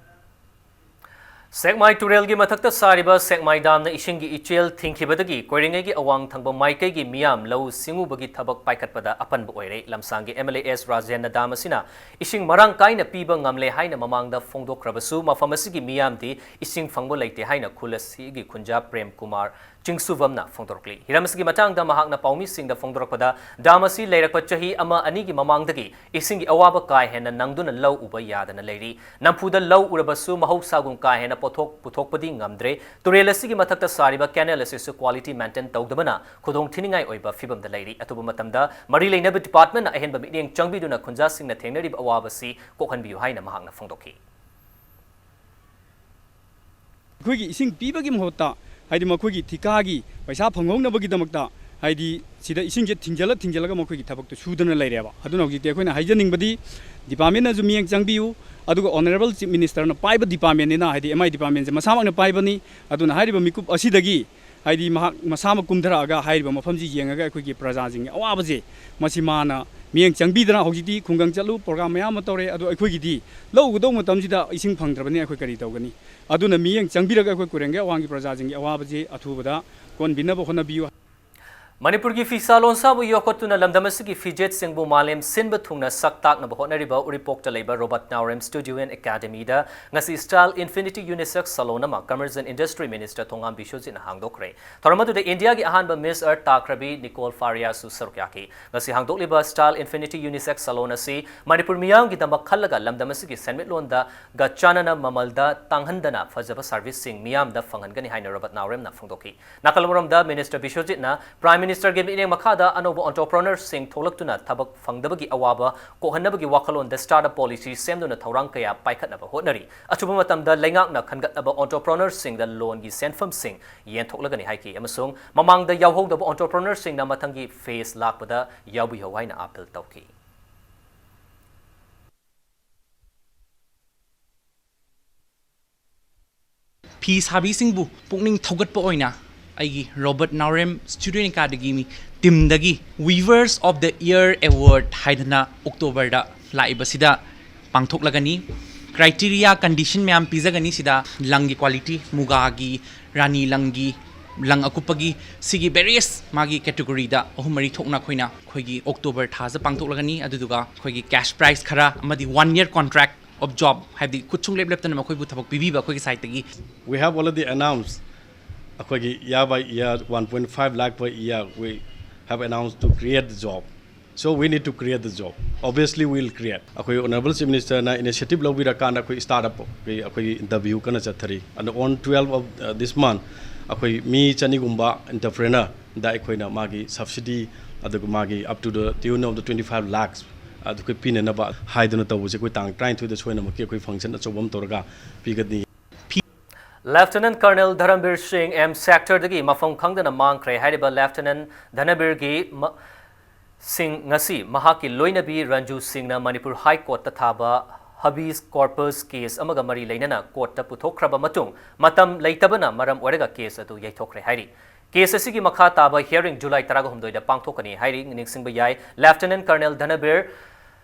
ꯁꯦꯛꯃꯥꯏ ꯇꯨꯔꯦꯜꯒꯤ ꯃꯊꯛꯇ ꯁꯥꯔꯤꯕ ꯁꯦꯛꯃꯥꯏ ꯗꯥꯝꯅ ꯏꯁꯤꯡꯒꯤ ꯏꯆꯦꯜ ꯊꯤꯡꯈꯤꯕꯗꯒꯤ ꯀꯣꯏꯔꯤꯉꯩꯒꯤ ꯑꯋꯥꯡ ꯊꯪꯕ ꯃꯥꯏꯀꯩꯒꯤ ꯃꯤꯌꯥꯝ ꯂꯧꯎ ꯁꯤꯡꯎꯕꯒꯤ ꯊꯕꯛ ꯄꯥꯏꯈꯠꯄꯗ ꯑꯄꯟꯕ ꯑꯣꯏꯔꯦ꯫ ꯂꯝꯁꯥꯡꯒꯤ M L A S ꯔꯥꯖꯦꯟꯅ ꯗꯥꯝ ꯑꯁꯤꯅ ꯏꯁꯤꯡ ꯃꯔꯥꯡ ꯀꯥꯏꯅ ꯄꯤꯕ ꯉꯝꯂꯦ ꯍꯥꯏꯅ ꯃꯃꯥꯡꯗ ꯐꯣꯡꯗꯣꯛꯈ꯭ꯔꯕꯁꯨ, ꯃꯐꯝ ꯑꯁꯤꯒꯤ ꯃꯤꯌꯥꯝꯗꯤ ꯏꯁꯤꯡ ꯐꯪꯕ ꯂꯩꯇꯦ ꯍꯥꯏꯅ ꯈꯨꯜ ꯑꯁꯤꯒꯤ ꯈꯨꯟꯖꯥ ꯄ꯭ꯔꯦꯝ ꯀꯨꯃꯥꯔ ꯆꯤꯡꯁꯨꯕꯝꯅ ꯐꯣꯡꯗꯣꯔꯛꯂꯤ꯫ ꯍꯤꯔꯝ ꯑꯁꯤꯒꯤ ꯃꯇꯥꯡꯗ ꯃꯍꯥꯛꯅ ꯄꯥꯎꯃꯤꯁꯤꯡꯗ ꯐꯣꯡꯗꯣꯔꯛꯄꯗ, ꯗꯥꯝ ꯑꯁꯤ ꯂꯩꯔꯛꯄ ꯆꯍꯤ ꯑꯃ ꯑꯅꯤꯒꯤ ꯃꯃꯥꯡꯗꯒꯤ ꯏꯁꯤꯡꯒꯤ ꯑꯋꯥꯕ ꯀꯥ ꯍꯦꯟꯅ ꯅꯪꯗꯨꯅ ꯂꯧ ꯎꯕ ꯌꯥꯗꯅ ꯂꯩꯔꯤ꯫ ꯅꯝꯐꯨꯗ ꯂꯧ ꯎꯔꯕꯁꯨ ꯃꯍꯧꯁꯥꯒꯨꯝ ꯀꯥ ꯍꯦꯟꯅ ꯄꯣꯠꯊꯣꯛ ꯄꯨꯊꯣꯛꯄꯗꯤ ꯉꯝꯗ꯭ꯔꯦ꯫ ꯇꯨꯔꯦꯜ ꯑꯁꯤꯒꯤ ꯃꯊꯛꯇ ꯁꯥꯔꯤꯕ canal ꯑꯁꯤꯁꯨ quality maintain ꯇꯧꯗꯕꯅ ꯈꯨꯗꯣꯡ ꯊꯤꯅꯤꯡꯉꯥꯏ ꯑꯣꯏꯕ ꯐꯤꯕꯝꯗ ꯂꯩꯔꯤ꯫ ꯑꯊꯨꯕ ꯃꯇꯝꯗ ꯃꯔꯤ ꯂꯩꯅꯕ departmentꯅ ꯑꯍꯦꯟꯕ ꯃꯤꯠꯌꯦꯡ ꯆꯪꯕꯤꯗꯨꯅ ꯈꯨꯟꯖꯥꯁꯤꯡꯅ ꯊꯦꯡꯅꯔꯤꯕ ꯑꯋꯥꯕꯁꯤ ꯀꯣꯛꯍꯟꯕꯤꯌꯨ ꯍꯥꯏꯅ ꯃꯍꯥꯛꯅ ꯐꯣꯡꯗꯣꯛꯈꯤ꯫ ꯑꯩꯈꯣꯏꯒꯤ ꯏꯁꯤꯡ ꯄꯤꯕꯒꯤ ꯃꯍꯨꯠꯇ, ꯍꯥꯏꯗꯤ, ꯃꯈꯣꯏꯒꯤ ꯊꯤꯀꯥꯒꯤ ꯄꯩꯁꯥ ꯐꯪꯍꯧꯅꯕꯒꯤꯗꯃꯛꯇ, ꯍꯥꯏꯗꯤ, ꯁꯤꯗ ꯏꯁꯤꯡꯁꯦ ꯊꯤꯡꯖꯤꯜꯂ ꯊꯤꯡꯖꯤꯜꯂꯒ ꯃꯈꯣꯏꯒꯤ ꯊꯕꯛꯇꯨ ꯁꯨꯗꯅ ꯂꯩꯔꯦꯕ꯫ ꯑꯗꯨꯅ ꯍꯧꯖꯤꯛꯇꯤ ꯑꯩꯈꯣꯏꯅ ꯍꯥꯏꯖꯅꯤꯡꯕꯗꯤ, departmentꯅꯁꯨ ꯃꯤꯠꯌꯦꯡ ꯆꯪꯕꯤꯌꯨ, ꯑꯗꯨꯒ honourable chief ministerꯅ ꯄꯥꯏꯕ departmentꯅꯤꯅ, ꯍꯥꯏꯗꯤ, M I departmentꯁꯦ ꯃꯁꯥꯃꯛꯅ ꯄꯥꯏꯕꯅꯤ꯫ ꯑꯗꯨꯅ ꯍꯥꯏꯔꯤꯕ ꯃꯤꯀꯨꯞ ꯑꯁꯤꯗꯒꯤ, ꯍꯥꯏꯗꯤ, ꯃꯍꯥꯛ ꯃꯁꯥꯃꯛ ꯀꯨꯝꯊꯔꯛꯑꯒ ꯍꯥꯏꯔꯤꯕ ꯃꯐꯝꯁꯤ ꯌꯦꯡꯉꯒ ꯑꯩꯈꯣꯏꯒꯤ ꯄ꯭ꯔꯖꯥꯁꯤꯡꯒꯤ ꯑꯋꯥꯕꯁꯦ ꯃꯁꯤ ꯃꯥꯅ ꯃꯤꯠꯌꯦꯡ ꯆꯪꯕꯤꯗꯅ, ꯍꯧꯖꯤꯛꯇꯤ ꯈꯨꯡꯒꯪ ꯆꯠꯂꯨ program ꯃꯌꯥꯝ ꯑꯃ ꯇꯧꯔꯦ, ꯑꯗꯣ ꯑꯩꯈꯣꯏꯒꯤꯗꯤ ꯂꯧ ꯎꯒꯗꯧꯕ ꯃꯇꯝꯁꯤꯗ ꯏꯁꯤꯡ ꯐꯪꯗ꯭ꯔꯕꯅꯤꯅ ꯑꯩꯈꯣꯏ ꯀꯔꯤ ꯇꯧꯒꯅꯤ? ꯑꯗꯨꯅ ꯃꯤꯠꯌꯦꯡ ꯆꯪꯕꯤꯔꯒ ꯑꯩꯈꯣꯏ ꯀꯣꯏꯔꯦꯡꯒꯩ ꯑꯋꯥꯡꯒꯤ ꯄ꯭ꯔꯖꯥꯁꯤꯡꯒꯤ ꯑꯋꯥꯕꯁꯤ ꯑꯊꯨꯕꯗ ꯀꯣꯟꯕꯤꯅꯕ ꯍꯣꯠꯅꯕꯤꯌꯨ꯫ ꯃꯅꯤꯄꯨꯔꯒꯤ ꯐꯤꯁꯥ ꯂꯣꯟꯁꯥꯕꯨ ꯌꯣꯛꯈꯠꯇꯨꯅ ꯂꯝꯗꯝ ꯑꯁꯤꯒꯤ ꯐꯤꯖꯦꯠ ꯆꯤꯡꯕꯨ ꯃꯥꯂꯦꯝ ꯁꯤꯟꯕ ꯊꯨꯡꯅ ꯁꯛ ꯇꯥꯛꯅꯕ ꯍꯣꯠꯅꯔꯤꯕ ꯎꯔꯤꯄꯣꯛꯇ ꯂꯩꯕ Robert Naorem Studio and Academyꯗ ꯉꯁꯤ Style Infinity Unisex Salon ꯑꯃ Commerce and Industry Minister ꯊꯣꯉꯥꯝ ꯕꯤꯁ꯭ꯋꯖꯤꯠꯅ ꯍꯥꯡꯗꯣꯛꯈ꯭ꯔꯦ꯫ ꯊꯧꯔꯝ ꯑꯗꯨꯗ ꯏꯟꯗꯤꯌꯥꯒꯤ ꯑꯍꯥꯟꯕ Miss Earth ꯇꯥꯈ꯭ꯔꯕꯤ ꯅꯤꯀꯣꯜ ꯐꯥꯔꯤꯌꯥꯁꯨ ꯁꯔꯨꯛ ꯌꯥꯈꯤ꯫ ꯉꯁꯤ ꯍꯥꯡꯗꯣꯛꯂꯤꯕ Style Infinity Unisex Salon ꯑꯁꯤ ꯃꯅꯤꯄꯨꯔ ꯃꯤꯌꯥꯝꯒꯤꯗꯃꯛ ꯈꯜꯂꯒ ꯂꯝꯗꯝ ꯑꯁꯤꯒꯤ ꯁꯦꯟꯃꯤꯠꯂꯣꯟꯗꯒ ꯆꯥꯟꯅꯅ ꯃꯃꯜꯗ ꯇꯥꯡꯍꯟꯗꯅ ꯐꯖꯕ serviceꯁꯤꯡ ꯃꯤꯌꯥꯝꯗ ꯐꯪꯍꯟꯒꯅꯤ ꯍꯥꯏꯅ Robert Naoremꯅ ꯐꯣꯡꯗꯣꯛꯈꯤ꯫ ꯅꯥꯀꯜ ꯑꯃꯔꯣꯝꯗ Minister ꯕꯤꯁ꯭ꯋꯖꯤꯠꯅ Prime ꯃꯤꯅꯤꯁꯇꯔꯒꯤ ꯃꯤꯠꯌꯦꯡ ꯃꯈꯥꯗ ꯑꯅꯧꯕ ꯑꯣꯟꯇꯔꯄ꯭ꯔꯣꯅꯔꯁꯤꯡ ꯊꯣꯛꯂꯛꯇꯨꯅ ꯊꯕꯛ ꯐꯪꯗꯕꯒꯤ ꯑꯋꯥꯕ ꯀꯣꯛꯍꯟꯅꯕꯒꯤ ꯋꯥꯈꯜꯂꯣꯟꯗ ꯁ꯭ꯇꯥꯔꯠ ꯑꯞ ꯄꯣꯂꯤꯁꯤ ꯁꯦꯝꯗꯨꯅ ꯊꯧꯔꯥꯡ ꯀꯌꯥ ꯄꯥꯏꯈꯠꯅꯕ ꯍꯣꯠꯅꯔꯤ꯫ ꯑꯆꯨꯝꯕ ꯃꯇꯝꯗ ꯂꯩꯉꯥꯛꯅ ꯈꯟꯒꯠꯂꯕ ꯑꯣꯟꯇꯔꯄ꯭ꯔꯣꯅꯔꯁꯤꯡꯗ ꯂꯣꯟꯒꯤ ꯁꯦꯟꯐꯝꯁꯤꯡ ꯌꯦꯟꯊꯣꯛꯂꯒꯅꯤ ꯍꯥꯏꯈꯤ ꯑꯃꯁꯨꯡ ꯃꯃꯥꯡꯗ ꯌꯥꯎꯍꯧꯗꯕ ꯑꯣꯟꯇꯔꯄ꯭ꯔꯣꯅꯔꯁꯤꯡꯅ ꯃꯊꯪꯒꯤ ꯐꯦꯖ ꯂꯥꯛꯄꯗ ꯌꯥꯎꯕꯤꯌꯨ ꯍꯥꯏꯅ ꯑꯥꯄꯤꯜ ꯇꯧꯈꯤ꯫ ꯐꯤ ꯁꯥꯕꯤꯁꯤꯡꯕꯨ ꯄꯨꯛꯅꯤꯡ ꯊꯧꯒꯠꯄ ꯑꯣꯏꯅ ꯑꯩꯒꯤ ꯔꯣꯕꯔꯠ ꯅꯥꯎꯔꯦꯝ ꯁ꯭ꯇꯨꯗꯤꯑꯣ ꯑꯦꯀꯥꯗꯃꯤ ꯇꯤꯝꯗꯒꯤ Weavers of the Year Award ꯍꯥꯏꯗꯅ ꯑꯣꯛꯇꯣꯕꯔꯗ ꯂꯥꯛꯏꯕꯁꯤꯗ ꯄꯥꯡꯊꯣꯛꯂꯒꯅꯤ꯫ ꯀ꯭ꯔꯥꯏꯇꯦꯔꯤꯌꯥ, ꯀꯟꯗꯤꯁꯟ ꯃꯌꯥꯝ ꯄꯤꯖꯒꯅꯤ꯫ ꯁꯤꯗ ꯂꯪꯒꯤ ꯀ꯭ꯋꯥꯂꯤꯇꯤ, ꯃꯨꯒꯥꯒꯤ, ꯔꯥꯅꯤ ꯂꯪꯒꯤ, ꯂꯪ ꯑꯀꯨꯞꯄꯒꯤ, ꯁꯤꯒꯤ ꯚꯦꯔꯤꯌꯁ ꯃꯥꯒꯤ ꯀꯦꯇꯦꯒꯣꯔꯤꯗ ꯑꯍꯨꯝ ꯃꯔꯤ ꯊꯣꯛꯅ ꯑꯩꯈꯣꯏꯅ ꯑꯩꯈꯣꯏꯒꯤ ꯑꯣꯛꯇꯣꯕꯔ ꯊꯥꯁꯤꯗ ꯄꯥꯡꯊꯣꯛꯂꯒꯅꯤ꯫ ꯑꯗꯨꯗꯨꯒ ꯑꯩꯈꯣꯏꯒꯤ ꯀꯦꯁ ꯄ꯭ꯔꯥꯏꯖ ꯈꯔ ꯑꯃꯗꯤ one year contract of job, ꯍꯥꯏꯕꯗꯤ ꯈꯨꯠꯁꯨꯡ ꯂꯦꯞ ꯂꯦꯞꯇꯅ ꯃꯈꯣꯏꯕꯨ ꯊꯕꯛ ꯄꯤꯕꯤꯕ ꯑꯩꯈꯣꯏꯒꯤ ꯁꯥꯏꯠꯇꯒꯤ꯫ We have already announced ꯑꯩꯈꯣꯏꯒꯤ year by year, one point five lakh per year, we have announced to create the job. So we need to create the job. Obviously, we will create. ꯑꯩꯈꯣꯏ Honourable Chief Minister ꯅ initiative ꯂꯧꯕꯤꯔꯀꯥꯟꯗ ꯑꯩꯈꯣꯏ start up ꯑꯩꯈꯣꯏꯒꯤ interview ꯀꯟꯅ ꯆꯠꯊꯔꯤ꯫ And on twelve of, uh, this month, ꯑꯩꯈꯣꯏ ꯃꯤ ꯆꯅꯤꯒꯨꯝꯕ ꯑꯦꯟꯇꯔꯄ꯭ꯔꯦꯅꯔꯗ ꯑꯩꯈꯣꯏꯅ ꯃꯥꯒꯤ subsidy, ꯑꯗꯨꯒ ꯃꯥꯒꯤ up to the tune of the twenty five lakhs ꯑꯗꯨ ꯑꯩꯈꯣꯏ ꯄꯤꯅꯅꯕ ꯍꯥꯏꯗꯨꯅ ꯇꯧꯕꯁꯦ ꯑꯩꯈꯣꯏ ꯇꯥꯡ ꯇꯔꯥꯅꯤꯊꯣꯏꯗ ꯁꯣꯏꯅꯃꯛꯀꯤ ꯑꯩꯈꯣꯏ ꯐꯪꯁꯟ ꯑꯆꯧꯕ ꯑꯃ ꯇꯧꯔꯒ ꯄꯤꯒꯅꯤ꯫ ꯂꯦꯐꯇꯤꯅꯦꯟꯠ ꯀꯔꯅꯦꯜ ꯙꯔꯝꯕꯤꯔ ꯁꯤꯡ ꯑꯦꯝ ꯁꯦꯛꯇꯔꯗꯒꯤ ꯃꯐꯝ ꯈꯪꯗꯅ ꯃꯥꯡꯈ꯭ꯔꯦ ꯍꯥꯏꯔꯤꯕ ꯂꯦꯐꯇꯤꯅꯦꯟꯠ ꯙꯔꯝꯕꯤꯔꯒꯤ ꯃ-, ꯁꯤꯡ ꯉꯁꯤ ꯃꯍꯥꯛꯀꯤ ꯂꯣꯏꯅꯕꯤ ꯔꯟꯖꯨ ꯁꯤꯡꯅ ꯃꯅꯤꯄꯨꯔ ꯍꯥꯏ ꯀꯣꯔꯠꯇ ꯊꯥꯕ ꯍꯕꯤꯁ ꯀꯣꯔꯄꯁ ꯀꯦꯁ ꯑꯃꯒ ꯃꯔꯤ ꯂꯩꯅꯅ ꯀꯣꯔꯠꯇ ꯄꯨꯊꯣꯛꯈ꯭ꯔꯕ ꯃꯇꯨꯡ ꯃꯇꯝ ꯂꯩꯇꯕꯅ ꯃꯔꯝ ꯑꯣꯏꯔꯒ ꯀꯦꯁ ꯑꯗꯨ ꯌꯩꯊꯣꯛꯈ꯭ꯔꯦ ꯍꯥꯏꯔꯤ꯫ ꯀꯦꯁ ꯑꯁꯤꯒꯤ ꯃꯈꯥ ꯇꯥꯕ ꯍꯤꯌꯥꯔꯤꯡ ꯖꯨꯂꯥꯏ ꯇꯔꯥꯒ ꯍꯨꯝꯗꯣꯏꯗ ꯄꯥꯡꯊꯣꯛꯀꯅꯤ ꯍꯥꯏꯔꯤ꯫ ꯅꯤꯡꯁꯤꯡꯕ ꯌꯥꯏ, ꯂꯦꯐꯇꯤꯅꯦꯟꯠ ꯀꯔꯅꯦꯜ ꯙꯔꯝꯕꯤꯔ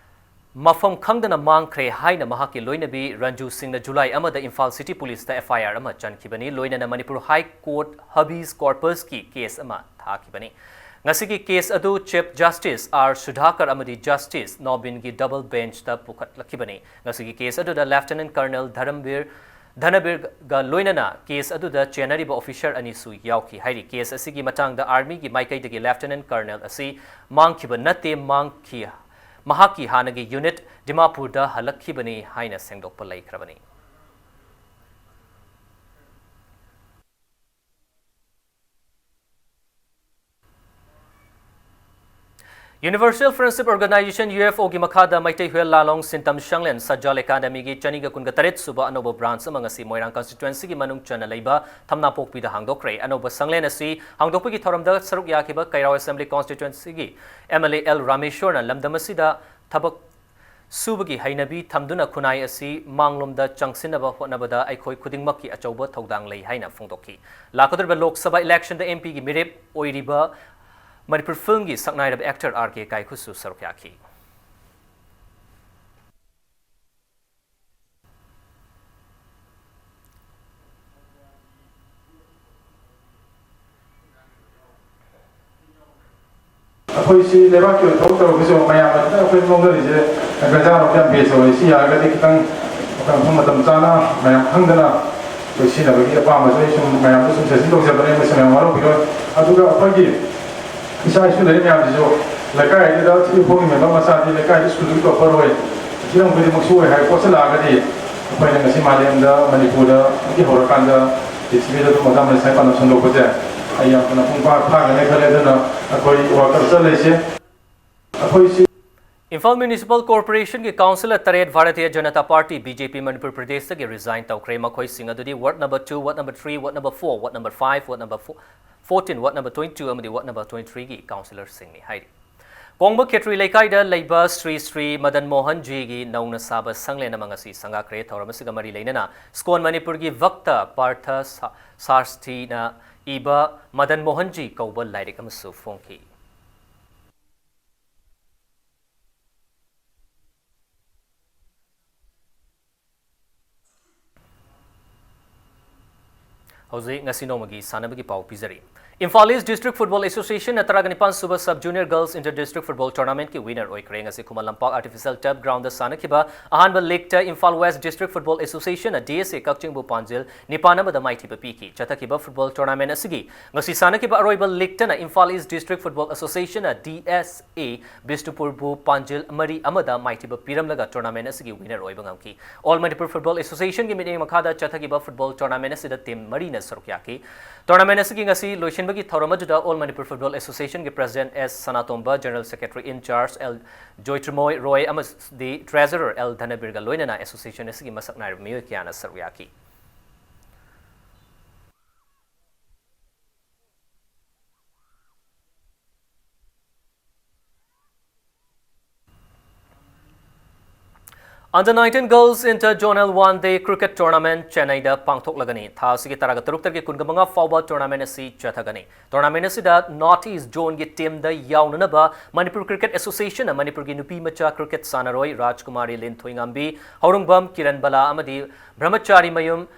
ꯃꯐꯝ ꯈꯪꯗꯅ ꯃꯥꯡꯈ꯭ꯔꯦ ꯍꯥꯏꯅ ꯃꯍꯥꯛꯀꯤ ꯂꯣꯏꯅꯕꯤ ꯔꯟꯖꯨ ꯁꯤꯡꯅ ꯖꯨꯂꯥꯏ ꯑꯃꯗ ꯏꯝꯐꯥꯜ ꯁꯤꯇꯤ ꯄꯨꯂꯤꯁꯇ ꯑꯦꯐ ꯑꯥꯏ ꯑꯥꯔ ꯑꯃ ꯆꯟꯈꯤꯕꯅꯤ꯫ ꯂꯣꯏꯅꯅ ꯃꯅꯤꯄꯨꯔ ꯍꯥꯏ ꯀꯣꯔꯠ ꯍꯕꯤꯁ ꯀꯣꯔꯄꯁꯀꯤ ꯀꯦꯁ ꯑꯃ ꯊꯥꯈꯤꯕꯅꯤ꯫ ꯉꯁꯤꯒꯤ ꯀꯦꯁ ꯑꯗꯨ ꯆꯤꯐ ꯖꯁꯇꯤꯁ ꯑꯥꯔ ꯁꯨꯙꯥꯀꯔ ꯑꯃꯗꯤ ꯖꯁꯇꯤꯁ ꯅꯣꯕꯤꯟꯒꯤ ꯗꯕꯜ ꯕꯦꯟꯆꯇ ꯄꯨꯈꯠꯂꯛꯈꯤꯕꯅꯤ꯫ ꯉꯁꯤꯒꯤ ꯀꯦꯁ ꯑꯗꯨꯗ ꯂꯦꯐꯇꯤꯅꯦꯟꯠ ꯀꯔꯅꯦꯜ ꯙꯔꯝꯕꯤꯔ, ꯙꯔꯝꯕꯤꯔꯒ ꯂꯣꯏꯅꯅ ꯀꯦꯁ ꯑꯗꯨꯗ ꯆꯦꯟꯅꯔꯤꯕ ꯑꯣꯐꯤꯁꯔ ꯑꯅꯤꯁꯨ ꯌꯥꯎꯈꯤ ꯍꯥꯏꯔꯤ꯫ ꯀꯦꯁ ꯑꯁꯤꯒꯤ ꯃꯇꯥꯡꯗ ꯑꯥꯔꯃꯤꯒꯤ ꯃꯥꯏꯀꯩꯗꯒꯤ ꯂꯦꯐꯇꯤꯅꯦꯟꯠ ꯀꯔꯅꯦꯜ ꯑꯁꯤ ꯃꯥꯡꯈꯤꯕ ꯅꯠꯇꯦ, ꯃꯥꯡꯈꯤ ꯃꯍꯥꯛꯀꯤ ꯍꯥꯟꯅꯒꯤ ꯌꯨꯅꯤꯠ ꯗꯤꯃꯥꯄꯨꯔꯗ ꯍꯜꯂꯛꯈꯤꯕꯅꯤ ꯍꯥꯏꯅ ꯁꯦꯡꯗꯣꯛꯄ ꯂꯩꯈ꯭ꯔꯕꯅꯤ꯫ Universal Friendship Organization, U F O, ꯒꯤ ꯃꯈꯥꯗ ꯃꯩꯇꯩ ꯍꯨꯌꯦꯜ ꯂꯥꯂꯣꯡ ꯁꯤꯟꯇꯝ ꯁꯪꯂꯦꯟ ꯁꯖꯥꯜ ꯑꯦꯀꯥꯗꯃꯤꯒꯤ ꯆꯅꯤꯒ ꯀꯨꯟꯒ ꯇꯔꯦꯠ ꯁꯨꯕ ꯑꯅꯧꯕ branch ꯑꯃ ꯉꯁꯤ ꯃꯣꯏꯔꯥꯡ constituency ꯒꯤ ꯃꯅꯨꯡ ꯆꯟꯅ ꯂꯩꯕ ꯊꯝꯅꯥꯄꯣꯛꯄꯤꯗ ꯍꯥꯡꯗꯣꯛꯈ꯭ꯔꯦ꯫ ꯑꯅꯧꯕ ꯁꯪꯂꯦꯟ ꯑꯁꯤ ꯍꯥꯡꯗꯣꯛꯄꯒꯤ ꯊꯧꯔꯝꯗ ꯁꯔꯨꯛ ꯌꯥꯈꯤꯕ ꯀꯩꯔꯥꯎ Assembly Constituency ꯒꯤ M L A ꯑꯦꯜ ꯔꯥꯃꯦꯁ꯭ꯋꯔꯅ ꯂꯝꯗꯝ ꯑꯁꯤꯗ ꯊꯕꯛ ꯁꯨꯕꯒꯤ ꯍꯩꯅꯕꯤ ꯊꯝꯗꯨꯅ ꯈꯨꯟꯅꯥꯏ ꯑꯁꯤ ꯃꯥꯡꯂꯣꯝꯗ ꯆꯪꯁꯤꯟꯅꯕ ꯍꯣꯠꯅꯕꯗ ꯑꯩꯈꯣꯏ ꯈꯨꯗꯤꯡꯃꯛꯀꯤ ꯑꯆꯧꯕ ꯊꯧꯗꯥꯡ ꯂꯩ ꯍꯥꯏꯅ ꯐꯣꯡꯗꯣꯛꯈꯤ꯫ ꯂꯥꯛꯀꯗꯧꯔꯤꯕ ꯂꯣꯛ ꯁꯚꯥ election ꯗ M P ꯒꯤ ꯃꯤꯔꯦꯞ ꯑꯣꯏꯔꯤꯕ ꯃꯅꯤꯄꯨꯔ film ꯒꯤ ꯁꯛꯅꯥꯏꯔꯕ actor R K ꯀꯥꯏꯈꯨꯁꯨ ꯁꯔꯨꯛ ꯌꯥꯈꯤ꯫ ꯑꯩꯈꯣꯏ ꯁꯤ ꯂꯩꯕꯥꯛꯀꯤ ꯑꯣꯏꯕ ꯊꯕꯛ ꯇꯧꯔꯒꯁꯨ ꯃꯌꯥꯝꯅ ꯈꯤꯇꯪ ꯑꯩꯈꯣꯏ ꯅꯣꯛꯅꯔꯤꯁꯦ ꯒꯟꯖꯥ ꯅꯨꯡꯖꯥ ꯌꯥꯝ ꯕꯦꯁ ꯑꯣꯏ꯫ ꯁꯤ ꯌꯥꯔꯒꯗꯤ ꯈꯤꯇꯪ ꯃꯇꯝ, ꯃꯐꯝ ꯃꯇꯝ ꯆꯥꯅ ꯃꯌꯥꯝ ꯈꯪꯗꯅ ꯑꯩꯈꯣꯏ ꯁꯤꯖꯤꯟꯅꯕꯒꯤ ꯑꯄꯥꯝꯕꯁꯨ ꯑꯩ ꯁꯨꯝ ꯃꯌꯥꯝꯗ ꯁꯨꯝ suggestion ꯇꯧꯖꯕꯅꯦ, ꯃꯁꯤ ꯃꯌꯥꯝ ꯋꯥꯔꯧꯕꯤꯔꯣꯏ꯫ ꯑꯗꯨꯒ ꯑꯩꯈꯣꯏꯒꯤ ꯏꯆꯥ ꯏꯁꯨ ꯂꯩꯔꯤ ꯃꯌꯥꯝꯁꯤꯁꯨ ꯂꯩꯀꯥꯏꯗꯨꯗ ꯁꯤ ꯐꯣꯡꯉꯤ ꯃꯦꯝꯕꯔ ꯃꯆꯥꯗꯤ ꯂꯩꯀꯥꯏꯗ ꯁ꯭ꯀꯨꯜꯗꯨꯒꯤ topper ꯑꯣꯏ, ꯍꯤꯔꯝ ꯈꯨꯗꯤꯡꯃꯛꯁꯨ ꯑꯣꯏ ꯍꯥꯏꯕ ꯄꯣꯠꯁꯤ ꯂꯥꯛꯑꯒꯗꯤ ꯑꯩꯈꯣꯏꯅ ꯉꯁꯤ ꯃꯥꯂꯦꯝꯗ ꯃꯅꯤꯄꯨꯔꯗꯒꯤ ꯍꯧꯔꯀꯥꯟꯗ ꯄ꯭ꯔꯤꯊꯤꯕꯤꯗ ꯑꯗꯨꯝ ꯑꯣꯖꯥ ꯃꯅꯤꯁꯥꯏ ꯄꯥꯟꯗꯝ ꯁꯟꯗꯣꯛꯄꯁꯦ ꯑꯩ ꯌꯥꯝ ꯊꯨꯅ ꯄꯨꯡ ꯐꯥ-, ꯐꯥꯒꯅꯤ ꯈꯜꯂꯦ꯫ ꯑꯗꯨꯅ ꯑꯩꯈꯣꯏ worker ꯆꯠꯂꯤꯁꯦ꯫ ꯑꯩꯈꯣꯏꯁꯤ ꯏꯝꯐꯥꯜ Municipal Corporation ꯒꯤ councillor ꯇꯔꯦꯠ Bharatiya Janata party, B J P, Manipur ꯄ꯭ꯔꯗꯦꯁꯇꯒꯤ resign ꯇꯧꯈ꯭ꯔꯦ꯫ ꯃꯈꯣꯏꯁꯤꯡ ꯑꯗꯨꯗꯤ ward number two, ward number three, ward number four, ward number five, ward number fourteen, ward number twenty-two ꯑꯃꯗꯤ ward number twenty-three ꯒꯤ councillor ꯁꯤꯡꯅꯤ ꯍꯥꯏꯔꯤ꯫ ꯀꯣꯡꯕ ꯈꯦꯇ꯭ꯔꯤ ꯂꯩꯀꯥꯏꯗ ꯂꯩꯕ ꯁ꯭ꯔꯤ ꯁ꯭ꯔꯤ ꯃꯗꯟ ꯃꯣꯍꯟ ꯖꯤꯒꯤ ꯅꯧꯅ ꯁꯥꯕ ꯁꯪꯂꯦꯟ ꯑꯃ ꯉꯁꯤ ꯁꯪꯒꯥꯈ꯭ꯔꯦ꯫ ꯊꯧꯔꯝ ꯑꯁꯤꯒ ꯃꯔꯤ ꯂꯩꯅꯅ ꯁ꯭ꯀꯣꯟ ꯃꯅꯤꯄꯨꯔꯒꯤ ꯚꯛꯇ ꯄꯥꯔꯊ ꯁꯥ-, ꯁꯥꯔꯊꯤꯅ ꯏꯕ ꯃꯗꯟ ꯃꯣꯍꯟ ꯖꯤ ꯀꯧꯕ ꯂꯥꯏꯔꯤꯛ ꯑꯃꯁꯨ ꯐꯣꯡꯈꯤ꯫ ꯍꯧꯖꯤꯛ ꯉꯁꯤ ꯅꯣꯡꯃꯒꯤ ꯁꯥꯟꯅꯕꯒꯤ ꯄꯥꯎ ꯄꯤꯖꯔꯤ꯫ Imphal East District Football Association ꯅ ꯇꯔꯥꯒ ꯅꯤꯄꯥꯟ ꯁꯨꯕ Sub Junior Girls Inter District Football Tournament ꯀꯤ winner ꯑꯣꯏꯈ꯭ꯔꯦ꯫ ꯉꯁꯤ Khuman Lampak Artificial Turf Ground ꯗ ꯁꯥꯟꯅꯈꯤꯕ ꯑꯍꯥꯟꯕ league ꯇ Imphal West District Football Association ꯅ D S A ꯀꯛꯆꯤꯡꯕꯨ ꯄꯥꯟꯖꯤꯜ ꯅꯤꯄꯥꯟ ꯑꯃꯗ ꯃꯥꯏꯊꯤꯕ ꯄꯤꯈꯤ꯫ ꯆꯠꯊꯈꯤꯕ football tournament ꯑꯁꯤꯒꯤ ꯉꯁꯤ ꯁꯥꯟꯅꯈꯤꯕ ꯑꯔꯣꯏꯕ league ꯇꯅ Imphal East District Football Association ꯅ D S A ꯕꯤꯁꯅꯨꯄꯨꯔꯕꯨ ꯄꯥꯟꯖꯤꯜ ꯃꯔꯤ ꯑꯃꯗ ꯃꯥꯏꯊꯤꯕ ꯄꯤꯔꯝꯂꯒ tournament ꯑꯁꯤꯒꯤ winner ꯑꯣꯏꯕ ꯉꯝꯈꯤ꯫ All Manipur Football Association ꯒꯤ ꯃꯤꯠꯌꯦꯡ ꯃꯈꯥꯗ ꯆꯠꯊꯈꯤꯕ football tournament ꯑꯁꯤꯗ team ꯃꯔꯤꯅ ꯁꯔꯨꯛ ꯌꯥꯈꯤ꯫ Tournament ꯑꯁꯤꯒꯤ ꯉꯁꯤ ꯂꯣꯏꯁꯤꯟ ꯊꯧꯔꯝ ꯑꯗꯨꯗ All Manipur Football Association ꯒꯤ President S Sanatomba, General Secretary in charge L ꯖꯣꯏꯇ꯭ꯔꯃꯣꯏ ꯔꯣꯏ ꯑꯃꯗꯤ Treasurer L ꯙꯅꯕꯤꯔꯒ ꯂꯣꯏꯅꯅ association ꯑꯁꯤꯒꯤ ꯃꯁꯛ ꯅꯥꯏꯔꯕ ꯃꯤꯑꯣꯏ ꯀꯌꯥꯅ ꯁꯔꯨꯛ ꯌꯥꯈꯤ꯫ Under nineteen Girls Inter Zonal One Day Cricket Tournament ꯆꯦꯟꯅꯩꯗ ꯄꯥꯡꯊꯣꯛꯂꯒꯅꯤ꯫ ꯊꯥ ꯑꯁꯤꯒꯤ ꯇꯔꯥꯒ ꯇꯔꯨꯛꯇꯒꯤ ꯀꯨꯟꯒ ꯃꯉꯥ ꯐꯥꯎꯕ tournament ꯑꯁꯤ ꯆꯠꯊꯒꯅꯤ꯫ Tournament ꯑꯁꯤꯗ North East Zone ꯒꯤ team ꯗ ꯌꯥꯎꯅꯅꯕ ꯃꯅꯤꯄꯨꯔ Cricket Association ꯅ ꯃꯅꯤꯄꯨꯔꯒꯤ ꯅꯨꯄꯤ ꯃꯆꯥ cricket ꯁꯥꯟꯅꯔꯣꯏ ꯔꯥꯖꯀꯨꯃꯥꯔꯤ ꯂꯤꯟꯊꯣꯏꯉꯥꯝꯕꯤ, ꯍꯧꯔꯨꯡꯕꯝ ꯀꯤꯔꯟꯕꯂꯥ ꯑꯃꯗꯤ ꯕ꯭ꯔꯍꯃꯆꯥꯔꯤ ꯃꯌꯨꯝ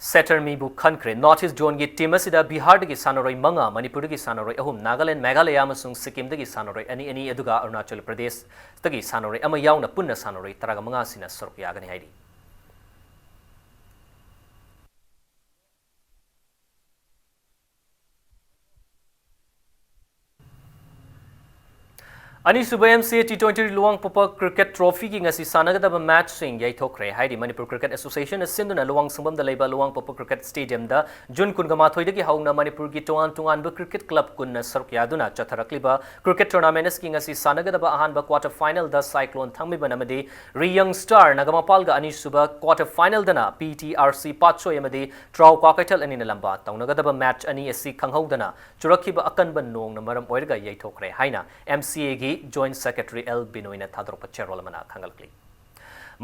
ꯁꯦꯇꯔꯃꯤꯕꯨ ꯈꯟꯈ꯭ꯔꯦ꯫ North East Zone ꯒꯤ team ꯑꯁꯤꯗ ꯕꯤꯍꯥꯔꯗꯒꯤ ꯁꯥꯟꯅꯔꯣꯏ ꯃꯉꯥ, ꯃꯅꯤꯄꯨꯔꯗꯒꯤ ꯁꯥꯟꯅꯔꯣꯏ ꯑꯍꯨꯝ, ꯅꯥꯒꯥꯂꯦꯟ, ꯃꯦꯘꯥꯂꯌꯥ ꯑꯃꯁꯨꯡ ꯁꯤꯛꯀꯤꯝꯗꯒꯤ ꯁꯥꯟꯅꯔꯣꯏ ꯑꯅꯤ ꯑꯅꯤ, ꯑꯗꯨꯒ ꯑꯔꯨꯅꯥꯆꯜ ꯄ꯭ꯔꯗꯦꯁꯇꯒꯤ ꯁꯥꯟꯅꯔꯣꯏ ꯑꯃ ꯌꯥꯎꯅ ꯄꯨꯟꯅ ꯁꯥꯟꯅꯔꯣꯏ ꯇꯔꯥꯒ ꯃꯉꯥ ꯁꯤꯅ ꯁꯔꯨꯛ ꯌꯥꯒꯅꯤ ꯍꯥꯏꯔꯤ꯫ ꯑꯅꯤꯁꯨꯕ M C A T twenty ꯂꯨꯋꯥꯡꯄꯣꯛꯄ Cricket Trophy ꯒꯤ ꯉꯁꯤ ꯁꯥꯟꯅꯒꯗꯕ match ꯁꯤꯡ ꯌꯩꯊꯣꯛꯈ꯭ꯔꯦ ꯍꯥꯏꯔꯤ꯫ ꯃꯅꯤꯄꯨꯔ Cricket Association ꯅ ꯁꯤꯟꯗꯨꯅ ꯂꯨꯋꯥꯡꯁꯪꯕꯝꯗ ꯂꯩꯕ ꯂꯨꯋꯥꯡꯄꯣꯛꯄ Cricket Stadium ꯗ June ꯀꯨꯟꯒ ꯃꯥꯊꯣꯏꯗꯒꯤ ꯍꯧꯅ ꯃꯅꯤꯄꯨꯔꯒꯤ ꯇꯣꯉꯥꯟ ꯇꯣꯉꯥꯟꯕ cricket club ꯀꯨꯟꯅ ꯁꯔꯨꯛ ꯌꯥꯗꯨꯅ ꯆꯠꯊꯔꯛꯂꯤꯕ cricket tournament ꯑꯁꯤꯒꯤ ꯉꯁꯤ ꯁꯥꯟꯅꯒꯗꯕ ꯑꯍꯥꯟꯕ quarter final ꯗ Cyclone ꯊꯥꯡꯃꯩꯕꯟ ꯑꯃꯗꯤ ꯔꯤ Young Star ꯅꯒꯥꯃꯄꯥꯜꯒ, ꯑꯅꯤꯁꯨꯕ quarter final ꯗꯅ P T R C ꯄꯥꯠꯁꯣꯏ ꯑꯃꯗꯤ ꯇ꯭ꯔꯥꯎ ꯀ꯭ꯋꯥꯀꯩꯊꯦꯜ ꯑꯅꯤꯅ ꯂꯝꯕꯥ ꯇꯧꯅꯒꯗꯕ match ꯑꯅꯤ ꯑꯁꯤ ꯈꯪꯍꯧꯗꯅ ꯆꯨꯔꯛꯈꯤꯕ ꯑꯀꯟꯕ ꯅꯣꯡꯅ ꯃꯔꯝ ꯑꯣꯏꯔꯒ ꯌꯩꯊꯣꯛꯈ꯭ꯔꯦ ꯍꯥꯏꯅ M C A ꯒꯤ Joint Secretary L ꯕꯤꯅꯣꯏꯅ ꯊꯥꯗꯣꯔꯛꯄ ꯆꯦꯔꯣꯜ ꯑꯃꯅ ꯈꯪꯍꯜꯂꯤ꯫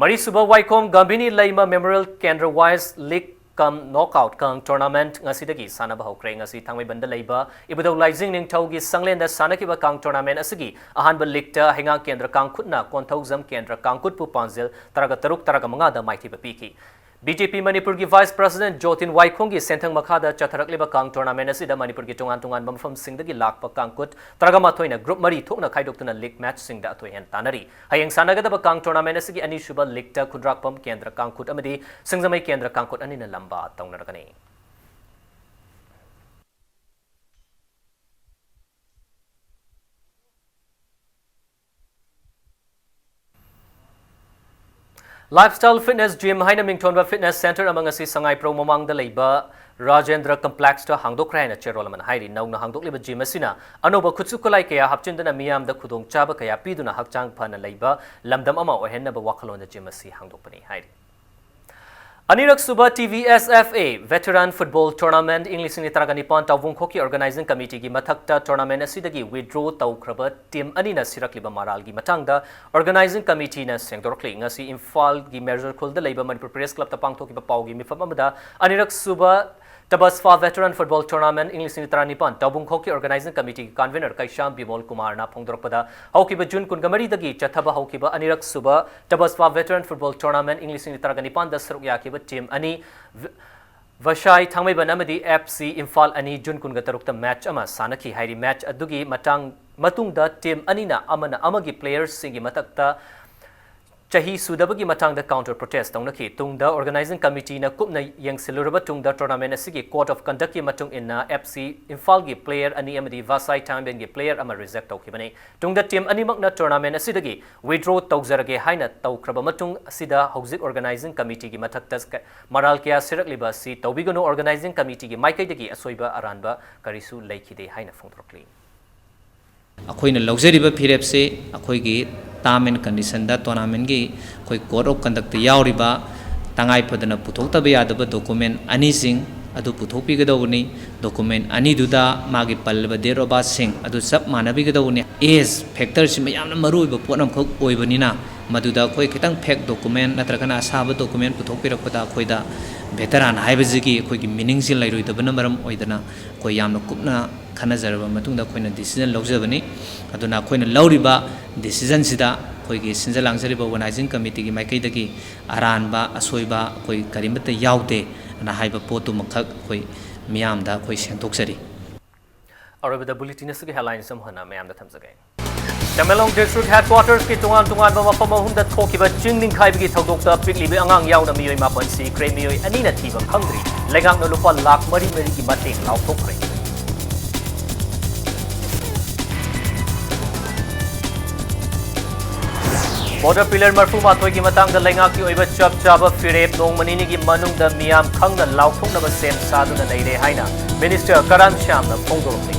ꯃꯔꯤꯁꯨꯕ ꯋꯥꯏꯈꯣꯝ ꯒꯝꯚꯤꯅꯤ ꯂꯩꯃ Memorial Kendra Wise League cum Knockout ꯀꯥꯡ tournament ꯉꯁꯤꯗꯒꯤ ꯁꯥꯟꯅꯕ ꯍꯧꯈ꯭ꯔꯦ꯫ ꯉꯁꯤ ꯊꯥꯡꯃꯩꯕꯟꯗ ꯂꯩꯕ ꯏꯕꯨꯙꯧ ꯂꯥꯏꯖꯤꯡ ꯅꯤꯡꯊꯧꯒꯤ ꯁꯪꯂꯦꯟꯗ ꯁꯥꯟꯅꯈꯤꯕ ꯀꯥꯡ tournament ꯑꯁꯤꯒꯤ ꯑꯍꯥꯟꯕ league ꯇ ꯍꯩꯉꯥꯡ ꯀꯦꯟꯗ꯭ꯔ ꯀꯥꯡꯈꯨꯠꯅ ꯀꯣꯟꯊꯧꯖꯝ ꯀꯦꯟꯗ꯭ꯔ ꯀꯥꯡꯈꯨꯠꯄꯨ ꯄꯥꯟꯖꯤꯜ ꯇꯔꯥꯒ ꯇꯔꯨꯛ, ꯇꯔꯥꯒ ꯃꯉꯥꯗ ꯃꯥꯏꯊꯤꯕ ꯄꯤꯈꯤ꯫ B J P ꯃꯅꯤꯄꯨꯔꯒꯤ Vice President ꯖꯣꯇꯤꯟ ꯋꯥꯏꯈꯣꯝꯒꯤ ꯁꯦꯟꯊꯪ ꯃꯈꯥꯗ ꯆꯠꯊꯔꯛꯂꯤꯕ ꯀꯥꯡ tournament ꯑꯁꯤꯗ ꯃꯅꯤꯄꯨꯔꯒꯤ ꯇꯣꯉꯥꯟ ꯇꯣꯉꯥꯟꯕ ꯃꯐꯝꯁꯤꯡꯗꯒꯤ ꯂꯥꯛꯄ ꯀꯥꯡꯈꯨꯠ ꯇꯔꯥꯒ ꯃꯥꯊꯣꯏꯅ group ꯃꯔꯤ ꯊꯣꯛꯅ ꯈꯥꯏꯗꯣꯛꯇꯨꯅ league match ꯁꯤꯡꯗ ꯑꯊꯣꯏ ꯑꯍꯦꯟ ꯇꯥꯟꯅꯔꯤ꯫ ꯍꯌꯦꯡ ꯁꯥꯟꯅꯒꯗꯕ ꯀꯥꯡ tournament ꯑꯁꯤꯒꯤ ꯑꯅꯤꯁꯨꯕ league ꯇ ꯈꯨꯟꯗ꯭ꯔꯥꯛꯄꯝ ꯀꯦꯟꯗ꯭ꯔ ꯀꯥꯡꯈꯨꯠ ꯑꯃꯗꯤ ꯁꯤꯡꯖꯃꯩ ꯀꯦꯟꯗ꯭ꯔ ꯀꯥꯡꯈꯨꯠ ꯑꯅꯤꯅ ꯂꯝꯕꯥ ꯇꯧꯅꯔꯒꯅꯤ꯫ Lifestyle Fitness Gym ꯍꯥꯏꯅ ꯃꯤꯡꯊꯣꯟꯕ fitness center ꯑꯃ ꯉꯁꯤ ꯁꯉꯥꯏꯄ꯭ꯔꯧ ꯃꯃꯥꯡꯗ ꯂꯩꯕ ꯔꯥꯖꯦꯟꯗ꯭ꯔ Complexꯇ ꯍꯥꯡꯗꯣꯛꯈ꯭ꯔꯦ ꯍꯥꯏꯅ ꯆꯦꯔꯣꯜ ꯑꯃꯅ ꯍꯥꯏꯔꯤ꯫ ꯅꯧꯅ ꯍꯥꯡꯗꯣꯛꯂꯤꯕ gym ꯑꯁꯤꯅ ꯑꯅꯧꯕ ꯈꯨꯠꯁꯨ ꯈꯨꯠꯂꯥꯏ ꯀꯌꯥ ꯍꯥꯞꯆꯤꯟꯗꯨꯅ ꯃꯤꯌꯥꯝꯗ ꯈꯨꯗꯣꯡꯆꯥꯕ ꯀꯌꯥ ꯄꯤꯗꯨꯅ ꯍꯛꯆꯥꯡ ꯐꯅ ꯂꯩꯕ ꯂꯝꯗꯝ ꯑꯃ ꯑꯣꯏꯍꯟꯅꯕ ꯋꯥꯈꯜꯂꯣꯟꯗ gym ꯑꯁꯤ ꯍꯥꯡꯗꯣꯛꯄꯅꯤ ꯍꯥꯏꯔꯤ꯫ ꯑꯅꯤꯔꯛ ꯁꯨꯕ T V S F A Veteran Football Tournament ꯏꯪ ꯂꯤꯁꯤꯡ ꯑꯅꯤ ꯇꯔꯥꯒ ꯅꯤꯄꯥꯟ ꯇꯥꯎꯕꯨꯡꯈꯣꯛꯀꯤ organizing committeeꯒꯤ ꯃꯊꯛꯇ tournamentꯁꯤꯗꯒꯤ withdraw ꯇꯧꯈ꯭ꯔꯕ team ꯑꯅꯤꯅ ꯁꯤꯔꯛꯂꯤꯕ ꯃꯔꯥꯜꯒꯤ ꯃꯇꯥꯡꯗ organizing committeeꯅ ꯁꯦꯡꯗꯣꯔꯛꯂꯤ꯫ ꯉꯁꯤ ꯏꯝꯐꯥꯜꯒꯤ ꯃꯦꯖꯔ ꯈꯨꯜꯗ ꯂꯩꯕ Manipur Press Clubꯇ ꯄꯥꯡꯊꯣꯛꯈꯤꯕ ꯄꯥꯎꯒꯤ ꯃꯤꯐꯝ ꯑꯃꯗ ꯑꯅꯤꯔꯛ ꯁꯨꯕ ꯇꯕꯁꯐꯥ Veteran Football Tournament ꯏꯪ ꯂꯤꯁꯤꯡ ꯑꯅꯤ ꯇꯔꯥꯅꯤꯄꯥꯟ ꯇꯥꯎꯕꯨꯡꯈꯣꯛꯀꯤ organizing committeeꯒꯤ convener ꯀꯩꯁꯥꯝ ꯕꯤꯃꯣꯜ ꯀꯨꯃꯥꯔꯅ ꯐꯣꯡꯗꯣꯔꯛꯄꯗ, ꯍꯧꯈꯤꯕ ꯖꯨꯟ ꯀꯨꯟꯒ ꯃꯔꯤꯗꯒꯤ ꯆꯠꯊꯕ ꯍꯧꯈꯤꯕ ꯑꯅꯤꯔꯛ ꯁꯨꯕ ꯇꯕꯁꯐꯥ Veteran Football Tournament ꯏꯪ ꯂꯤꯁꯤꯡ ꯑꯅꯤ ꯇꯔꯥꯒ ꯅꯤꯄꯥꯟꯗ ꯁꯔꯨꯛ ꯌꯥꯈꯤꯕ team ꯑꯅꯤ, ꯚ-, ꯚꯁꯥꯏ ꯊꯥꯡꯃꯩꯕꯟ ꯑꯃꯗꯤ F C ꯏꯝꯐꯥꯜ ꯑꯅꯤ ꯖꯨꯟ ꯀꯨꯟꯒ ꯇꯔꯨꯛꯇ match ꯑꯃ ꯁꯥꯟꯅꯈꯤ ꯍꯥꯏꯔꯤ꯫ Match ꯑꯗꯨꯒꯤ ꯃꯇꯥꯡ, ꯃꯇꯨꯡꯗ team ꯑꯅꯤꯅ ꯑꯃꯅ ꯑꯃꯒꯤ playerꯁꯤꯡꯒꯤ ꯃꯊꯛꯇ ꯆꯍꯤ ꯁꯨꯗꯕꯒꯤ ꯃꯇꯥꯡꯗ counter protest ꯇꯧꯅꯈꯤ꯫ ꯇꯨꯡꯗ organizing committeeꯅ ꯀꯨꯞꯅ ꯌꯦꯡꯁꯤꯜꯂꯨꯔꯕ ꯇꯨꯡꯗ tournament ꯑꯁꯤꯒꯤ code of conductꯀꯤ ꯃꯇꯨꯡ ꯏꯟꯅ F C ꯏꯝꯐꯥꯜꯒꯤ player ꯑꯅꯤ ꯑꯃꯗꯤ ꯚꯁꯥꯏ ꯊꯥꯡꯃꯩꯕꯟꯒꯤ player ꯑꯃ reject ꯇꯧꯈꯤꯕꯅꯤ꯫ ꯇꯨꯡꯗ team ꯑꯅꯤꯃꯛꯅ tournament ꯑꯁꯤꯗꯒꯤ withdraw ꯇꯧꯖꯔꯒꯦ ꯍꯥꯏꯅ ꯇꯧꯈ꯭ꯔꯕ ꯃꯇꯨꯡ ꯑꯁꯤꯗ ꯍꯧꯖꯤꯛ organizing committeeꯒꯤ ꯃꯊꯛꯇ ꯀ-, ꯃꯔꯥꯜ ꯀꯌꯥ ꯁꯤꯔꯛꯂꯤꯕ ꯑꯁꯤ ꯇꯧꯕꯤꯒꯅꯨ, organizing committeeꯒꯤ ꯃꯥꯏꯀꯩꯗꯒꯤ ꯑꯁꯣꯏꯕ ꯑꯔꯥꯟꯕ ꯀꯔꯤꯁꯨ ꯂꯩꯈꯤꯗꯦ ꯍꯥꯏꯅ ꯐꯣꯡꯗꯣꯔꯛꯂꯤ꯫ ꯑꯩꯈꯣꯏꯅ ꯂꯧꯖꯔꯤꯕ ꯐꯤꯔꯦꯞꯁꯤ ꯑꯩꯈꯣꯏꯒꯤ term and conditionꯗ tournamentꯀꯤ ꯑꯩꯈꯣꯏ code of conductꯇ ꯌꯥꯎꯔꯤꯕ ꯇꯉꯥꯏ ꯐꯗꯅ ꯄꯨꯊꯣꯛꯇꯕ ꯌꯥꯗꯕ document ꯑꯅꯤꯁꯤꯡ ꯑꯗꯨ ꯄꯨꯊꯣꯛꯄꯤꯒꯗꯧꯕꯅꯤ꯫ Document ꯑꯅꯤꯗꯨꯗ ꯃꯥꯒꯤ ꯄꯜꯂꯤꯕ date of birthꯁꯤꯡ ꯑꯗꯨ ꯆꯞ ꯃꯥꯟꯅꯕꯤꯒꯗꯧꯕꯅꯤ꯫ Age factorꯁꯤ ꯌꯥꯝꯅ ꯃꯔꯨꯑꯣꯏꯕ ꯄꯣꯠ ꯑꯃꯈꯛ ꯑꯣꯏꯕꯅꯤꯅ, ꯃꯗꯨꯗ ꯑꯩꯈꯣꯏ ꯈꯤꯇꯪ fake document ꯅꯠꯇ꯭ꯔꯒꯅ ꯑꯁꯥꯕ document ꯄꯨꯊꯣꯛꯄꯤꯔꯛꯄꯗ ꯑꯩꯈꯣꯏꯗ veteran ꯍꯥꯏꯕꯁꯤꯒꯤ ꯑꯩꯈꯣꯏꯒꯤ meaningꯁꯤ ꯂꯩꯔꯣꯏꯗꯕꯅ ꯃꯔꯝ ꯑꯣꯏꯗꯅ ꯑꯩꯈꯣꯏ ꯌꯥꯝꯅ ꯀꯨꯞꯅ ꯈꯟꯅꯖꯔꯕ ꯃꯇꯨꯡꯗ ꯑꯩꯈꯣꯏꯅ decision ꯂꯧꯖꯕꯅꯤ꯫ ꯑꯗꯨꯅ ꯑꯩꯈꯣꯏꯅ ꯂꯧꯔꯤꯕ decisionꯁꯤꯗ ꯑꯩꯈꯣꯏꯒꯤ ꯁꯤꯟꯖ ꯂꯥꯡꯖꯔꯤꯕ organizing committeeꯒꯤ ꯃꯥꯏꯀꯩꯗꯒꯤ ꯑꯔꯥꯟꯕ, ꯑꯁꯣꯏꯕ ꯑꯩꯈꯣꯏ ꯀꯔꯤꯃꯠꯇ ꯌꯥꯎꯗꯦ ꯑꯅ ꯍꯥꯏꯕ ꯄꯣꯠꯇꯨꯃꯈꯛ ꯑꯩꯈꯣꯏ ꯃꯤꯌꯥꯝꯗ ꯑꯩꯈꯣꯏ ꯁꯦꯡꯗꯣꯛꯆꯔꯤ꯫ ꯑꯔꯣꯏꯕꯗ bulletin ꯑꯁꯤꯒꯤ headlines ꯑꯃꯨꯛ ꯍꯟꯅ ꯃꯌꯥꯝꯗ ꯊꯝꯖꯒꯦ꯫ ꯇꯃꯦꯡꯂꯣꯡ district headquartersꯀꯤ ꯇꯣꯉꯥꯟ ꯇꯣꯉꯥꯟꯕ ꯃꯐꯝ ꯑꯍꯨꯝꯗ ꯊꯣꯛꯈꯤꯕ ꯆꯤꯡ ꯅꯤꯡꯈꯥꯏꯕꯒꯤ ꯊꯧꯗꯣꯛꯇ ꯄꯤꯛꯂꯤꯕ ꯑꯉꯥꯡ ꯌꯥꯎꯅ ꯃꯤꯑꯣꯏ ꯃꯥꯄꯟ ꯁꯤꯈ꯭ꯔꯦ, ꯃꯤꯑꯣꯏ ꯑꯅꯤꯅ ꯊꯤꯕ ꯈꯪꯗ꯭ꯔꯤ꯫ ꯂꯩꯉꯥꯛꯅ ꯂꯨꯄꯥ ꯂꯥꯈ ꯃꯔꯤ ꯃꯔꯤꯒꯤ ꯃꯇꯦꯡ ꯂꯥꯎꯊꯣꯛꯈ꯭ꯔꯦ꯫ Border pillar ꯃꯔꯤꯐꯨ ꯃꯥꯊꯣꯏꯒꯤ ꯃꯇꯥꯡꯗ ꯂꯩꯉꯥꯛꯀꯤ ꯑꯣꯏꯕ ꯆꯞ ꯆꯥꯕ ꯐꯤꯔꯦꯞ ꯅꯣꯡꯃ ꯅꯤꯅꯤꯒꯤ ꯃꯅꯨꯡꯗ ꯃꯤꯌꯥꯝ ꯈꯪꯅ ꯂꯥꯎꯊꯣꯛꯅꯕ ꯁꯦꯝ ꯁꯥꯗꯨꯅ ꯂꯩꯔꯦ ꯍꯥꯏꯅ Minister ꯀꯔꯥꯝ ꯁ꯭ꯌꯥꯝꯅ ꯐꯣꯡꯗꯣꯔꯛꯂꯤ꯫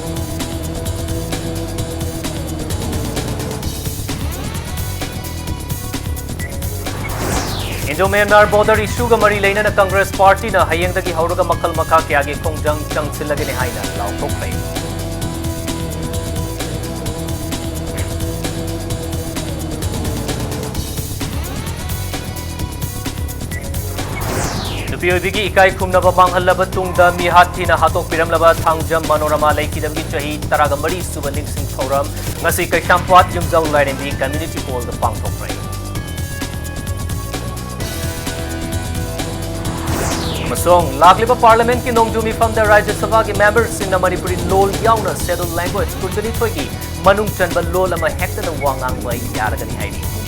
Indo Myanmar border issue ꯒ ꯃꯔꯤ ꯂꯩꯅꯅ Congress party ꯅ ꯍꯌꯦꯡꯗꯒꯤ ꯍꯧꯔꯒ ꯃꯈꯜ ꯃꯈꯥ ꯀꯌꯥꯒꯤ ꯈꯣꯡꯖꯪ ꯆꯪꯁꯤꯜꯂꯒꯅꯤ ꯍꯥꯏꯅ ꯂꯥꯎꯊꯣꯛꯈ꯭ꯔꯦ꯫ ꯅꯨꯄꯤ ꯑꯣꯏꯕꯤꯒꯤ ꯏꯀꯥꯏ ꯈꯨꯝꯅꯕ ꯃꯥꯡꯍꯜꯂꯕ ꯇꯨꯡꯗ ꯃꯤꯍꯥꯠ ꯊꯤꯅ ꯍꯥꯠꯇꯣꯛꯄꯤꯔꯝꯂꯕ ꯊꯥꯡꯖꯝ ꯃꯅꯣꯔꯃꯥ ꯂꯩꯈꯤꯗꯕꯒꯤ ꯆꯍꯤ ꯇꯔꯥꯒ ꯃꯔꯤ ꯁꯨꯕ ꯅꯤꯡꯁꯤꯡ ꯊꯧꯔꯝ ꯉꯁꯤ ꯀꯩꯁꯥꯝꯄꯥꯠ ꯌꯨꯝꯖꯥꯎ ꯂꯥꯏꯔꯦꯝꯕꯤ Community Hall ꯗ ꯄꯥꯡꯊꯣꯛꯈ꯭ꯔꯦ꯫ ꯑꯃꯁꯨꯡ ꯂꯥꯛꯂꯤꯕ Parliament ꯀꯤ ꯅꯣꯡꯖꯨ ꯃꯤꯐꯝꯗ ꯔꯥꯖ꯭ꯌ ꯁꯚꯥꯒꯤ member ꯁꯤꯡꯅ ꯃꯅꯤꯄꯨꯔꯤ ꯂꯣꯜ ꯌꯥꯎꯅ Scheduled Language ꯀꯨꯟꯒ ꯅꯤꯊꯣꯏꯒꯤ ꯃꯅꯨꯡ ꯆꯟꯕ ꯂꯣꯜ ꯑꯃ ꯍꯦꯛꯇꯗ ꯋꯥ ꯉꯥꯡꯕ ꯌꯥꯔꯒꯅꯤ ꯍꯥꯏꯔꯤ꯫